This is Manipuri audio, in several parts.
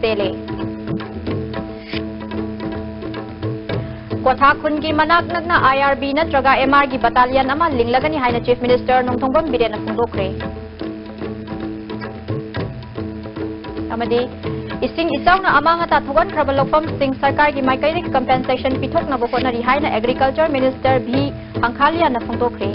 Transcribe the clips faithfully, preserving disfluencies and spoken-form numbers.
ꯆꯦꯜꯂꯦ꯫ ꯀ꯭ꯋꯥꯊꯥ ꯈꯨꯟꯒꯤ ꯃꯅꯥꯛ ꯅꯛꯅ I R B ꯅꯠꯇ꯭ꯔꯒ M R ꯒꯤ battalion ꯑꯃ ꯂꯤꯡꯂꯒꯅꯤ ꯍꯥꯏꯅ Chief Minister ꯅꯣꯡꯊꯣꯡꯕꯝ ꯕꯤꯔꯦꯟꯅ ꯐꯣꯡꯗꯣꯛꯈ꯭ꯔꯦ꯫ ꯑꯃꯗꯤ ꯏꯁꯤꯡ ꯏꯆꯥꯎꯅ ꯑꯃꯥꯡ ꯑꯇꯥ ꯊꯣꯛꯍꯟꯈ꯭ꯔꯕ ꯂꯧꯐꯝꯁꯤꯡ ꯁꯔꯀꯥꯔꯒꯤ ꯃꯥꯏꯀꯩꯗꯒꯤ compensation ꯄꯤꯊꯣꯛꯅꯕ ꯍꯣꯠꯅꯔꯤ ꯍꯥꯏꯅ Agriculture Minister V ꯍꯪꯈꯥꯂꯤꯌꯥꯅ ꯐꯣꯡꯗꯣꯛꯈ꯭ꯔꯦ꯫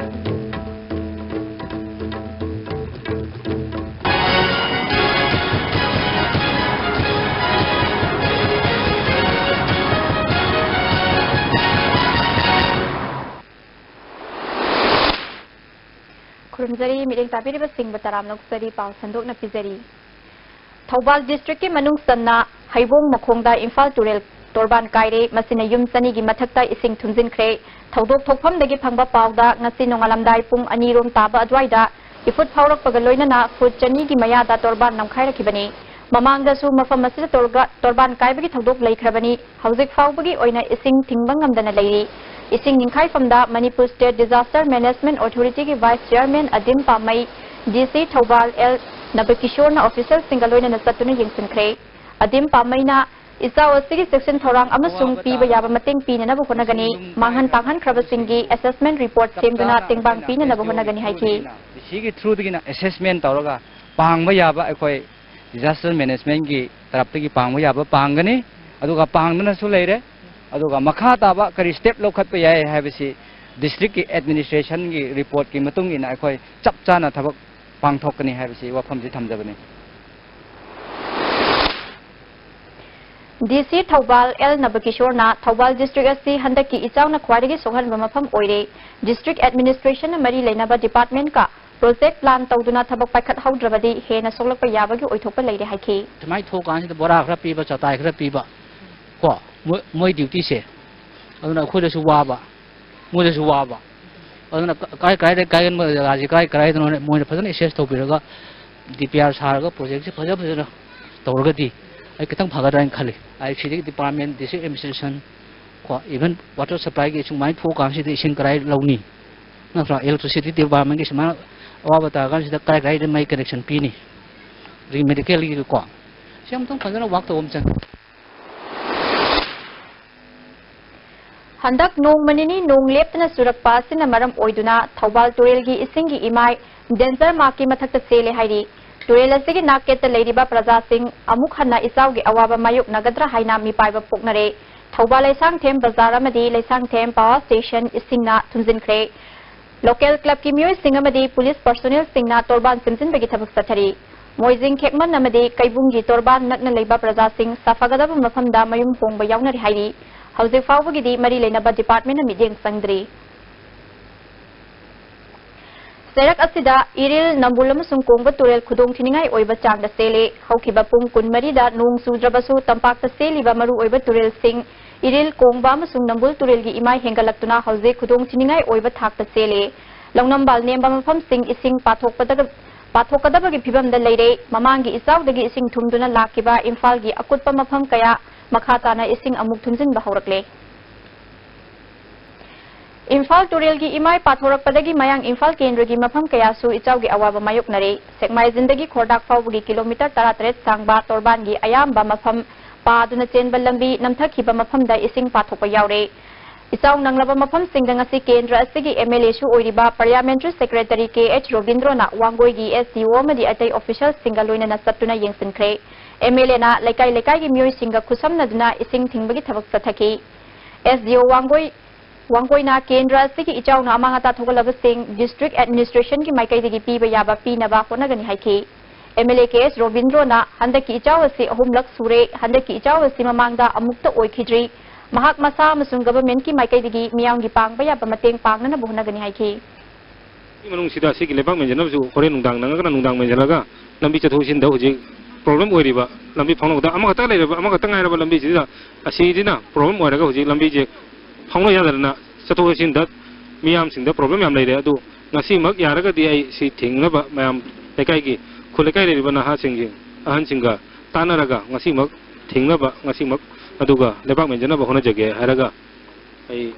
ꯈꯨꯔꯨꯝꯖꯔꯤ, ꯃꯤꯠꯌꯦꯡ ꯇꯥꯕꯤꯔꯤꯕꯁꯤꯡꯕꯨ ꯇꯔꯥꯝꯅ ꯑꯣꯛꯆꯔꯤ꯫ ꯄꯥꯎ ꯁꯟꯗꯣꯛꯅ ꯄꯤꯖꯔꯤ꯫ ꯊꯧꯕꯥꯜ district ꯀꯤ ꯃꯅꯨꯡ ꯆꯟꯅ ꯍꯩꯕꯣꯡ ꯃꯈꯣꯡꯗ ꯏꯝꯐꯥꯜ ꯇꯨꯔꯦꯜ ꯇꯣꯔꯕꯥꯟ ꯀꯥꯏꯔꯦ꯫ ꯃꯁꯤꯅ ꯌꯨꯝ ꯆꯅꯤꯒꯤ ꯃꯊꯛꯇ ꯏꯁꯤꯡ ꯊꯨꯝꯖꯤꯟꯈ꯭ꯔꯦ꯫ ꯊꯧꯗꯣꯛ ꯊꯣꯛꯐꯝꯗꯒꯤ ꯐꯪꯕ ꯄꯥꯎꯗ ꯉꯁꯤ ꯅꯣꯡꯉꯥꯜꯂꯝꯗꯥꯏ ꯄꯨꯡ ꯑꯅꯤ ꯔꯣꯝ ꯇꯥꯕ ꯑꯗꯨꯋꯥꯏꯗ ꯏꯐꯨꯠ ꯐꯥꯎꯔꯛꯄꯒ ꯂꯣꯏꯅꯅ ꯐꯨꯠ ꯆꯅꯤꯒꯤ ꯃꯌꯥꯗ ꯇꯣꯔꯕꯥꯟ ꯅꯝꯈꯥꯏꯔꯛꯈꯤꯕꯅꯤ꯫ ꯃꯃꯥꯡꯗꯁꯨ ꯃꯐꯝ ꯑꯁꯤꯗ ꯇꯣꯔꯒ-, ꯇꯣꯔꯕꯥꯟ ꯀꯥꯏꯕꯒꯤ ꯊꯧꯗꯣꯛ ꯂꯩꯈ꯭ꯔꯕꯅꯤ꯫ ꯍꯧꯖꯤꯛ ꯐꯥꯎꯕꯒꯤ ꯑꯣꯏꯅ ꯏꯁꯤꯡ ꯊꯤꯡꯕ ꯉꯝꯗꯅ ꯂꯩꯔꯤ꯫ ꯏꯁꯤꯡ ꯅꯤꯡꯈꯥꯏꯐꯝꯗ Manipur State Disaster Management Authority ꯒꯤ Vice Chairman Adim Pammei, D C Thoubal L ꯅꯕꯀꯤꯁꯣꯔꯅ official ꯁꯤꯡꯒ ꯂꯣꯏꯅꯅ ꯆꯠꯇꯨꯅ ꯌꯦꯡꯁꯤꯟꯈ꯭ꯔꯦ꯫ ꯑꯗꯤꯝ ꯄꯥꯝꯃꯩꯅ ꯏꯆꯥꯎ ꯑꯁꯤꯒꯤ ꯆꯦꯛꯁꯤꯟ ꯊꯧꯔꯥꯡ ꯑꯃꯁꯨꯡ ꯄꯤꯕ ꯌꯥꯕ ꯃꯇꯦꯡ ꯄꯤꯅꯅꯕ ꯍꯣꯠꯅꯒꯅꯤ꯫ ꯃꯥꯡꯍꯟ ꯇꯥꯛꯍꯟꯈ꯭ꯔꯕꯁꯤꯡꯒꯤ assessment report ꯁꯦꯝꯗꯨꯅ ꯇꯦꯡꯕꯥꯡ ꯄꯤꯅꯅꯕ ꯍꯣꯠꯅꯒꯅꯤ ꯍꯥꯏꯈꯤ꯫ D C ꯒꯤ through ꯗꯒꯤꯅ assessment ꯇꯧꯔꯒ ꯄꯥꯡꯕ ꯌꯥꯕ ꯑꯩꯈꯣꯏ disaster management ꯒꯤ ꯇꯔꯞꯇꯒꯤ ꯄꯥꯡꯕ ꯌꯥꯕ ꯄꯥꯡꯒꯅꯤ꯫ ꯑꯗꯨꯒ ꯄꯥꯡꯗꯨꯅꯁꯨ ꯂꯩꯔꯦ꯫ ꯑꯗꯨꯒ ꯃꯈꯥ ꯇꯥꯕ ꯀꯔꯤ step ꯂꯧꯈꯠꯄ ꯌꯥꯏ ꯍꯥꯏꯕꯁꯤ district ꯀꯤ administration ꯒꯤ report ꯀꯤ ꯃꯇꯨꯡ ꯏꯟꯅ ꯑꯩꯈꯣꯏ ꯆꯞ ꯆꯥꯅ ꯊꯕꯛ ꯄꯥꯡꯊꯣꯛꯀꯅꯤ ꯍꯥꯏꯕꯁꯤ ꯋꯥꯐꯝꯁꯤ ꯊꯝꯖꯕꯅꯤ꯫ D C ꯊꯧꯕꯥꯜ ꯑꯦꯜ ꯅꯕꯀꯤꯁꯣꯔꯅ ꯊꯧꯕꯥꯜ district ꯑꯁꯤ ꯍꯟꯗꯛꯀꯤ ꯏꯆꯥꯎꯅ ꯈ꯭ꯋꯥꯏꯗꯒꯤ ꯁꯣꯛꯍꯟꯕ ꯃꯐꯝ ꯑꯣꯏꯔꯦ꯫ District administration ꯅ ꯃꯔꯤ ꯂꯩꯅꯕ department ꯀ project plan ꯇꯧꯗꯨꯅ ꯊꯕꯛ ꯄꯥꯏꯈꯠꯍꯧꯗ꯭ꯔꯕꯗꯤ ꯍꯦꯟꯅ ꯁꯣꯛꯂꯛꯄ ꯌꯥꯕꯒꯤ ꯑꯣꯏꯊꯣꯛꯄ ꯂꯩꯔꯦ ꯍꯥꯏꯈꯤ꯫ ꯁꯨꯃꯥꯏꯅ ꯊꯣꯛꯑꯀꯥꯟꯁꯤꯗ ꯕꯣꯔꯥ ꯈꯔ ꯄꯤꯕ, ꯆꯇꯥꯏ ꯈꯔ ꯄꯤꯕ, ꯀꯣ, ꯃꯣꯏ, ꯃꯣꯏ duty ꯁꯦ꯫ ꯑꯗꯨꯅ ꯑꯩꯈꯣꯏꯗꯁꯨ ꯋꯥꯕ, ꯃꯣꯏꯗꯁꯨ ꯋꯥꯕ꯫ ꯑꯗꯨꯅ ꯀ-, ꯀꯥꯏ, ꯀꯥꯏꯗ ꯀꯥꯏꯒꯟꯕ ꯖꯒꯥꯁꯤ ꯀꯥꯏ, ꯀꯗꯥꯏꯗꯅꯣ ꯃꯣꯏꯅ ꯐꯖꯅ assess ꯇꯧꯕꯤꯔꯒ, D P R ꯁꯥꯔꯒ project ꯁꯦ ꯐꯖ ꯐꯖꯅ ꯇꯧꯔꯒꯗꯤ ꯑꯩ ꯈꯤꯇꯪ ꯐꯒꯗ꯭ꯔꯥ ꯍꯥꯏꯅ ꯈꯜꯂꯤ꯫ ꯑꯩ ꯁꯤꯗꯒꯤ department, district administration, ꯀꯣ, even water supply ꯒꯤ ꯁꯨꯃꯥꯏꯅ ꯊꯣꯛꯑꯀꯥꯟꯁꯤꯗ ꯏꯁꯤꯡ ꯀꯗꯥꯏ ꯂꯧꯅꯤ? ꯅꯠꯇ꯭ꯔꯥ? Electricity department ꯒꯤ ꯁꯨꯃꯥꯏꯅ ꯑꯋꯥꯕ ꯇꯥꯔꯀꯥꯟꯁꯤꯗ ꯀꯥꯏ ꯀꯥꯏꯗ ꯃꯩ connection ꯄꯤꯅꯤ? ꯑꯗꯒꯤ medical ꯒꯤ, ꯀꯣ, ꯁꯤ ꯑꯃꯨꯛꯇꯪ ꯐꯖꯅ ꯋꯥꯛ ꯇꯧꯕ ꯑꯃ ꯆꯪꯉꯤ꯫ ꯍꯟꯗꯛ ꯅꯣꯡꯃ ꯅꯤꯅꯤ ꯅꯣꯡ ꯂꯦꯞꯇꯅ ꯆꯨꯔꯛꯄ ꯑꯁꯤꯅ ꯃꯔꯝ ꯑꯣꯏꯗꯨꯅ ꯊꯧꯕꯥꯜ ꯇꯨꯔꯦꯜꯒꯤ ꯏꯁꯤꯡꯒꯤ ꯏꯃꯥꯏ ꯗꯦꯟꯖꯔ ꯃꯥꯔꯛꯀꯤ ꯃꯊꯛꯇ ꯆꯦꯜꯂꯦ ꯍꯥꯏꯔꯤ꯫ ꯇꯨꯔꯦꯜ ꯑꯁꯤꯒꯤ ꯅꯥꯛꯌꯦꯠꯇ ꯂꯩꯔꯤꯕ ꯄ꯭ꯔꯖꯥꯁꯤꯡ ꯑꯃꯨꯛ ꯍꯟꯅ ꯏꯆꯥꯎꯒꯤ ꯑꯋꯥꯕ ꯃꯥꯌꯣꯛꯅꯒꯗ꯭ꯔꯥ ꯍꯥꯏꯅ ꯃꯤꯄꯥꯏꯕ ꯄꯣꯛꯅꯔꯦ꯫ ꯊꯧꯕꯥꯜ ꯂꯩꯁꯥꯡꯊꯦꯝ ꯕꯖꯥꯔ ꯑꯃꯗꯤ ꯂꯩꯁꯥꯡꯊꯦꯝ ꯄꯥꯋꯔ ꯁ꯭ꯇꯦꯁꯟ ꯏꯁꯤꯡꯅ ꯊꯨꯝꯖꯤꯟꯈ꯭ꯔꯦ꯫ ꯂꯣꯀꯦꯜ ꯀ꯭ꯂꯕꯀꯤ ꯃꯤꯑꯣꯏꯁꯤꯡ ꯑꯃꯗꯤ ꯄꯨꯂꯤꯁ ꯄꯔꯁꯣꯅꯦꯜꯁꯤꯡꯅ ꯇꯣꯔꯕꯥꯟ ꯁꯦꯝꯖꯤꯟꯕꯒꯤ ꯊꯕꯛ ꯆꯠꯊꯔꯤ꯫ ꯃꯣꯏꯖꯤꯡ ꯈꯦꯛꯃꯟ ꯑꯃꯗꯤ ꯀꯩꯕꯨꯡꯒꯤ ꯇꯣꯔꯕꯥꯟ ꯅꯛꯅ ꯂꯩꯕ ꯄ꯭ꯔꯖꯥꯁꯤꯡ ꯁꯥꯐꯒꯗꯕ ꯃꯐꯝꯗ ꯃꯌꯨꯝ ꯍꯣꯡꯕ ꯌꯥꯎꯅꯔꯤ ꯍꯥꯏꯔꯤ꯫ ꯍꯧꯖꯤꯛ ꯐꯥꯎꯕꯒꯤꯗꯤ ꯃꯔꯤ ꯂꯩꯅꯕ ꯗꯤꯄꯥꯔꯠꯃꯦꯟꯅ ꯃꯤꯠꯌꯦꯡ ꯆꯪꯗ꯭ꯔꯤ꯫ ꯆꯩꯔꯛ ꯑꯁꯤꯗ ꯏꯔꯤꯜ, ꯅꯝꯕꯨꯜ ꯑꯃꯁꯨꯡ ꯀꯣꯡꯕ ꯇꯨꯔꯦꯜ ꯈꯨꯗꯣꯡ ꯊꯤꯅꯤꯡꯉꯥꯏ ꯑꯣꯏꯕ ꯆꯥꯡꯗ ꯆꯦꯜꯂꯤ꯫ ꯍꯧꯈꯤꯕ ꯄꯨꯡ ꯀꯨꯟꯃꯔꯤꯗ ꯅꯣꯡ ꯆꯨꯗ꯭ꯔꯕꯁꯨ ꯇꯝꯄꯥꯛꯇ ꯆꯦꯜꯂꯤꯕ ꯃꯔꯨꯑꯣꯏꯕ ꯇꯨꯔꯦꯜꯁꯤꯡ ꯏꯔꯤꯜ, ꯀꯣꯡꯕ ꯑꯃꯁꯨꯡ ꯅꯝꯕꯨꯜ ꯇꯨꯔꯦꯜꯒꯤ ꯏꯃꯥꯏ ꯍꯦꯟꯒꯠꯂꯛꯇꯨꯅ ꯍꯧꯖꯤꯛ ꯈꯨꯗꯣꯡ ꯊꯤꯅꯤꯡꯉꯥꯏ ꯑꯣꯏꯕ ꯊꯥꯛꯇ ꯆꯦꯜꯂꯤ꯫ ꯂꯧꯅꯝꯕꯥꯜ ꯅꯦꯝꯕ ꯃꯐꯝꯁꯤꯡ ꯏꯁꯤꯡ ꯄꯥꯊꯣꯛꯄꯗꯒ-, ꯄꯥꯊꯣꯛꯀꯗꯕꯒꯤ ꯐꯤꯕꯝꯗ ꯂꯩꯔꯦ꯫ ꯃꯃꯥꯡꯒꯤ ꯏꯆꯥꯎꯗꯒꯤ ꯏꯁꯤꯡ ꯊꯨꯝꯗꯨꯅ ꯂꯥꯛꯈꯤꯕ ꯏꯝꯐꯥꯜꯒꯤ ꯑꯀꯨꯠꯄ ꯃꯐꯝ ꯀꯌꯥ ꯃꯈꯥ ꯇꯥꯅ ꯏꯁꯤꯡ ꯑꯃꯨꯛ ꯊꯨꯝꯖꯤꯟꯕ ꯍꯧꯔꯛꯂꯦ꯫ ꯏꯝꯐꯥꯜ ꯇꯨꯔꯦꯜꯒꯤ ꯏꯃꯥꯏ ꯄꯥꯊꯣꯔꯛꯄꯗꯒꯤ ꯃꯌꯥꯡ ꯏꯝꯐꯥꯜ ꯀꯦꯟꯗ꯭ꯔꯒꯤ ꯃꯐꯝ ꯀꯌꯥꯁꯨ ꯏꯆꯥꯎꯒꯤ ꯑꯋꯥꯕ ꯃꯥꯌꯣꯛꯅꯔꯦ꯫ ꯁꯦꯛꯃꯥꯏꯖꯤꯟꯗꯒꯤ ꯈꯣꯔꯗꯥꯛ ꯐꯥꯎꯕꯒꯤ ꯀꯤꯂꯣꯃꯤꯇꯔ ꯇꯔꯥꯇꯔꯦꯠ ꯁꯥꯡꯕ ꯇꯣꯔꯕꯥꯟꯒꯤ ꯑꯌꯥꯝꯕ ꯃꯐꯝ ꯄꯥꯗꯨꯅ ꯆꯦꯟꯕ ꯂꯝꯕꯤ ꯅꯝꯊꯈꯤꯕ ꯃꯐꯝꯗ ꯏꯁꯤꯡ ꯄꯥꯊꯣꯛꯄ ꯌꯥꯎꯔꯦ꯫ ꯏꯆꯥꯎ ꯅꯪꯂꯕ ꯃꯐꯝꯁꯤꯡꯗ ꯉꯁꯤ ꯀꯦꯟꯗ꯭ꯔ ꯑꯁꯤꯒꯤ MLAꯁꯨ ꯑꯣꯏꯔꯤꯕ Parliamentary Secretary ꯀꯦ ꯑꯩꯆ ꯔꯣꯕꯤꯟꯗ꯭ꯔꯣꯅ ꯋꯥꯡꯒꯣꯏꯒꯤ SDO ꯑꯃꯗꯤ ꯑꯇꯩ officialꯁꯤꯡꯒ ꯂꯣꯏꯅꯅ ꯆꯠꯇꯨꯅ ꯌꯦꯡꯁꯤꯟꯈ꯭ꯔꯦ꯫ MLAꯅ ꯂꯩꯀꯥꯏ ꯂꯩꯀꯥꯏꯒꯤ ꯃꯤꯑꯣꯏꯁꯤꯡꯒ ꯈꯨꯠꯁꯝꯅꯗꯨꯅ ꯏꯁꯤꯡ ꯊꯤꯡꯕꯒꯤ ꯊꯕꯛ ꯆꯠꯊꯈꯤ꯫ SDO ꯋꯥꯡꯒꯣꯏ ꯋꯥꯡꯒꯣꯏꯅ ꯀꯦꯟꯗ꯭ꯔ ꯑꯁꯤꯒꯤ ꯏꯆꯥꯎꯅ ꯑꯃꯥꯡ ꯑꯇꯥ ꯊꯣꯛꯍꯜꯂꯕꯁꯤꯡ district administrationꯒꯤ ꯃꯥꯏꯀꯩꯗꯒꯤ ꯄꯤꯕ ꯌꯥꯕ ꯄꯤꯅꯕ ꯍꯣꯠꯅꯒꯅꯤ ꯍꯥꯏꯈꯤ꯫ MLA ꯀꯦ ꯑꯦꯁ ꯔꯣꯕꯤꯟꯗ꯭ꯔꯣꯅ ꯍꯟꯗꯛꯀꯤ ꯏꯆꯥꯎ ꯑꯁꯤ ꯑꯍꯨꯝꯂꯛ ꯁꯨꯔꯦ, ꯍꯟꯗꯛꯀꯤ ꯏꯆꯥꯎ ꯑꯁꯤ ꯃꯃꯥꯡꯗ ꯑꯃꯨꯛꯇ ꯑꯣꯏꯈꯤꯗ꯭ꯔꯤ, ꯃꯍꯥꯛ ꯃꯁꯥ ꯑꯃꯁꯨꯡ governmentꯀꯤ ꯃꯥꯏꯀꯩꯗꯒꯤ ꯃꯤꯌꯥꯝꯒꯤ ꯄꯥꯡꯕ ꯌꯥꯕ ꯃꯇꯦꯡ ꯄꯥꯡꯅꯅꯕ ꯍꯣꯠꯅꯒꯅꯤ ꯍꯥꯏꯈꯤ꯫ ꯃꯅꯨꯡꯁꯤꯗ ꯑꯁꯤꯒꯤ ꯂꯩꯕꯥꯛ ꯃꯦꯟꯖꯅꯕꯁꯨ ꯍꯣꯔꯦꯟ ꯅꯨꯡꯗꯥꯡ ꯅꯪꯉꯒꯅ ꯅꯨꯡꯗꯥꯡ ꯃꯦꯟꯖꯜꯂꯒ ꯂꯝꯕꯤ ꯆꯠꯊꯣꯛ ꯆꯠꯁꯤꯟꯗ ꯍꯧꯖꯤꯛ problem ꯑꯣꯏꯔꯤꯕ ꯂꯝꯕꯤ ꯐꯥꯎꯅꯕꯗ ꯑꯃꯈꯛꯇ ꯂꯩꯔꯕ, ꯑꯃꯈꯛꯇ ꯉꯥꯏꯔꯕ ꯂꯝꯕꯤꯁꯤꯗ ꯑꯁꯤꯁꯤꯅ problem ꯑꯣꯏꯔꯒ ꯍꯧꯖꯤꯛ ꯂꯝꯕꯤꯁꯦ ꯐꯥꯎꯅ ꯌꯥꯗꯗꯅ ꯆꯠꯊꯣꯛ ꯆꯠꯁꯤꯟꯗ ꯃꯤꯌꯥꯝꯁꯤꯡꯗ problem ꯌꯥꯝ ꯂꯩꯔꯦ꯫ ꯑꯗꯨ ꯉꯁꯤꯃꯛ ꯌꯥꯔꯒꯗꯤ ꯑꯩ ꯁꯤ ꯊꯤꯡꯅꯕ ꯃꯌꯥꯝ ꯂꯩꯀꯥꯏꯒꯤ, ꯈꯨꯜ ꯂꯩꯀꯥꯏ ꯂꯩꯔꯤꯕ ꯅꯍꯥꯁꯤꯡꯁꯤ, ꯑꯍꯟꯁꯤꯡꯒ ꯇꯥꯟꯅꯔꯒ ꯉꯁꯤꯃꯛ ꯊꯤꯡꯅꯕ, ꯉꯁꯤꯃꯛ ꯑꯗꯨꯒ ꯂꯩꯕꯥꯛ ꯃꯦꯟꯖꯅꯕ ꯍꯣꯠꯅꯖꯒꯦ ꯍꯥꯏꯔꯒ ꯑꯩ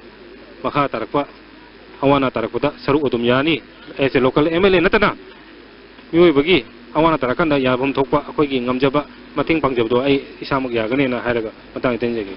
ꯃꯈꯥ ꯇꯥꯔꯛꯄ ꯑꯋꯥ ꯑꯅꯥ ꯇꯥꯔꯛꯄꯗ ꯁꯔꯨꯛ ꯑꯗꯨꯝ ꯌꯥꯅꯤ꯫ As a local MLA ꯅꯠꯇꯅ ꯃꯤꯑꯣꯏꯕꯒꯤ ꯑꯋꯥ ꯑꯅꯥ ꯇꯥꯔꯀꯥꯟꯗ ꯌꯥꯐꯝ ꯊꯣꯛꯄ ꯑꯩꯈꯣꯏꯒꯤ ꯉꯝꯖꯕ ꯃꯇꯦꯡ ꯄꯥꯡꯖꯕꯗꯣ ꯑꯩ ꯏꯁꯥꯃꯛ ꯌꯥꯒꯅꯦꯅ ꯍꯥꯏꯔꯒ ꯃꯇꯥꯡ ꯑꯁꯤꯗ ꯇꯦꯡꯅꯧꯄꯜ ꯇꯦꯟꯖꯒꯦ꯫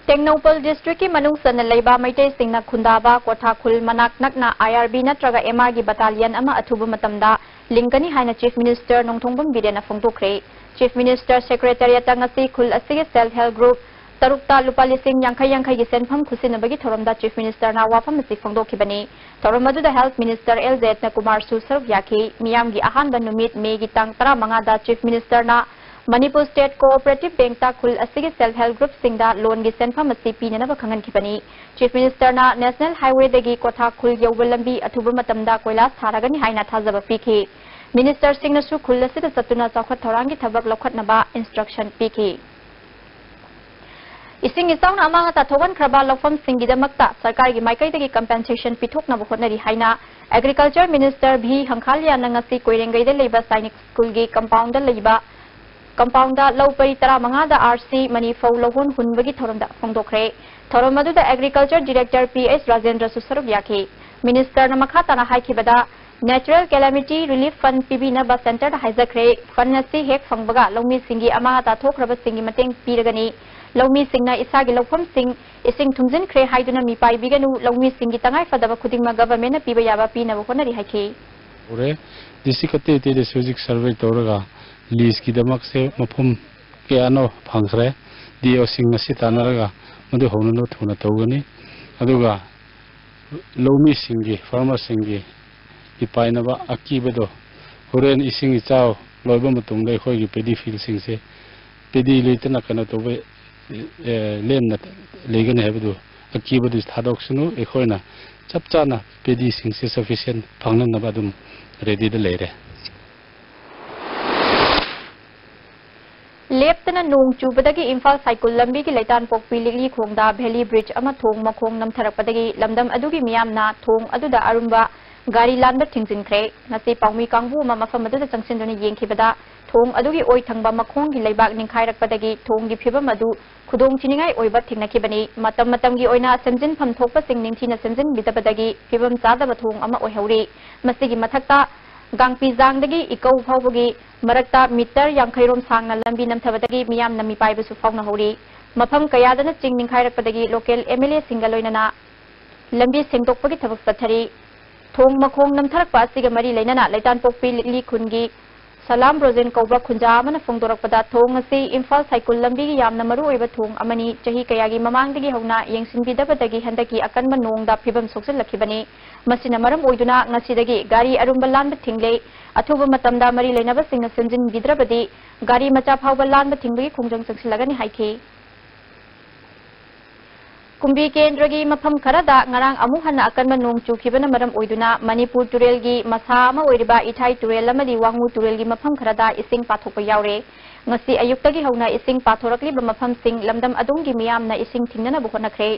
ꯇꯦꯡꯅꯧꯄꯜ districtꯀꯤ ꯃꯅꯨꯡ ꯆꯟꯅ ꯂꯩꯕ ꯃꯩꯇꯩꯁꯤꯡꯅ ꯈꯨꯟꯗꯥꯕ ꯀ꯭ꯋꯥꯊꯥ ꯈꯨꯜ ꯃꯅꯥꯛ ꯅꯛꯅ IRB ꯅꯠꯇ꯭ꯔꯒ MRꯒꯤ battalion ꯑꯃ ꯑꯊꯨꯕ ꯃꯇꯝꯗ ꯂꯤꯡꯒꯅꯤ ꯍꯥꯏꯅ Chief Minister ꯅꯣꯡꯊꯣꯡꯕꯝ ꯕꯤꯔꯦꯟꯅ ꯐꯣꯡꯗꯣꯛꯈ꯭ꯔꯦ꯫ Chief Minister Secretariatꯇ ꯉꯁꯤ ꯈꯨꯜ ꯑꯁꯤꯒꯤ self help group ꯇꯔꯨꯛꯇ ꯂꯨꯄꯥ ꯂꯤꯁꯤꯡ ꯌꯥꯡꯈꯩ ꯌꯥꯡꯈꯩꯒꯤ ꯁꯦꯟꯐꯝ ꯈꯨꯠꯁꯤꯟꯅꯕꯒꯤ ꯊꯧꯔꯝꯗ Chief Ministerꯅ ꯋꯥꯐꯝ ꯑꯁꯤ ꯐꯣꯡꯗꯣꯛꯈꯤꯕꯅꯤ꯫ ꯊꯧꯔꯝ ꯑꯗꯨꯗ Health Minister L ꯖꯌꯟꯇ ꯀꯨꯃꯥꯔꯁꯨ ꯁꯔꯨꯛ ꯌꯥꯈꯤ꯫ ꯃꯤꯌꯥꯝꯒꯤ ꯑꯍꯥꯟꯕ ꯅꯨꯃꯤꯠ ꯃꯦꯒꯤ ꯇꯥꯡ ꯇꯔꯥꯃꯉꯥꯗ Chief Ministerꯅ ꯃꯅꯤꯄꯨꯔ State Cooperative Bankꯇ ꯈꯨꯜ ꯑꯁꯤꯒꯤ self help groupꯁꯤꯡꯗ loanꯒꯤ ꯁꯦꯟꯐꯝ ꯑꯁꯤ ꯄꯤꯅꯅꯕ ꯈꯪꯍꯟꯈꯤꯕꯅꯤ꯫ Chief Ministerꯅ National Highwayꯗꯒꯤ ꯀ꯭ꯋꯥꯊꯥ ꯈꯨꯜ ꯌꯧꯕ ꯂꯝꯕꯤ ꯑꯊꯨꯕ ꯃꯇꯝꯗ ꯀꯣꯏꯂꯥꯁ ꯊꯥꯔꯒꯅꯤ ꯍꯥꯏꯅ ꯊꯥꯖꯕ ꯄꯤꯈꯤ꯫ Ministerꯁꯤꯡꯅꯁꯨ ꯈꯨꯜ ꯑꯁꯤꯗ ꯆꯠꯇꯨꯅ ꯆꯥꯎꯈꯠ ꯊꯧꯔꯥꯡꯒꯤ ꯊꯕꯛ ꯂꯧꯈꯠꯅꯕ instruction ꯄꯤꯈꯤ꯫ ꯏꯁꯤꯡ ꯏꯆꯥꯎꯅ ꯑꯃꯥꯡ ꯑꯇꯥ ꯊꯣꯛꯍꯟꯈ꯭ꯔꯕ ꯂꯧꯐꯝꯁꯤꯡꯒꯤꯗꯃꯛꯇ ꯁꯔꯀꯥꯔꯒꯤ ꯃꯥꯏꯀꯩꯗꯒꯤ compensation ꯄꯤꯊꯣꯛꯅꯕ ꯍꯣꯠꯅꯔꯤ ꯍꯥꯏꯅ Agriculture Minister ꯚꯤ ꯍꯪꯈꯥꯂꯤꯌꯥꯅ ꯉꯁꯤ ꯀꯣꯏꯔꯦꯡꯒꯩꯗ ꯂꯩꯕ ꯁꯥꯏꯅꯤꯛ ꯁ꯭ꯀꯨꯜꯒꯤ compoundꯗ ꯂꯩꯕ compoundꯗ ꯂꯧ ꯄꯔꯤ ꯇꯔꯥꯃꯉꯥꯗ RC ꯃꯅꯤ ꯐꯧ ꯂꯧꯍꯣꯟ ꯍꯨꯟꯕꯒꯤ ꯊꯧꯔꯝꯗ ꯐꯣꯡꯗꯣꯛꯈ꯭ꯔꯦ꯫ ꯊꯧꯔꯝ ꯑꯗꯨꯗ Agriculture Director ꯄꯤ ꯑꯩꯆ ꯔꯥꯖꯦꯟꯗ꯭ꯔꯁꯨ ꯁꯔꯨꯛ ꯌꯥꯈꯤ꯫ Ministerꯅ ꯃꯈꯥ ꯇꯥꯅ ꯍꯥꯏꯈꯤꯕꯗ, Natural Calamity Relief Fund ꯄꯤꯕꯤꯅꯕ centreꯗ ꯍꯥꯏꯖꯈ꯭ꯔꯦ꯫ Fund ꯑꯁꯤ ꯍꯦꯛ ꯐꯪꯕꯒ ꯂꯧꯃꯤꯁꯤꯡꯒꯤ ꯑꯃꯥꯡ ꯑꯇꯥ ꯊꯣꯛꯈ꯭ꯔꯕꯁꯤꯡꯒꯤ ꯃꯇꯦꯡ ꯄꯤꯔꯒꯅꯤ꯫ ꯂꯧꯃꯤꯁꯤꯡꯅ ꯏꯁꯥꯒꯤ ꯂꯧꯐꯝꯁꯤꯡ ꯏꯁꯤꯡ ꯊꯨꯝꯖꯤꯟꯈ꯭ꯔꯦ ꯍꯥꯏꯗꯨꯅ ꯃꯤꯄꯥꯏꯕꯤꯒꯅꯨ, ꯂꯧꯃꯤꯁꯤꯡꯒꯤ ꯇꯉꯥꯏ ꯐꯗꯕ ꯈꯨꯗꯤꯡꯃꯛ governmentꯅ ꯄꯤꯕ ꯌꯥꯕ ꯄꯤꯅꯕ ꯍꯣꯠꯅꯔꯤ ꯍꯥꯏꯈꯤ꯫ ꯎꯔꯦ꯫ District ꯑꯇꯩ ꯑꯇꯩꯗꯁꯨ ꯍꯧꯖꯤꯛ survey ꯇꯧꯔꯒ leaseꯀꯤꯗꯃꯛꯁꯦ ꯃꯐꯝ ꯀꯌꯥꯅꯣ ꯐꯪꯈ꯭ꯔꯦ꯫ DOꯁꯤꯡ ꯉꯁꯤ ꯇꯥꯟꯅꯔꯒ ꯃꯗꯨ ꯍꯧꯅꯅꯕ ꯊꯨꯅ ꯇꯧꯒꯅꯤ꯫ ꯑꯗꯨꯒ ꯂꯧꯃꯤꯁꯤꯡꯒꯤ, farmerꯁꯤꯡꯒꯤ ꯏꯄꯥꯏꯅꯕ ꯑꯀꯤꯕꯗꯣ, ꯍꯣꯔꯦꯟ ꯏꯁꯤꯡ ꯏꯆꯥꯎ ꯂꯣꯏꯕ ꯃꯇꯨꯡꯗ ꯑꯩꯈꯣꯏꯒꯤ paddy fieldꯁꯤꯡꯁꯦ paddy ꯂꯩꯇꯅ ꯀꯩꯅꯣ ꯇꯧꯕ, ꯑꯦ, ꯂꯦꯝꯅ ꯂꯩꯒꯅꯤ ꯍꯥꯏꯕꯗꯨ ꯑꯀꯤꯕꯗꯨ ꯊꯥꯗꯣꯛꯁꯅꯨ꯫ ꯑꯩꯈꯣꯏꯅ ꯆꯞ ꯆꯥꯅ paddyꯁꯤꯡꯁꯦ sufficient ꯐꯪꯅꯅꯕ ꯑꯗꯨꯝ readyꯗ ꯂꯩꯔꯦ꯫ ꯂꯦꯞꯇꯅ ꯅꯣꯡ ꯆꯨꯕꯗꯒꯤ ꯏꯝꯐꯥꯜ ꯁꯥꯏꯀꯨꯜ ꯂꯝꯕꯤꯒꯤ ꯂꯩꯇꯥꯟꯄꯣꯛꯄꯤ ꯂꯤꯛꯂꯤꯈꯣꯡꯗ valley bridge ꯑꯃ ꯊꯣꯡ ꯃꯈꯣꯡ ꯅꯝꯊꯔꯛꯄꯗꯒꯤ ꯂꯝꯗꯝ ꯑꯗꯨꯒꯤ ꯃꯤꯌꯥꯝꯅ ꯊꯣꯡ ꯑꯗꯨꯗ ꯑꯔꯨꯝꯕ ꯒꯥꯔꯤ ꯂꯥꯟꯕ ꯊꯤꯡꯖꯤꯟꯈ꯭ꯔꯦ꯫ ꯉꯁꯤ ꯄꯥꯎꯃꯤ ꯀꯥꯡꯕꯨ ꯑꯃ ꯃꯐꯝ ꯑꯗꯨꯗ ꯆꯪꯁꯤꯟꯗꯨꯅ ꯌꯦꯡꯈꯤꯕꯗ ꯊꯣꯡ ꯑꯗꯨꯒꯤ ꯑꯣꯏ ꯊꯪꯕ ꯃꯈꯣꯡꯒꯤ ꯂꯩꯕꯥꯛ ꯅꯤꯡꯈꯥꯏꯔꯛꯄꯗꯒꯤ ꯊꯣꯡꯒꯤ ꯐꯤꯕꯝ ꯑꯗꯨ ꯈꯨꯗꯣꯡꯊꯤꯅꯤꯡꯉꯥꯏ ꯑꯣꯏꯕ ꯊꯦꯡꯅꯈꯤꯕꯅꯤ꯫ ꯃꯇꯝ ꯃꯇꯝꯒꯤ ꯑꯣꯏꯅ ꯁꯦꯝꯖꯤꯟꯐꯝ ꯊꯣꯛꯄꯁꯤꯡ ꯅꯤꯡꯊꯤꯅ ꯁꯦꯝꯖꯤꯟꯕꯤꯗꯕꯗꯒꯤ ꯐꯤꯕꯝ ꯆꯥꯗꯕ ꯊꯣꯡ ꯑꯃ ꯑꯣꯏꯍꯧꯔꯤ꯫ ꯃꯁꯤꯒꯤ ꯃꯊꯛꯇ ꯒꯥꯡꯄꯤꯖꯥꯡꯗꯒꯤ ꯏꯀꯧ ꯐꯥꯎꯕꯒꯤ ꯃꯔꯛꯇ ꯃꯤꯇꯔ ꯌꯥꯡꯈꯩ ꯔꯣꯝ ꯁꯥꯡꯅ ꯂꯝꯕꯤ ꯅꯝꯊꯕꯗꯒꯤ ꯃꯤꯌꯥꯝꯅ ꯃꯤꯄꯥꯏꯕꯁꯨ ꯐꯥꯎꯅꯍꯧꯔꯤ꯫ ꯃꯐꯝ ꯀꯌꯥꯗꯅ ꯆꯤꯡ ꯅꯤꯡꯈꯥꯏꯔꯛꯄꯗꯒꯤ ꯂꯣꯀꯦꯜ ꯑꯦꯝ ꯑꯦꯜ ꯑꯦꯁꯤꯡꯒ ꯂꯣꯏꯅꯅ ꯂꯝꯕꯤ ꯁꯦꯡꯗꯣꯛꯄꯒꯤ ꯊꯕꯛ ꯆꯠꯊꯔꯤ꯫ ꯊꯣꯡ ꯃꯈꯣꯡ ꯅꯝꯊꯔꯛꯄ ꯑꯁꯤꯒ ꯃꯔꯤ ꯂꯩꯅꯅ ꯂꯩꯇꯥꯟꯄꯣꯛꯄꯤ ꯂꯤꯛꯂꯤ ꯈꯨꯟꯒꯤ ꯁꯂꯥꯝ ꯔꯣꯖꯦꯟ ꯀꯧꯕ ꯈꯨꯟꯖꯥ ꯑꯃꯅ ꯐꯣꯡꯗꯣꯔꯛꯄꯗ, ꯊꯣꯡ ꯑꯁꯤ ꯏꯝꯐꯥꯜ ꯁꯥꯏꯀꯨꯜ ꯂꯝꯕꯤꯒꯤ ꯌꯥꯝꯅ ꯃꯔꯨ ꯑꯣꯏꯕ ꯊꯣꯡ ꯑꯃꯅꯤ꯫ ꯆꯍꯤ ꯀꯌꯥꯒꯤ ꯃꯃꯥꯡꯗꯒꯤ ꯍꯧꯅ ꯌꯦꯡꯁꯤꯟꯕꯤꯗꯕꯗꯒꯤ ꯍꯟꯗꯛꯀꯤ ꯑꯀꯟꯕ ꯅꯣꯡꯗ ꯐꯤꯕꯝ ꯁꯣꯛꯆꯤꯜꯂꯛꯈꯤꯕꯅꯤ꯫ ꯃꯁꯤꯅ ꯃꯔꯝ ꯑꯣꯏꯗꯨꯅ ꯉꯁꯤꯗꯒꯤ ꯒꯥꯔꯤ ꯑꯔꯨꯝꯕ ꯂꯥꯟꯕ ꯊꯤꯡꯂꯦ꯫ ꯑꯊꯨꯕ ꯃꯇꯝꯗ ꯃꯔꯤ ꯂꯩꯅꯕꯁꯤꯡꯅ ꯁꯦꯝꯖꯤꯟꯕꯤꯗ꯭ꯔꯕꯗꯤ ꯒꯥꯔꯤ ꯃꯆꯥ ꯐꯥꯎꯕ ꯂꯥꯟꯕ ꯊꯤꯡꯕꯒꯤ ꯈꯣꯡꯖꯪ ꯆꯪꯁꯤꯜꯂꯒꯅꯤ ꯍꯥꯏꯈꯤ꯫ ꯀꯨꯝꯕꯤ ꯀꯦꯟꯗ꯭ꯔꯒꯤ ꯃꯐꯝ ꯈꯔꯗ ꯉꯔꯥꯡ ꯑꯃꯨꯛ ꯍꯟꯅ ꯑꯀꯟꯕ ꯅꯣꯡ ꯆꯨꯈꯤꯕꯅ ꯃꯔꯝ ꯑꯣꯏꯗꯨꯅ ꯃꯅꯤꯄꯨꯔ ꯇꯨꯔꯦꯜꯒꯤ ꯃꯁꯥ ꯑꯃ ꯑꯣꯏꯔꯤꯕ ꯏꯊꯥꯏ ꯇꯨꯔꯦꯜ ꯑꯃꯗꯤ ꯋꯥꯡꯉꯨ ꯇꯨꯔꯦꯜꯒꯤ ꯃꯐꯝ ꯈꯔꯗ ꯏꯁꯤꯡ ꯄꯥꯊꯣꯛꯄ ꯌꯥꯎꯔꯦ꯫ ꯉꯁꯤ ꯑꯌꯨꯛꯇꯒꯤ ꯍꯧꯅ ꯏꯁꯤꯡ ꯄꯥꯊꯣꯔꯛꯂꯤꯕ ꯃꯐꯝꯁꯤꯡ ꯂꯝꯗꯝ ꯑꯗꯨꯝꯒꯤ ꯃꯤꯌꯥꯝꯅ ꯏꯁꯤꯡ ꯊꯤꯡꯅꯅꯕ ꯍꯣꯠꯅꯈ꯭ꯔꯦ꯫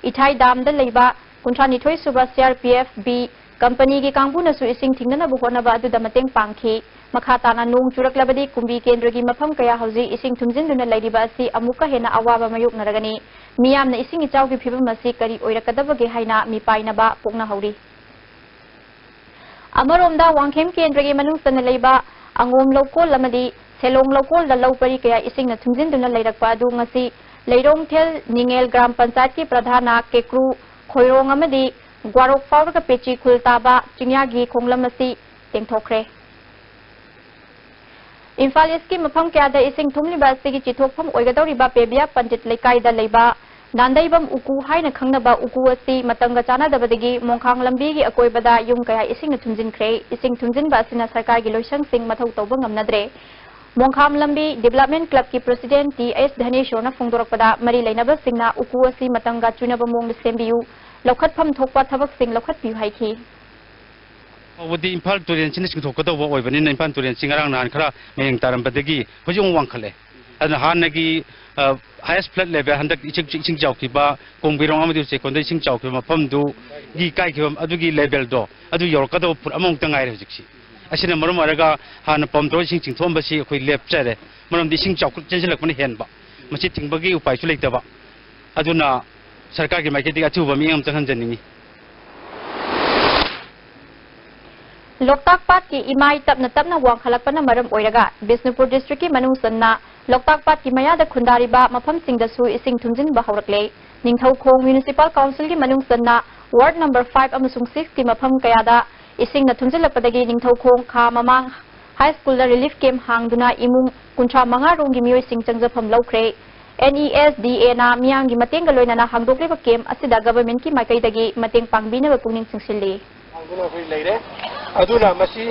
ꯏꯊꯥꯏ ꯗꯥꯝꯗ ꯂꯩꯕ ꯀꯨꯟꯊ꯭ꯔꯥ ꯅꯤꯊꯣꯏ ꯁꯨꯕ C R P F B ꯀꯝꯄꯅꯤꯒꯤ ꯀꯥꯡꯕꯨꯅꯁꯨ ꯏꯁꯤꯡ ꯊꯤꯡꯅꯅꯕ ꯍꯣꯠꯅꯕ ꯑꯗꯨꯗ ꯃꯇꯦꯡ ꯄꯥꯡꯈꯤ꯫ ꯃꯈꯥ ꯇꯥꯅ ꯅꯣꯡ ꯆꯨꯔꯛꯂꯕꯗꯤ ꯀꯨꯝꯕꯤ ꯀꯦꯟꯗ꯭ꯔꯒꯤ ꯃꯐꯝ ꯀꯌꯥ ꯍꯧꯖꯤꯛ ꯏꯁꯤꯡ ꯊꯨꯝꯖꯤꯟꯗꯨꯅ ꯂꯩꯔꯤꯕ ꯑꯁꯤ ꯑꯃꯨꯛꯀ ꯍꯦꯟꯅ ꯑꯋꯥꯕ ꯃꯥꯌꯣꯛꯅꯔꯒꯅꯤ꯫ ꯃꯤꯌꯥꯝꯅ ꯏꯁꯤꯡ ꯏꯆꯥꯎꯒꯤ ꯐꯤꯕꯝ ꯑꯁꯤ ꯀꯔꯤ ꯑꯣꯏꯔꯛꯀꯗꯕꯒꯦ ꯍꯥꯏꯅ ꯃꯤꯄꯥꯏꯅꯕ ꯄꯣꯛꯅꯍꯧꯔꯤ꯫ ꯑꯃꯔꯣꯝꯗ ꯋꯥꯡꯈꯦꯝ ꯀꯦꯟꯗ꯭ꯔꯒꯤ ꯃꯅꯨꯡ ꯆꯟꯅ ꯂꯩꯕ ꯑꯉꯣꯝ ꯂꯧꯀꯣꯜ ꯑꯃꯗꯤ ꯁꯦꯂꯣꯡ ꯂꯧꯀꯣꯜꯗ ꯂꯧ ꯄꯔꯤ ꯀꯌꯥ ꯏꯁꯤꯡꯅ ꯊꯨꯝꯖꯤꯟꯗꯨꯅ ꯂꯩꯔꯛꯄ ꯑꯗꯨ ꯉꯁꯤ ꯂꯩꯔꯣꯡꯊꯦꯜ ꯅꯤꯉꯦꯜ ꯒ꯭ꯔꯥꯝ ꯄꯟꯆꯥꯌꯠꯀꯤ ꯄ꯭ꯔꯙꯥꯅ ꯀꯦꯀ꯭ꯔꯨ ꯈꯣꯏꯔꯣꯡ ꯑꯃꯗꯤ ꯒ꯭ꯋꯥꯔꯣꯛ ꯐꯥꯎꯔꯒ ꯄꯦꯆꯤ ꯈꯨꯜ ꯇꯥꯕ ꯆꯤꯡꯌꯥꯒꯤ ꯈꯣꯡꯂꯝ ꯑꯁꯤ ꯇꯦꯡꯊꯣꯛꯈ꯭ꯔꯦ꯫ ꯏꯝꯐꯥꯜ ꯏꯁꯀꯤ ꯃꯐꯝ ꯀꯌꯥꯗ ꯏꯁꯤꯡ ꯊꯨꯝꯂꯤꯕ ꯑꯁꯤꯒꯤ ꯆꯤꯊꯣꯛꯐꯝ ꯑꯣꯏꯒꯗꯧꯔꯤꯕ ꯄꯦꯕꯤꯌꯥ ꯄꯟꯗꯤꯠ ꯂꯩꯀꯥꯏꯗ ꯂꯩꯕ ꯅꯥꯟꯗꯩꯕꯝ ꯎꯀꯨ ꯍꯥꯏꯅ ꯈꯪꯅꯕ ꯎꯀꯨ ꯑꯁꯤ ꯃꯇꯝꯒ ꯆꯥꯟꯅꯗꯕꯗꯒꯤ ꯃꯣꯡꯈꯥꯡ ꯂꯝꯕꯤꯒꯤ ꯑꯀꯣꯏꯕꯗ ꯌꯨꯝ ꯀꯌꯥ ꯏꯁꯤꯡꯅ ꯊꯨꯝꯖꯤꯟꯈ꯭ꯔꯦ꯫ ꯏꯁꯤꯡ ꯊꯨꯝꯖꯤꯟꯕ ꯑꯁꯤꯅ ꯁꯔꯀꯥꯔꯒꯤ ꯂꯣꯏꯁꯪꯁꯤꯡ ꯃꯊꯧ ꯇꯧꯕ ꯉꯝꯅꯗ꯭ꯔꯦ꯫ ꯃꯣꯡꯈꯥꯝ ꯂꯝꯕꯤ ꯗꯤꯕꯂꯞꯃꯦꯟ ꯀ꯭ꯂꯕꯀꯤ ꯄ꯭ꯔꯁꯤꯗꯦꯟ ꯇꯤ ꯑꯦꯁ ꯙꯅꯦꯁꯣꯔꯅ ꯐꯣꯡꯗꯣꯔꯛꯄꯗ, ꯃꯔꯤ ꯂꯩꯅꯕꯁꯤꯡꯅ ꯎꯀꯨ ꯑꯁꯤ ꯃꯇꯝꯒ ꯆꯨꯅꯕ ꯃꯑꯣꯡꯗ ꯁꯦꯝꯕꯤꯌꯨ, ꯂꯧꯈꯠꯐꯝ ꯊꯣꯛꯄ ꯊꯕꯛꯁꯤꯡ ꯂꯧꯈꯠꯄꯤꯌꯨ ꯍꯥꯏꯈꯤ꯫ ꯐꯥꯎꯕꯗꯤ ꯏꯝꯐꯥꯜ ꯇꯨꯔꯦꯜꯁꯤꯅ ꯆꯤꯡꯊꯣꯛꯀꯗꯧꯕ ꯑꯣꯏꯕꯅꯤꯅ ꯏꯝꯐꯥꯜ ꯇꯨꯔꯦꯜꯁꯤ ꯉꯔꯥꯡ ꯅꯍꯥꯟ ꯈꯔ ꯃꯌꯦꯡ ꯇꯥꯔꯝꯕꯗꯒꯤ ꯍꯧꯖꯤꯛ ꯑꯃꯨꯛ ꯋꯥꯡꯈꯠꯂꯦ꯫ ꯑꯗꯨꯅ ꯍꯥꯟꯅꯒꯤ highest flood level ꯍꯟꯗꯛ ꯏꯁꯤꯡ ꯏꯁꯤꯡ ꯆꯥꯎꯈꯤꯕ ꯀꯣꯡꯕꯤꯔꯣꯡ ꯑꯃꯗꯤ ꯎꯆꯦꯛꯀꯣꯟꯗ ꯏꯁꯤꯡ ꯆꯥꯎꯈꯤꯕ ꯃꯐꯝꯗꯨꯒꯤ ꯀꯥꯏꯈꯤꯕ ꯑꯗꯨꯒꯤ levelꯗꯣ ꯑꯗꯨ ꯌꯧꯔꯛꯀꯗꯧꯕ ꯐꯨꯠ ꯑꯃꯃꯨꯛꯇ ꯉꯥꯏꯔꯦ ꯍꯧꯖꯤꯛꯁꯤ꯫ ꯑꯁꯤꯅ ꯃꯔꯝ ꯑꯣꯏꯔꯒ ꯍꯥꯟꯅ pump ꯇꯧꯔꯒ ꯏꯁꯤꯡ ꯆꯤꯡꯊꯣꯛꯑꯝꯕꯁꯤ ꯑꯩꯈꯣꯏ ꯂꯦꯞꯆꯔꯦ꯫ ꯃꯔꯝꯗꯤ ꯏꯁꯤꯡ ꯆꯥꯎꯈꯠ ꯆꯦꯟꯁꯤꯜꯂꯛꯄꯅ ꯍꯦꯟꯕ, ꯃꯁꯤ ꯊꯤꯡꯕꯒꯤ ꯎꯄꯥꯏꯁꯨ ꯂꯩꯇꯕ꯫ ꯑꯗꯨꯅ ꯁꯔꯀꯥꯔꯒꯤ ꯃꯥꯏꯀꯩꯗꯒꯤ ꯑꯊꯨꯕ ꯃꯤꯠꯌꯦꯡ ꯑꯃ ꯆꯪꯍꯟꯖꯅꯤꯡꯏ꯫ ꯂꯣꯛꯇꯥꯛ ꯄꯥꯠꯀꯤ ꯏꯃꯥꯏ ꯇꯞꯅ ꯇꯞꯅ ꯋꯥꯡꯈꯠꯂꯛꯄꯅ ꯃꯔꯝ ꯑꯣꯏꯔꯒ ꯕꯤꯁꯅꯨꯄꯨꯔ districtꯀꯤ ꯃꯅꯨꯡ ꯆꯟꯅ ꯂꯣꯛꯇꯥꯛ ꯄꯥꯠꯀꯤ ꯃꯌꯥꯗ ꯈꯨꯟꯗꯥꯔꯤꯕ ꯃꯐꯝꯁꯤꯡꯗꯁꯨ ꯏꯁꯤꯡ ꯊꯨꯝꯖꯤꯟꯕ ꯍꯧꯔꯛꯂꯦ꯫ ꯅꯤꯡꯊꯧꯈꯣꯡ Municipal Councilꯒꯤ ꯃꯅꯨꯡ ꯆꯟꯅ ward number five ꯑꯃꯁꯨꯡ sixꯀꯤ ꯃꯐꯝ ꯀꯌꯥꯗ ꯏꯁꯤꯡꯅ ꯊꯨꯝꯖꯤꯜꯂꯛꯄꯗꯒꯤ ꯅꯤꯡꯊꯧꯈꯣꯡ ꯈꯥ ꯃꯃꯥꯡ high schoolꯗ relief camp ꯍꯥꯡꯗꯨꯅ ꯏꯃꯨꯡ ꯀꯨꯟꯊ꯭ꯔꯥ ꯃꯉꯥ ꯔꯣꯝꯒꯤ ꯃꯤꯑꯣꯏꯁꯤꯡ ꯆꯪꯖꯐꯝ ꯂꯧꯈ꯭ꯔꯦ꯫ NESDAꯅ ꯃꯤꯌꯥꯝꯒꯤ ꯃꯇꯦꯡꯒ ꯂꯣꯏꯅꯅ ꯍꯥꯡꯗꯣꯛꯂꯤꯕ camp ꯑꯁꯤꯗ governmentꯀꯤ ꯃꯥꯏꯀꯩꯗꯒꯤ ꯃꯇꯦꯡ ꯄꯥꯡꯕꯤꯅꯕ ꯄꯨꯛꯅꯤꯡ ꯆꯤꯡꯁꯤꯜꯂꯤ꯫ ꯍꯥꯡꯗꯨꯅ ꯑꯩꯈꯣꯏ ꯂꯩꯔꯦ꯫ ꯑꯗꯨꯅ ꯃꯁꯤ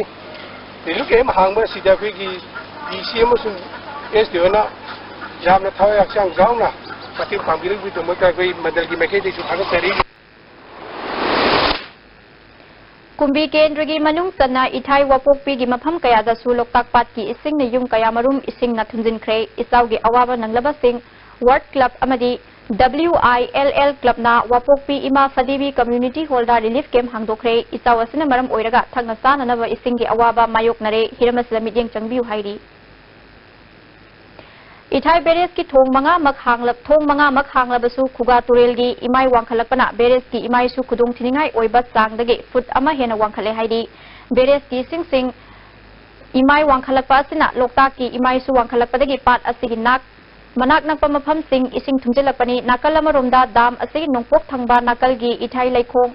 relief camp ꯍꯥꯡꯕ ꯑꯁꯤꯗ ꯑꯩꯈꯣꯏꯒꯤ DC ꯑꯃꯁꯨꯡ SDOꯅ ꯌꯥꯝꯅ ꯊꯋꯥꯏ ꯍꯛꯆꯥꯡ ꯌꯥꯎꯅ ꯃꯇꯦꯡ ꯄꯥꯡꯕꯤꯔꯛꯄꯒꯤꯗꯃꯛꯇ ꯑꯩꯈꯣꯏ ꯃꯟꯗꯜꯒꯤ ꯃꯥꯏꯀꯩꯗꯒꯤꯁꯨ ꯊꯥꯒꯠꯆꯔꯤ꯫ ꯀꯨꯝꯕꯤ ꯀꯦꯟꯗ꯭ꯔꯒꯤ ꯃꯅꯨꯡ ꯆꯟꯅ ꯏꯊꯥꯏ ꯋꯥꯄꯣꯛꯄꯤꯒꯤ ꯃꯐꯝ ꯀꯌꯥꯗꯁꯨ ꯂꯣꯛꯇꯥꯛ ꯄꯥꯠꯀꯤ ꯏꯁꯤꯡꯅ ꯌꯨꯝ ꯀꯌꯥ ꯃꯔꯨꯝ ꯏꯁꯤꯡꯅ ꯊꯨꯝꯖꯤꯟꯈ꯭ꯔꯦ꯫ ꯏꯆꯥꯎꯒꯤ ꯑꯋꯥꯕ ꯅꯪꯂꯕꯁꯤꯡ ward club ꯑꯃꯗꯤ WILL clubꯅ ꯋꯥꯄꯣꯛꯄꯤ ꯏꯃꯥ ꯐꯗꯤꯕꯤ community hallꯗ relief camp ꯍꯥꯡꯗꯣꯛꯈ꯭ꯔꯦ꯫ ꯏꯆꯥꯎ ꯑꯁꯤꯅ ꯃꯔꯝ ꯑꯣꯏꯔꯒ ꯊꯛꯅ ꯆꯥꯅꯅꯕ ꯏꯁꯤꯡꯒꯤ ꯑꯋꯥꯕ ꯃꯥꯌꯣꯛꯅꯔꯦ꯫ ꯍꯤꯔꯝ ꯑꯁꯤꯗ ꯃꯤꯠꯌꯦꯡ ꯆꯪꯕꯤꯌꯨ ꯍꯥꯏꯔꯤ꯫ ꯏꯊꯥꯏ barrageꯀꯤ ꯊꯣꯡ ꯃꯉꯥꯃꯛ ꯍꯥꯡꯂ-, ꯊꯣꯡ ꯃꯉꯥꯃꯛ ꯍꯥꯡꯂꯕꯁꯨ ꯈꯨꯒꯥ ꯇꯨꯔꯦꯜꯒꯤ ꯏꯃꯥꯏ ꯋꯥꯡꯈꯠꯂꯛꯄꯅ barrageꯀꯤ ꯏꯃꯥꯏꯁꯨ ꯈꯨꯗꯣꯡ ꯊꯤꯅꯤꯡꯉꯥꯏ ꯑꯣꯏꯕ ꯆꯥꯡꯗꯒꯤ foot ꯑꯃ ꯍꯦꯟꯅ ꯋꯥꯡꯈꯠꯂꯦ ꯍꯥꯏꯔꯤ꯫ Barrageꯀꯤ ꯏꯁꯤꯡꯁꯤꯡ ꯏꯃꯥꯏ ꯋꯥꯡꯈꯠꯂꯛꯄ ꯑꯁꯤꯅ ꯂꯣꯛꯇꯥꯛꯀꯤ ꯏꯃꯥꯏꯁꯨ ꯋꯥꯡꯈꯠꯂꯛꯄꯗꯒꯤ ꯄꯥꯠ ꯑꯁꯤꯒꯤ ꯅꯥꯛ-, ꯃꯅꯥꯛ ꯅꯛꯄ ꯃꯐꯝꯁꯤꯡ ꯏꯁꯤꯡ ꯊꯨꯝꯖꯤꯜꯂꯛꯄꯅꯤ꯫ ꯅꯥꯀꯜ ꯑꯃꯔꯣꯝꯗ dam ꯑꯁꯤꯒꯤ ꯅꯣꯡꯄꯣꯛ ꯊꯪꯕ ꯅꯥꯀꯜꯒꯤ ꯏꯊꯥꯏ ꯂꯩꯈꯣꯡ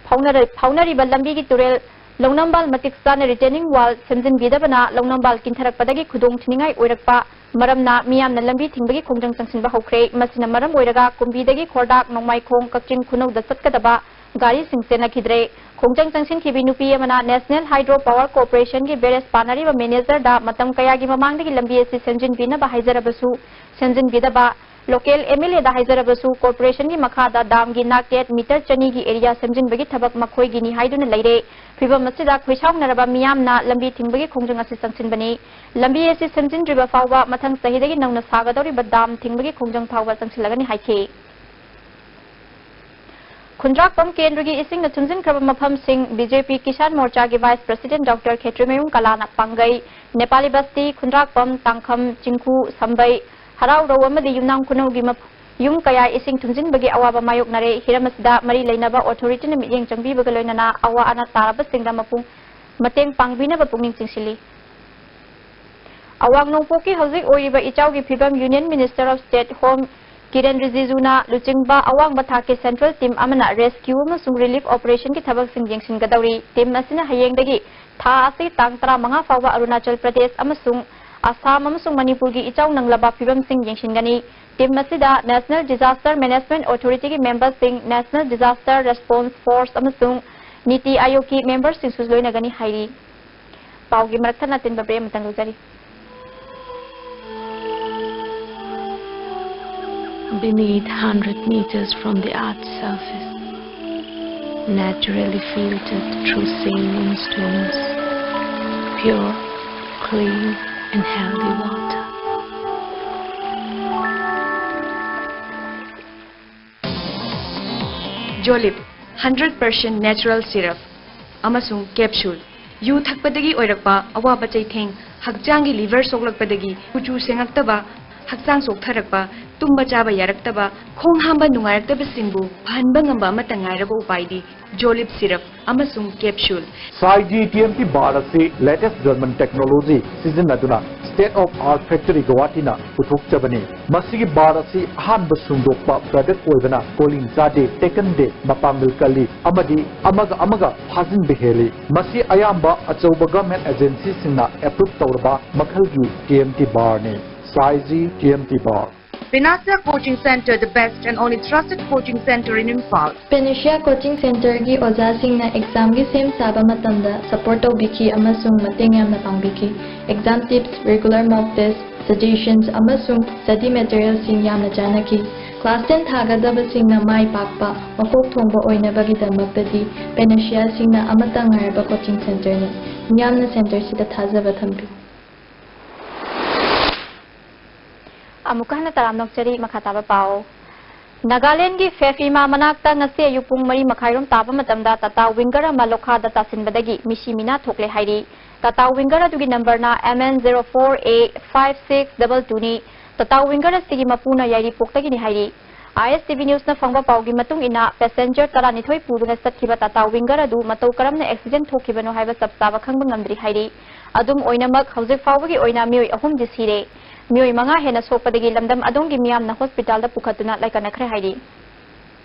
ꯐꯥꯎꯅꯔ-, ꯐꯥꯎꯅꯔꯤꯕ ꯂꯝꯕꯤꯒꯤ ꯇꯨꯔꯦꯜ ꯂꯧꯅꯝꯕꯥꯜ ꯃꯇꯤꯛ ꯆꯥꯅ retaining wall ꯁꯦꯝꯖꯤꯟꯕꯤꯗꯕꯅ ꯂꯧꯅꯝꯕꯥꯜ ꯀꯤꯟꯊꯔꯛꯄꯗꯒꯤ ꯈꯨꯗꯣꯡ ꯊꯤꯅꯤꯡꯉꯥꯏ ꯑꯣꯏꯔꯛꯄ ꯃꯔꯝꯅ ꯃꯤꯌꯥꯝꯅ ꯂꯝꯕꯤ ꯊꯤꯡꯕꯒꯤ ꯈꯣꯡꯖꯪ ꯆꯪꯁꯤꯟꯕ ꯍꯧꯈ꯭ꯔꯦ꯫ ꯃꯁꯤꯅ ꯃꯔꯝ ꯑꯣꯏꯔꯒ ꯀꯨꯝꯕꯤꯗꯒꯤ ꯈꯣꯔꯗꯥꯛ, ꯅꯣꯡꯃꯥꯏꯈꯣꯡ, ꯀꯛꯆꯤꯡ ꯈꯨꯅꯧꯗ ꯆꯠꯀꯗꯕ ꯒꯥꯔꯤꯁꯤꯡ ꯆꯦꯟꯅꯈꯤꯗ꯭ꯔꯦ꯫ ꯈꯣꯡꯖꯪ ꯆꯪꯁꯤꯟꯈꯤꯕꯤ ꯅꯨꯄꯤ ꯑꯃꯅ National Hydro Power Corporationꯒꯤ barrage ꯄꯥꯟꯅꯔꯤꯕ managerꯗ ꯃꯇꯝ ꯀꯌꯥꯒꯤ ꯃꯃꯥꯡꯗꯒꯤ ꯂꯝꯕꯤ ꯑꯁꯤ ꯁꯦꯝꯖꯤꯟꯕꯤꯅꯕ ꯍꯥꯏꯖꯔꯕꯁꯨ ꯁꯦꯝꯖꯤꯟꯕꯤꯗꯕ, local MLAꯗ ꯍꯥꯏꯖꯔꯕꯁꯨ corporationꯒꯤ ꯃꯈꯥꯗ damꯒꯤ ꯅꯥꯛꯌꯦꯠ meter ꯆꯅꯤꯒꯤ area ꯁꯦꯝꯖꯤꯟꯕꯒꯤ ꯊꯕꯛ ꯃꯈꯣꯏꯒꯤꯅꯤ ꯍꯥꯏꯗꯨꯅ ꯂꯩꯔꯦ꯫ ꯐꯤꯚꯝ ꯑꯁꯤꯗ ꯈꯣꯏꯁꯥꯎꯅꯔꯕ ꯃꯤꯌꯥꯝꯅ ꯂꯝꯕꯤ ꯊꯤꯡꯕꯒꯤ ꯈꯣꯡꯖꯪ ꯑꯁꯤ ꯆꯪꯁꯤꯟꯕꯅꯤ꯫ ꯂꯝꯕꯤ ꯑꯁꯤ ꯁꯦꯝꯖꯤꯟꯗ꯭ꯔꯤꯕ ꯐꯥꯎꯕ ꯃꯊꯪ ꯆꯍꯤꯗꯒꯤ ꯅꯧꯅ ꯁꯥꯒꯗꯧꯔꯤꯕ dam ꯊꯤꯡꯕꯒꯤ ꯈꯣꯡꯖꯪ ꯐꯥꯎꯕ ꯆꯪꯁꯤꯜꯂꯒꯅꯤ ꯍꯥꯏꯈꯤ꯫ ꯈꯨꯟꯗ꯭ꯔꯥꯛꯄꯝ ꯀꯦꯟꯗ꯭ꯔꯒꯤ ꯏꯁꯤꯡꯅ ꯊꯨꯝꯖꯤꯟꯈ꯭ꯔꯕ ꯃꯐꯝꯁꯤꯡ BJP Kisan Morchaꯒꯤ Vice President Doctor ꯈꯦꯇ꯭ꯔꯤꯃꯌꯨꯝ ꯀꯂꯥꯅ ꯄꯥꯡꯒꯩ, ꯅꯦꯄꯥꯂꯤ ꯕꯁꯇꯤ, ꯈꯨꯟꯗ꯭ꯔꯥꯛꯄꯝ, ꯇꯥꯡꯈꯝ, ꯆꯤꯡꯈꯨ, ꯁꯝꯕꯩ, ꯍꯔꯥꯎꯔꯧ ꯑꯃꯗꯤ ꯌꯨꯝꯅꯥꯝ ꯈꯨꯅꯧꯒꯤ ꯃꯐ-, ꯌꯨꯝ ꯀꯌꯥ ꯏꯁꯤꯡ ꯊꯨꯝꯖꯤꯟꯕꯒꯤ ꯑꯋꯥꯕ ꯃꯥꯌꯣꯛꯅꯔꯦ꯫ ꯍꯤꯔꯝ ꯑꯁꯤꯗ ꯃꯔꯤ ꯂꯩꯅꯕ authorityꯅ ꯃꯤꯠꯌꯦꯡ ꯆꯪꯕꯤꯕꯒ ꯂꯣꯏꯅꯅ ꯑꯋꯥ ꯑꯅꯥ ꯇꯥꯔꯕꯁꯤꯡꯗ ꯃꯄꯨꯡ ꯃꯇꯦꯡ ꯄꯥꯡꯕꯤꯅꯕ ꯄꯨꯛꯅꯤꯡ ꯆꯤꯡꯁꯤꯜꯂꯤ꯫ ꯑꯋꯥꯡ ꯅꯣꯡꯄꯣꯛꯀꯤ ꯍꯧꯖꯤꯛ ꯑꯣꯏꯔꯤꯕ ꯏꯆꯥꯎꯒꯤ ꯐꯤꯕꯝ Union Minister of State Home Kiren Rijijuna ꯂꯨꯆꯤꯡꯕ ꯑꯋꯥꯡꯕ ꯊꯥꯛꯀꯤ central team ꯑꯃꯅ rescue ꯑꯃꯁꯨꯡ relief operationꯒꯤ ꯊꯕꯛꯁꯤꯡ ꯌꯦꯡꯁꯤꯟꯒꯗꯧꯔꯤ꯫ Team ꯑꯁꯤꯅ ꯍꯌꯦꯡꯗꯒꯤ ꯊꯥ ꯑꯁꯤ ꯇꯥꯡ ꯇꯔꯥꯃꯉꯥ ꯐꯥꯎꯕ ꯑꯔꯨꯅꯥꯆꯜ ꯄ꯭ꯔꯗꯦꯁ ꯑꯃꯁꯨꯡ ꯑꯁꯥꯝ ꯑꯃꯁꯨꯡ ꯃꯅꯤꯄꯨꯔꯒꯤ ꯏꯆꯥꯎ ꯅꯪꯂꯕ ꯐꯤꯕꯝꯁꯤꯡ ꯌꯦꯡꯁꯤꯟꯒꯅꯤ꯫ Team ꯑꯁꯤꯗ National Disaster Management Authorityꯒꯤ memberꯁꯤꯡ, National Disaster Response Force ꯑꯃꯁꯨꯡ ꯅꯤꯇꯤ ꯑꯥꯌꯣꯒꯀꯤ memberꯁꯤꯡꯁꯨ ꯂꯣꯏꯅꯒꯅꯤ ꯍꯥꯏꯔꯤ꯫ ꯄꯥꯎꯒꯤ ꯃꯔꯛ ꯊꯠꯅ ꯑꯇꯦꯟꯕ break ꯑꯃꯇꯪ ꯂꯧꯖꯔꯤ꯫ Beneath, hundred meters from the earth's surface, naturally filtered through saline stones, pure, clean, and healthy water. Jolib, hundred percent natural syrup ꯑꯃꯁꯨꯡ capsule꯫ ꯌꯨ ꯊꯛꯄꯗꯒꯤ ꯑꯣꯏꯔꯛꯄ ꯑꯋꯥꯕ ꯆꯩꯊꯦꯡ, ꯍꯛꯆꯥꯡꯒꯤ liver ꯁꯣꯛꯂꯛꯄꯗꯒꯤ ꯀꯨꯆꯨ ꯁꯦꯡꯉꯛꯇꯕ, ꯍꯛꯆꯥꯡ ꯆꯣꯛꯊꯔꯛꯄ, ꯇꯨꯝꯕ ꯆꯥꯕ ꯌꯥꯔꯛꯇꯕ, ꯈꯣꯡ ꯍꯥꯝꯕ ꯅꯨꯡꯉꯥꯏꯔꯛꯇꯕꯁꯤꯡꯕꯨ ꯐꯍꯟꯕ ꯉꯝꯕ ꯑꯃꯠꯇ ꯉꯥꯏꯔꯕ ꯎꯄꯥꯏꯗꯤ Jolib syrup ꯑꯃꯁꯨꯡ capsule꯫ Saizi T M T bar ꯑꯁꯤ latest German technology ꯁꯤꯖꯤꯟꯅꯗꯨꯅ state of art factory ꯒꯧꯍꯥꯇꯤꯅ ꯄꯨꯊꯣꯛꯆꯕꯅꯤ꯫ ꯃꯁꯤꯒꯤ bar ꯑꯁꯤ ꯑꯍꯥꯟꯕ ꯁꯨꯡꯗꯣꯛꯄ product ꯑꯣꯏꯕꯅ ꯀꯣꯂꯤꯡ ꯆꯥꯗꯦ, ꯇꯦꯛꯀꯟꯗꯦ, ꯃꯄꯥꯡꯒꯜ ꯀꯜꯂꯤ ꯑꯃꯗꯤ ꯑꯃꯒ ꯑꯃꯒ ꯐꯥꯖꯤꯟꯕ ꯍꯦꯜꯂꯤ꯫ ꯃꯁꯤ ꯑꯌꯥꯝꯕ ꯑꯆꯧꯕ government agencyꯁꯤꯡꯅ approve ꯇꯧꯔꯕ ꯃꯈꯜꯒꯤ T M T barꯅꯤ꯫ Saizi T M T bar꯫ Pinasa Coaching Center, the best and only trusted coaching center in Imphal. Panacea Coaching Centerꯒꯤ ꯑꯣꯖꯥꯁꯤꯡꯅ examꯒꯤ ꯁꯦꯝ ꯁꯥꯕ ꯃꯇꯝꯗ support ꯇꯧꯕꯤꯈꯤ ꯑꯃꯁꯨꯡ ꯃꯇꯦꯡ ꯌꯥꯝꯅ ꯄꯥꯡꯕꯤꯈꯤ꯫ Exam tips, regular mock test, suggestions, ꯑꯃꯁꯨꯡ study materialꯁꯤꯡ ꯌꯥꯝꯅ ꯆꯥꯟꯅꯈꯤ꯫ Class ten ꯊꯥꯒꯗꯕꯁꯤꯡꯅ ꯃꯥꯏ ꯄꯥꯛꯄ, ꯃꯀꯣꯛ ꯊꯣꯡꯕ ꯑꯣꯏꯅꯕꯒꯤꯗꯃꯛꯇꯗꯤ Panaceaꯁꯤꯡꯅ ꯑꯃꯠꯇ ꯉꯥꯏꯔꯕ coaching centerꯅꯤ꯫ ꯃꯤꯌꯥꯝꯅ centerꯁꯤꯗ ꯊꯥꯖꯕ ꯊꯝꯕꯤꯌꯨ꯫ ꯑꯃꯨꯛꯀ ꯍꯟꯅ ꯇꯔꯥꯝꯅ ꯑꯣꯛꯆꯔꯤ꯫ ꯃꯈꯥ ꯇꯥꯕ ꯄꯥꯎ꯫ ꯅꯥꯒꯥꯂꯦꯟꯒꯤ ꯐꯦꯐꯤꯃꯥ ꯃꯅꯥꯛꯇ ꯉꯁꯤ ꯑꯌꯨꯛ ꯄꯨꯡ ꯃꯔꯤ ꯃꯈꯥꯏꯔꯣꯝ ꯇꯥꯕ ꯃꯇꯝꯗ Tata Winger ꯑꯃ ꯂꯣꯈꯥꯗ ꯇꯥꯁꯤꯟꯕꯗꯒꯤ ꯃꯤꯁꯤ ꯃꯤꯅꯥ ꯊꯣꯛꯂꯦ ꯍꯥꯏꯔꯤ꯫ Tata Winger ꯑꯗꯨꯒꯤ numberꯅ M N zero four A five six double twoꯅꯤ꯫ Tata Winger ꯑꯁꯤꯒꯤ ꯃꯄꯨꯅ ꯌꯥꯏꯔꯤꯄꯣꯛꯇꯒꯤꯅꯤ ꯍꯥꯏꯔꯤ꯫ ISTV Newsꯅ ꯐꯪꯕ ꯄꯥꯎꯒꯤ ꯃꯇꯨꯡ ꯏꯟꯅ, passenger ꯇꯔꯥꯅꯤꯊꯣꯏ ꯄꯨꯗꯨꯅ ꯆꯠꯈꯤꯕ Tata Winger ꯑꯗꯨ ꯃꯇꯧ ꯀꯔꯝꯅ accident ꯊꯣꯛꯈꯤꯕꯅꯣ ꯍꯥꯏꯕ ꯆꯞ ꯆꯥꯕ ꯈꯪꯕ ꯉꯝꯗ꯭ꯔꯤ ꯍꯥꯏꯔꯤ꯫ ꯑꯗꯨꯝ ꯑꯣꯏꯅꯃꯛ, ꯍꯧꯖꯤꯛ ꯐꯥꯎꯕꯒꯤ ꯑꯣꯏꯅ ꯃꯤꯑꯣꯏ ꯑꯍꯨꯝꯗꯤ ꯁꯤꯔꯦ꯫ ꯃꯤꯑꯣꯏ ꯃꯉꯥ ꯍꯦꯟꯅ ꯁꯣꯛꯄꯗꯒꯤ ꯂꯝꯗꯝ ꯑꯗꯣꯝꯒꯤ ꯃꯤꯌꯥꯝꯅ hospitalꯗ ꯄꯨꯈꯠꯇꯨꯅ ꯂꯥꯏꯀꯠꯅꯈ꯭ꯔꯦ ꯍꯥꯏꯔꯤ꯫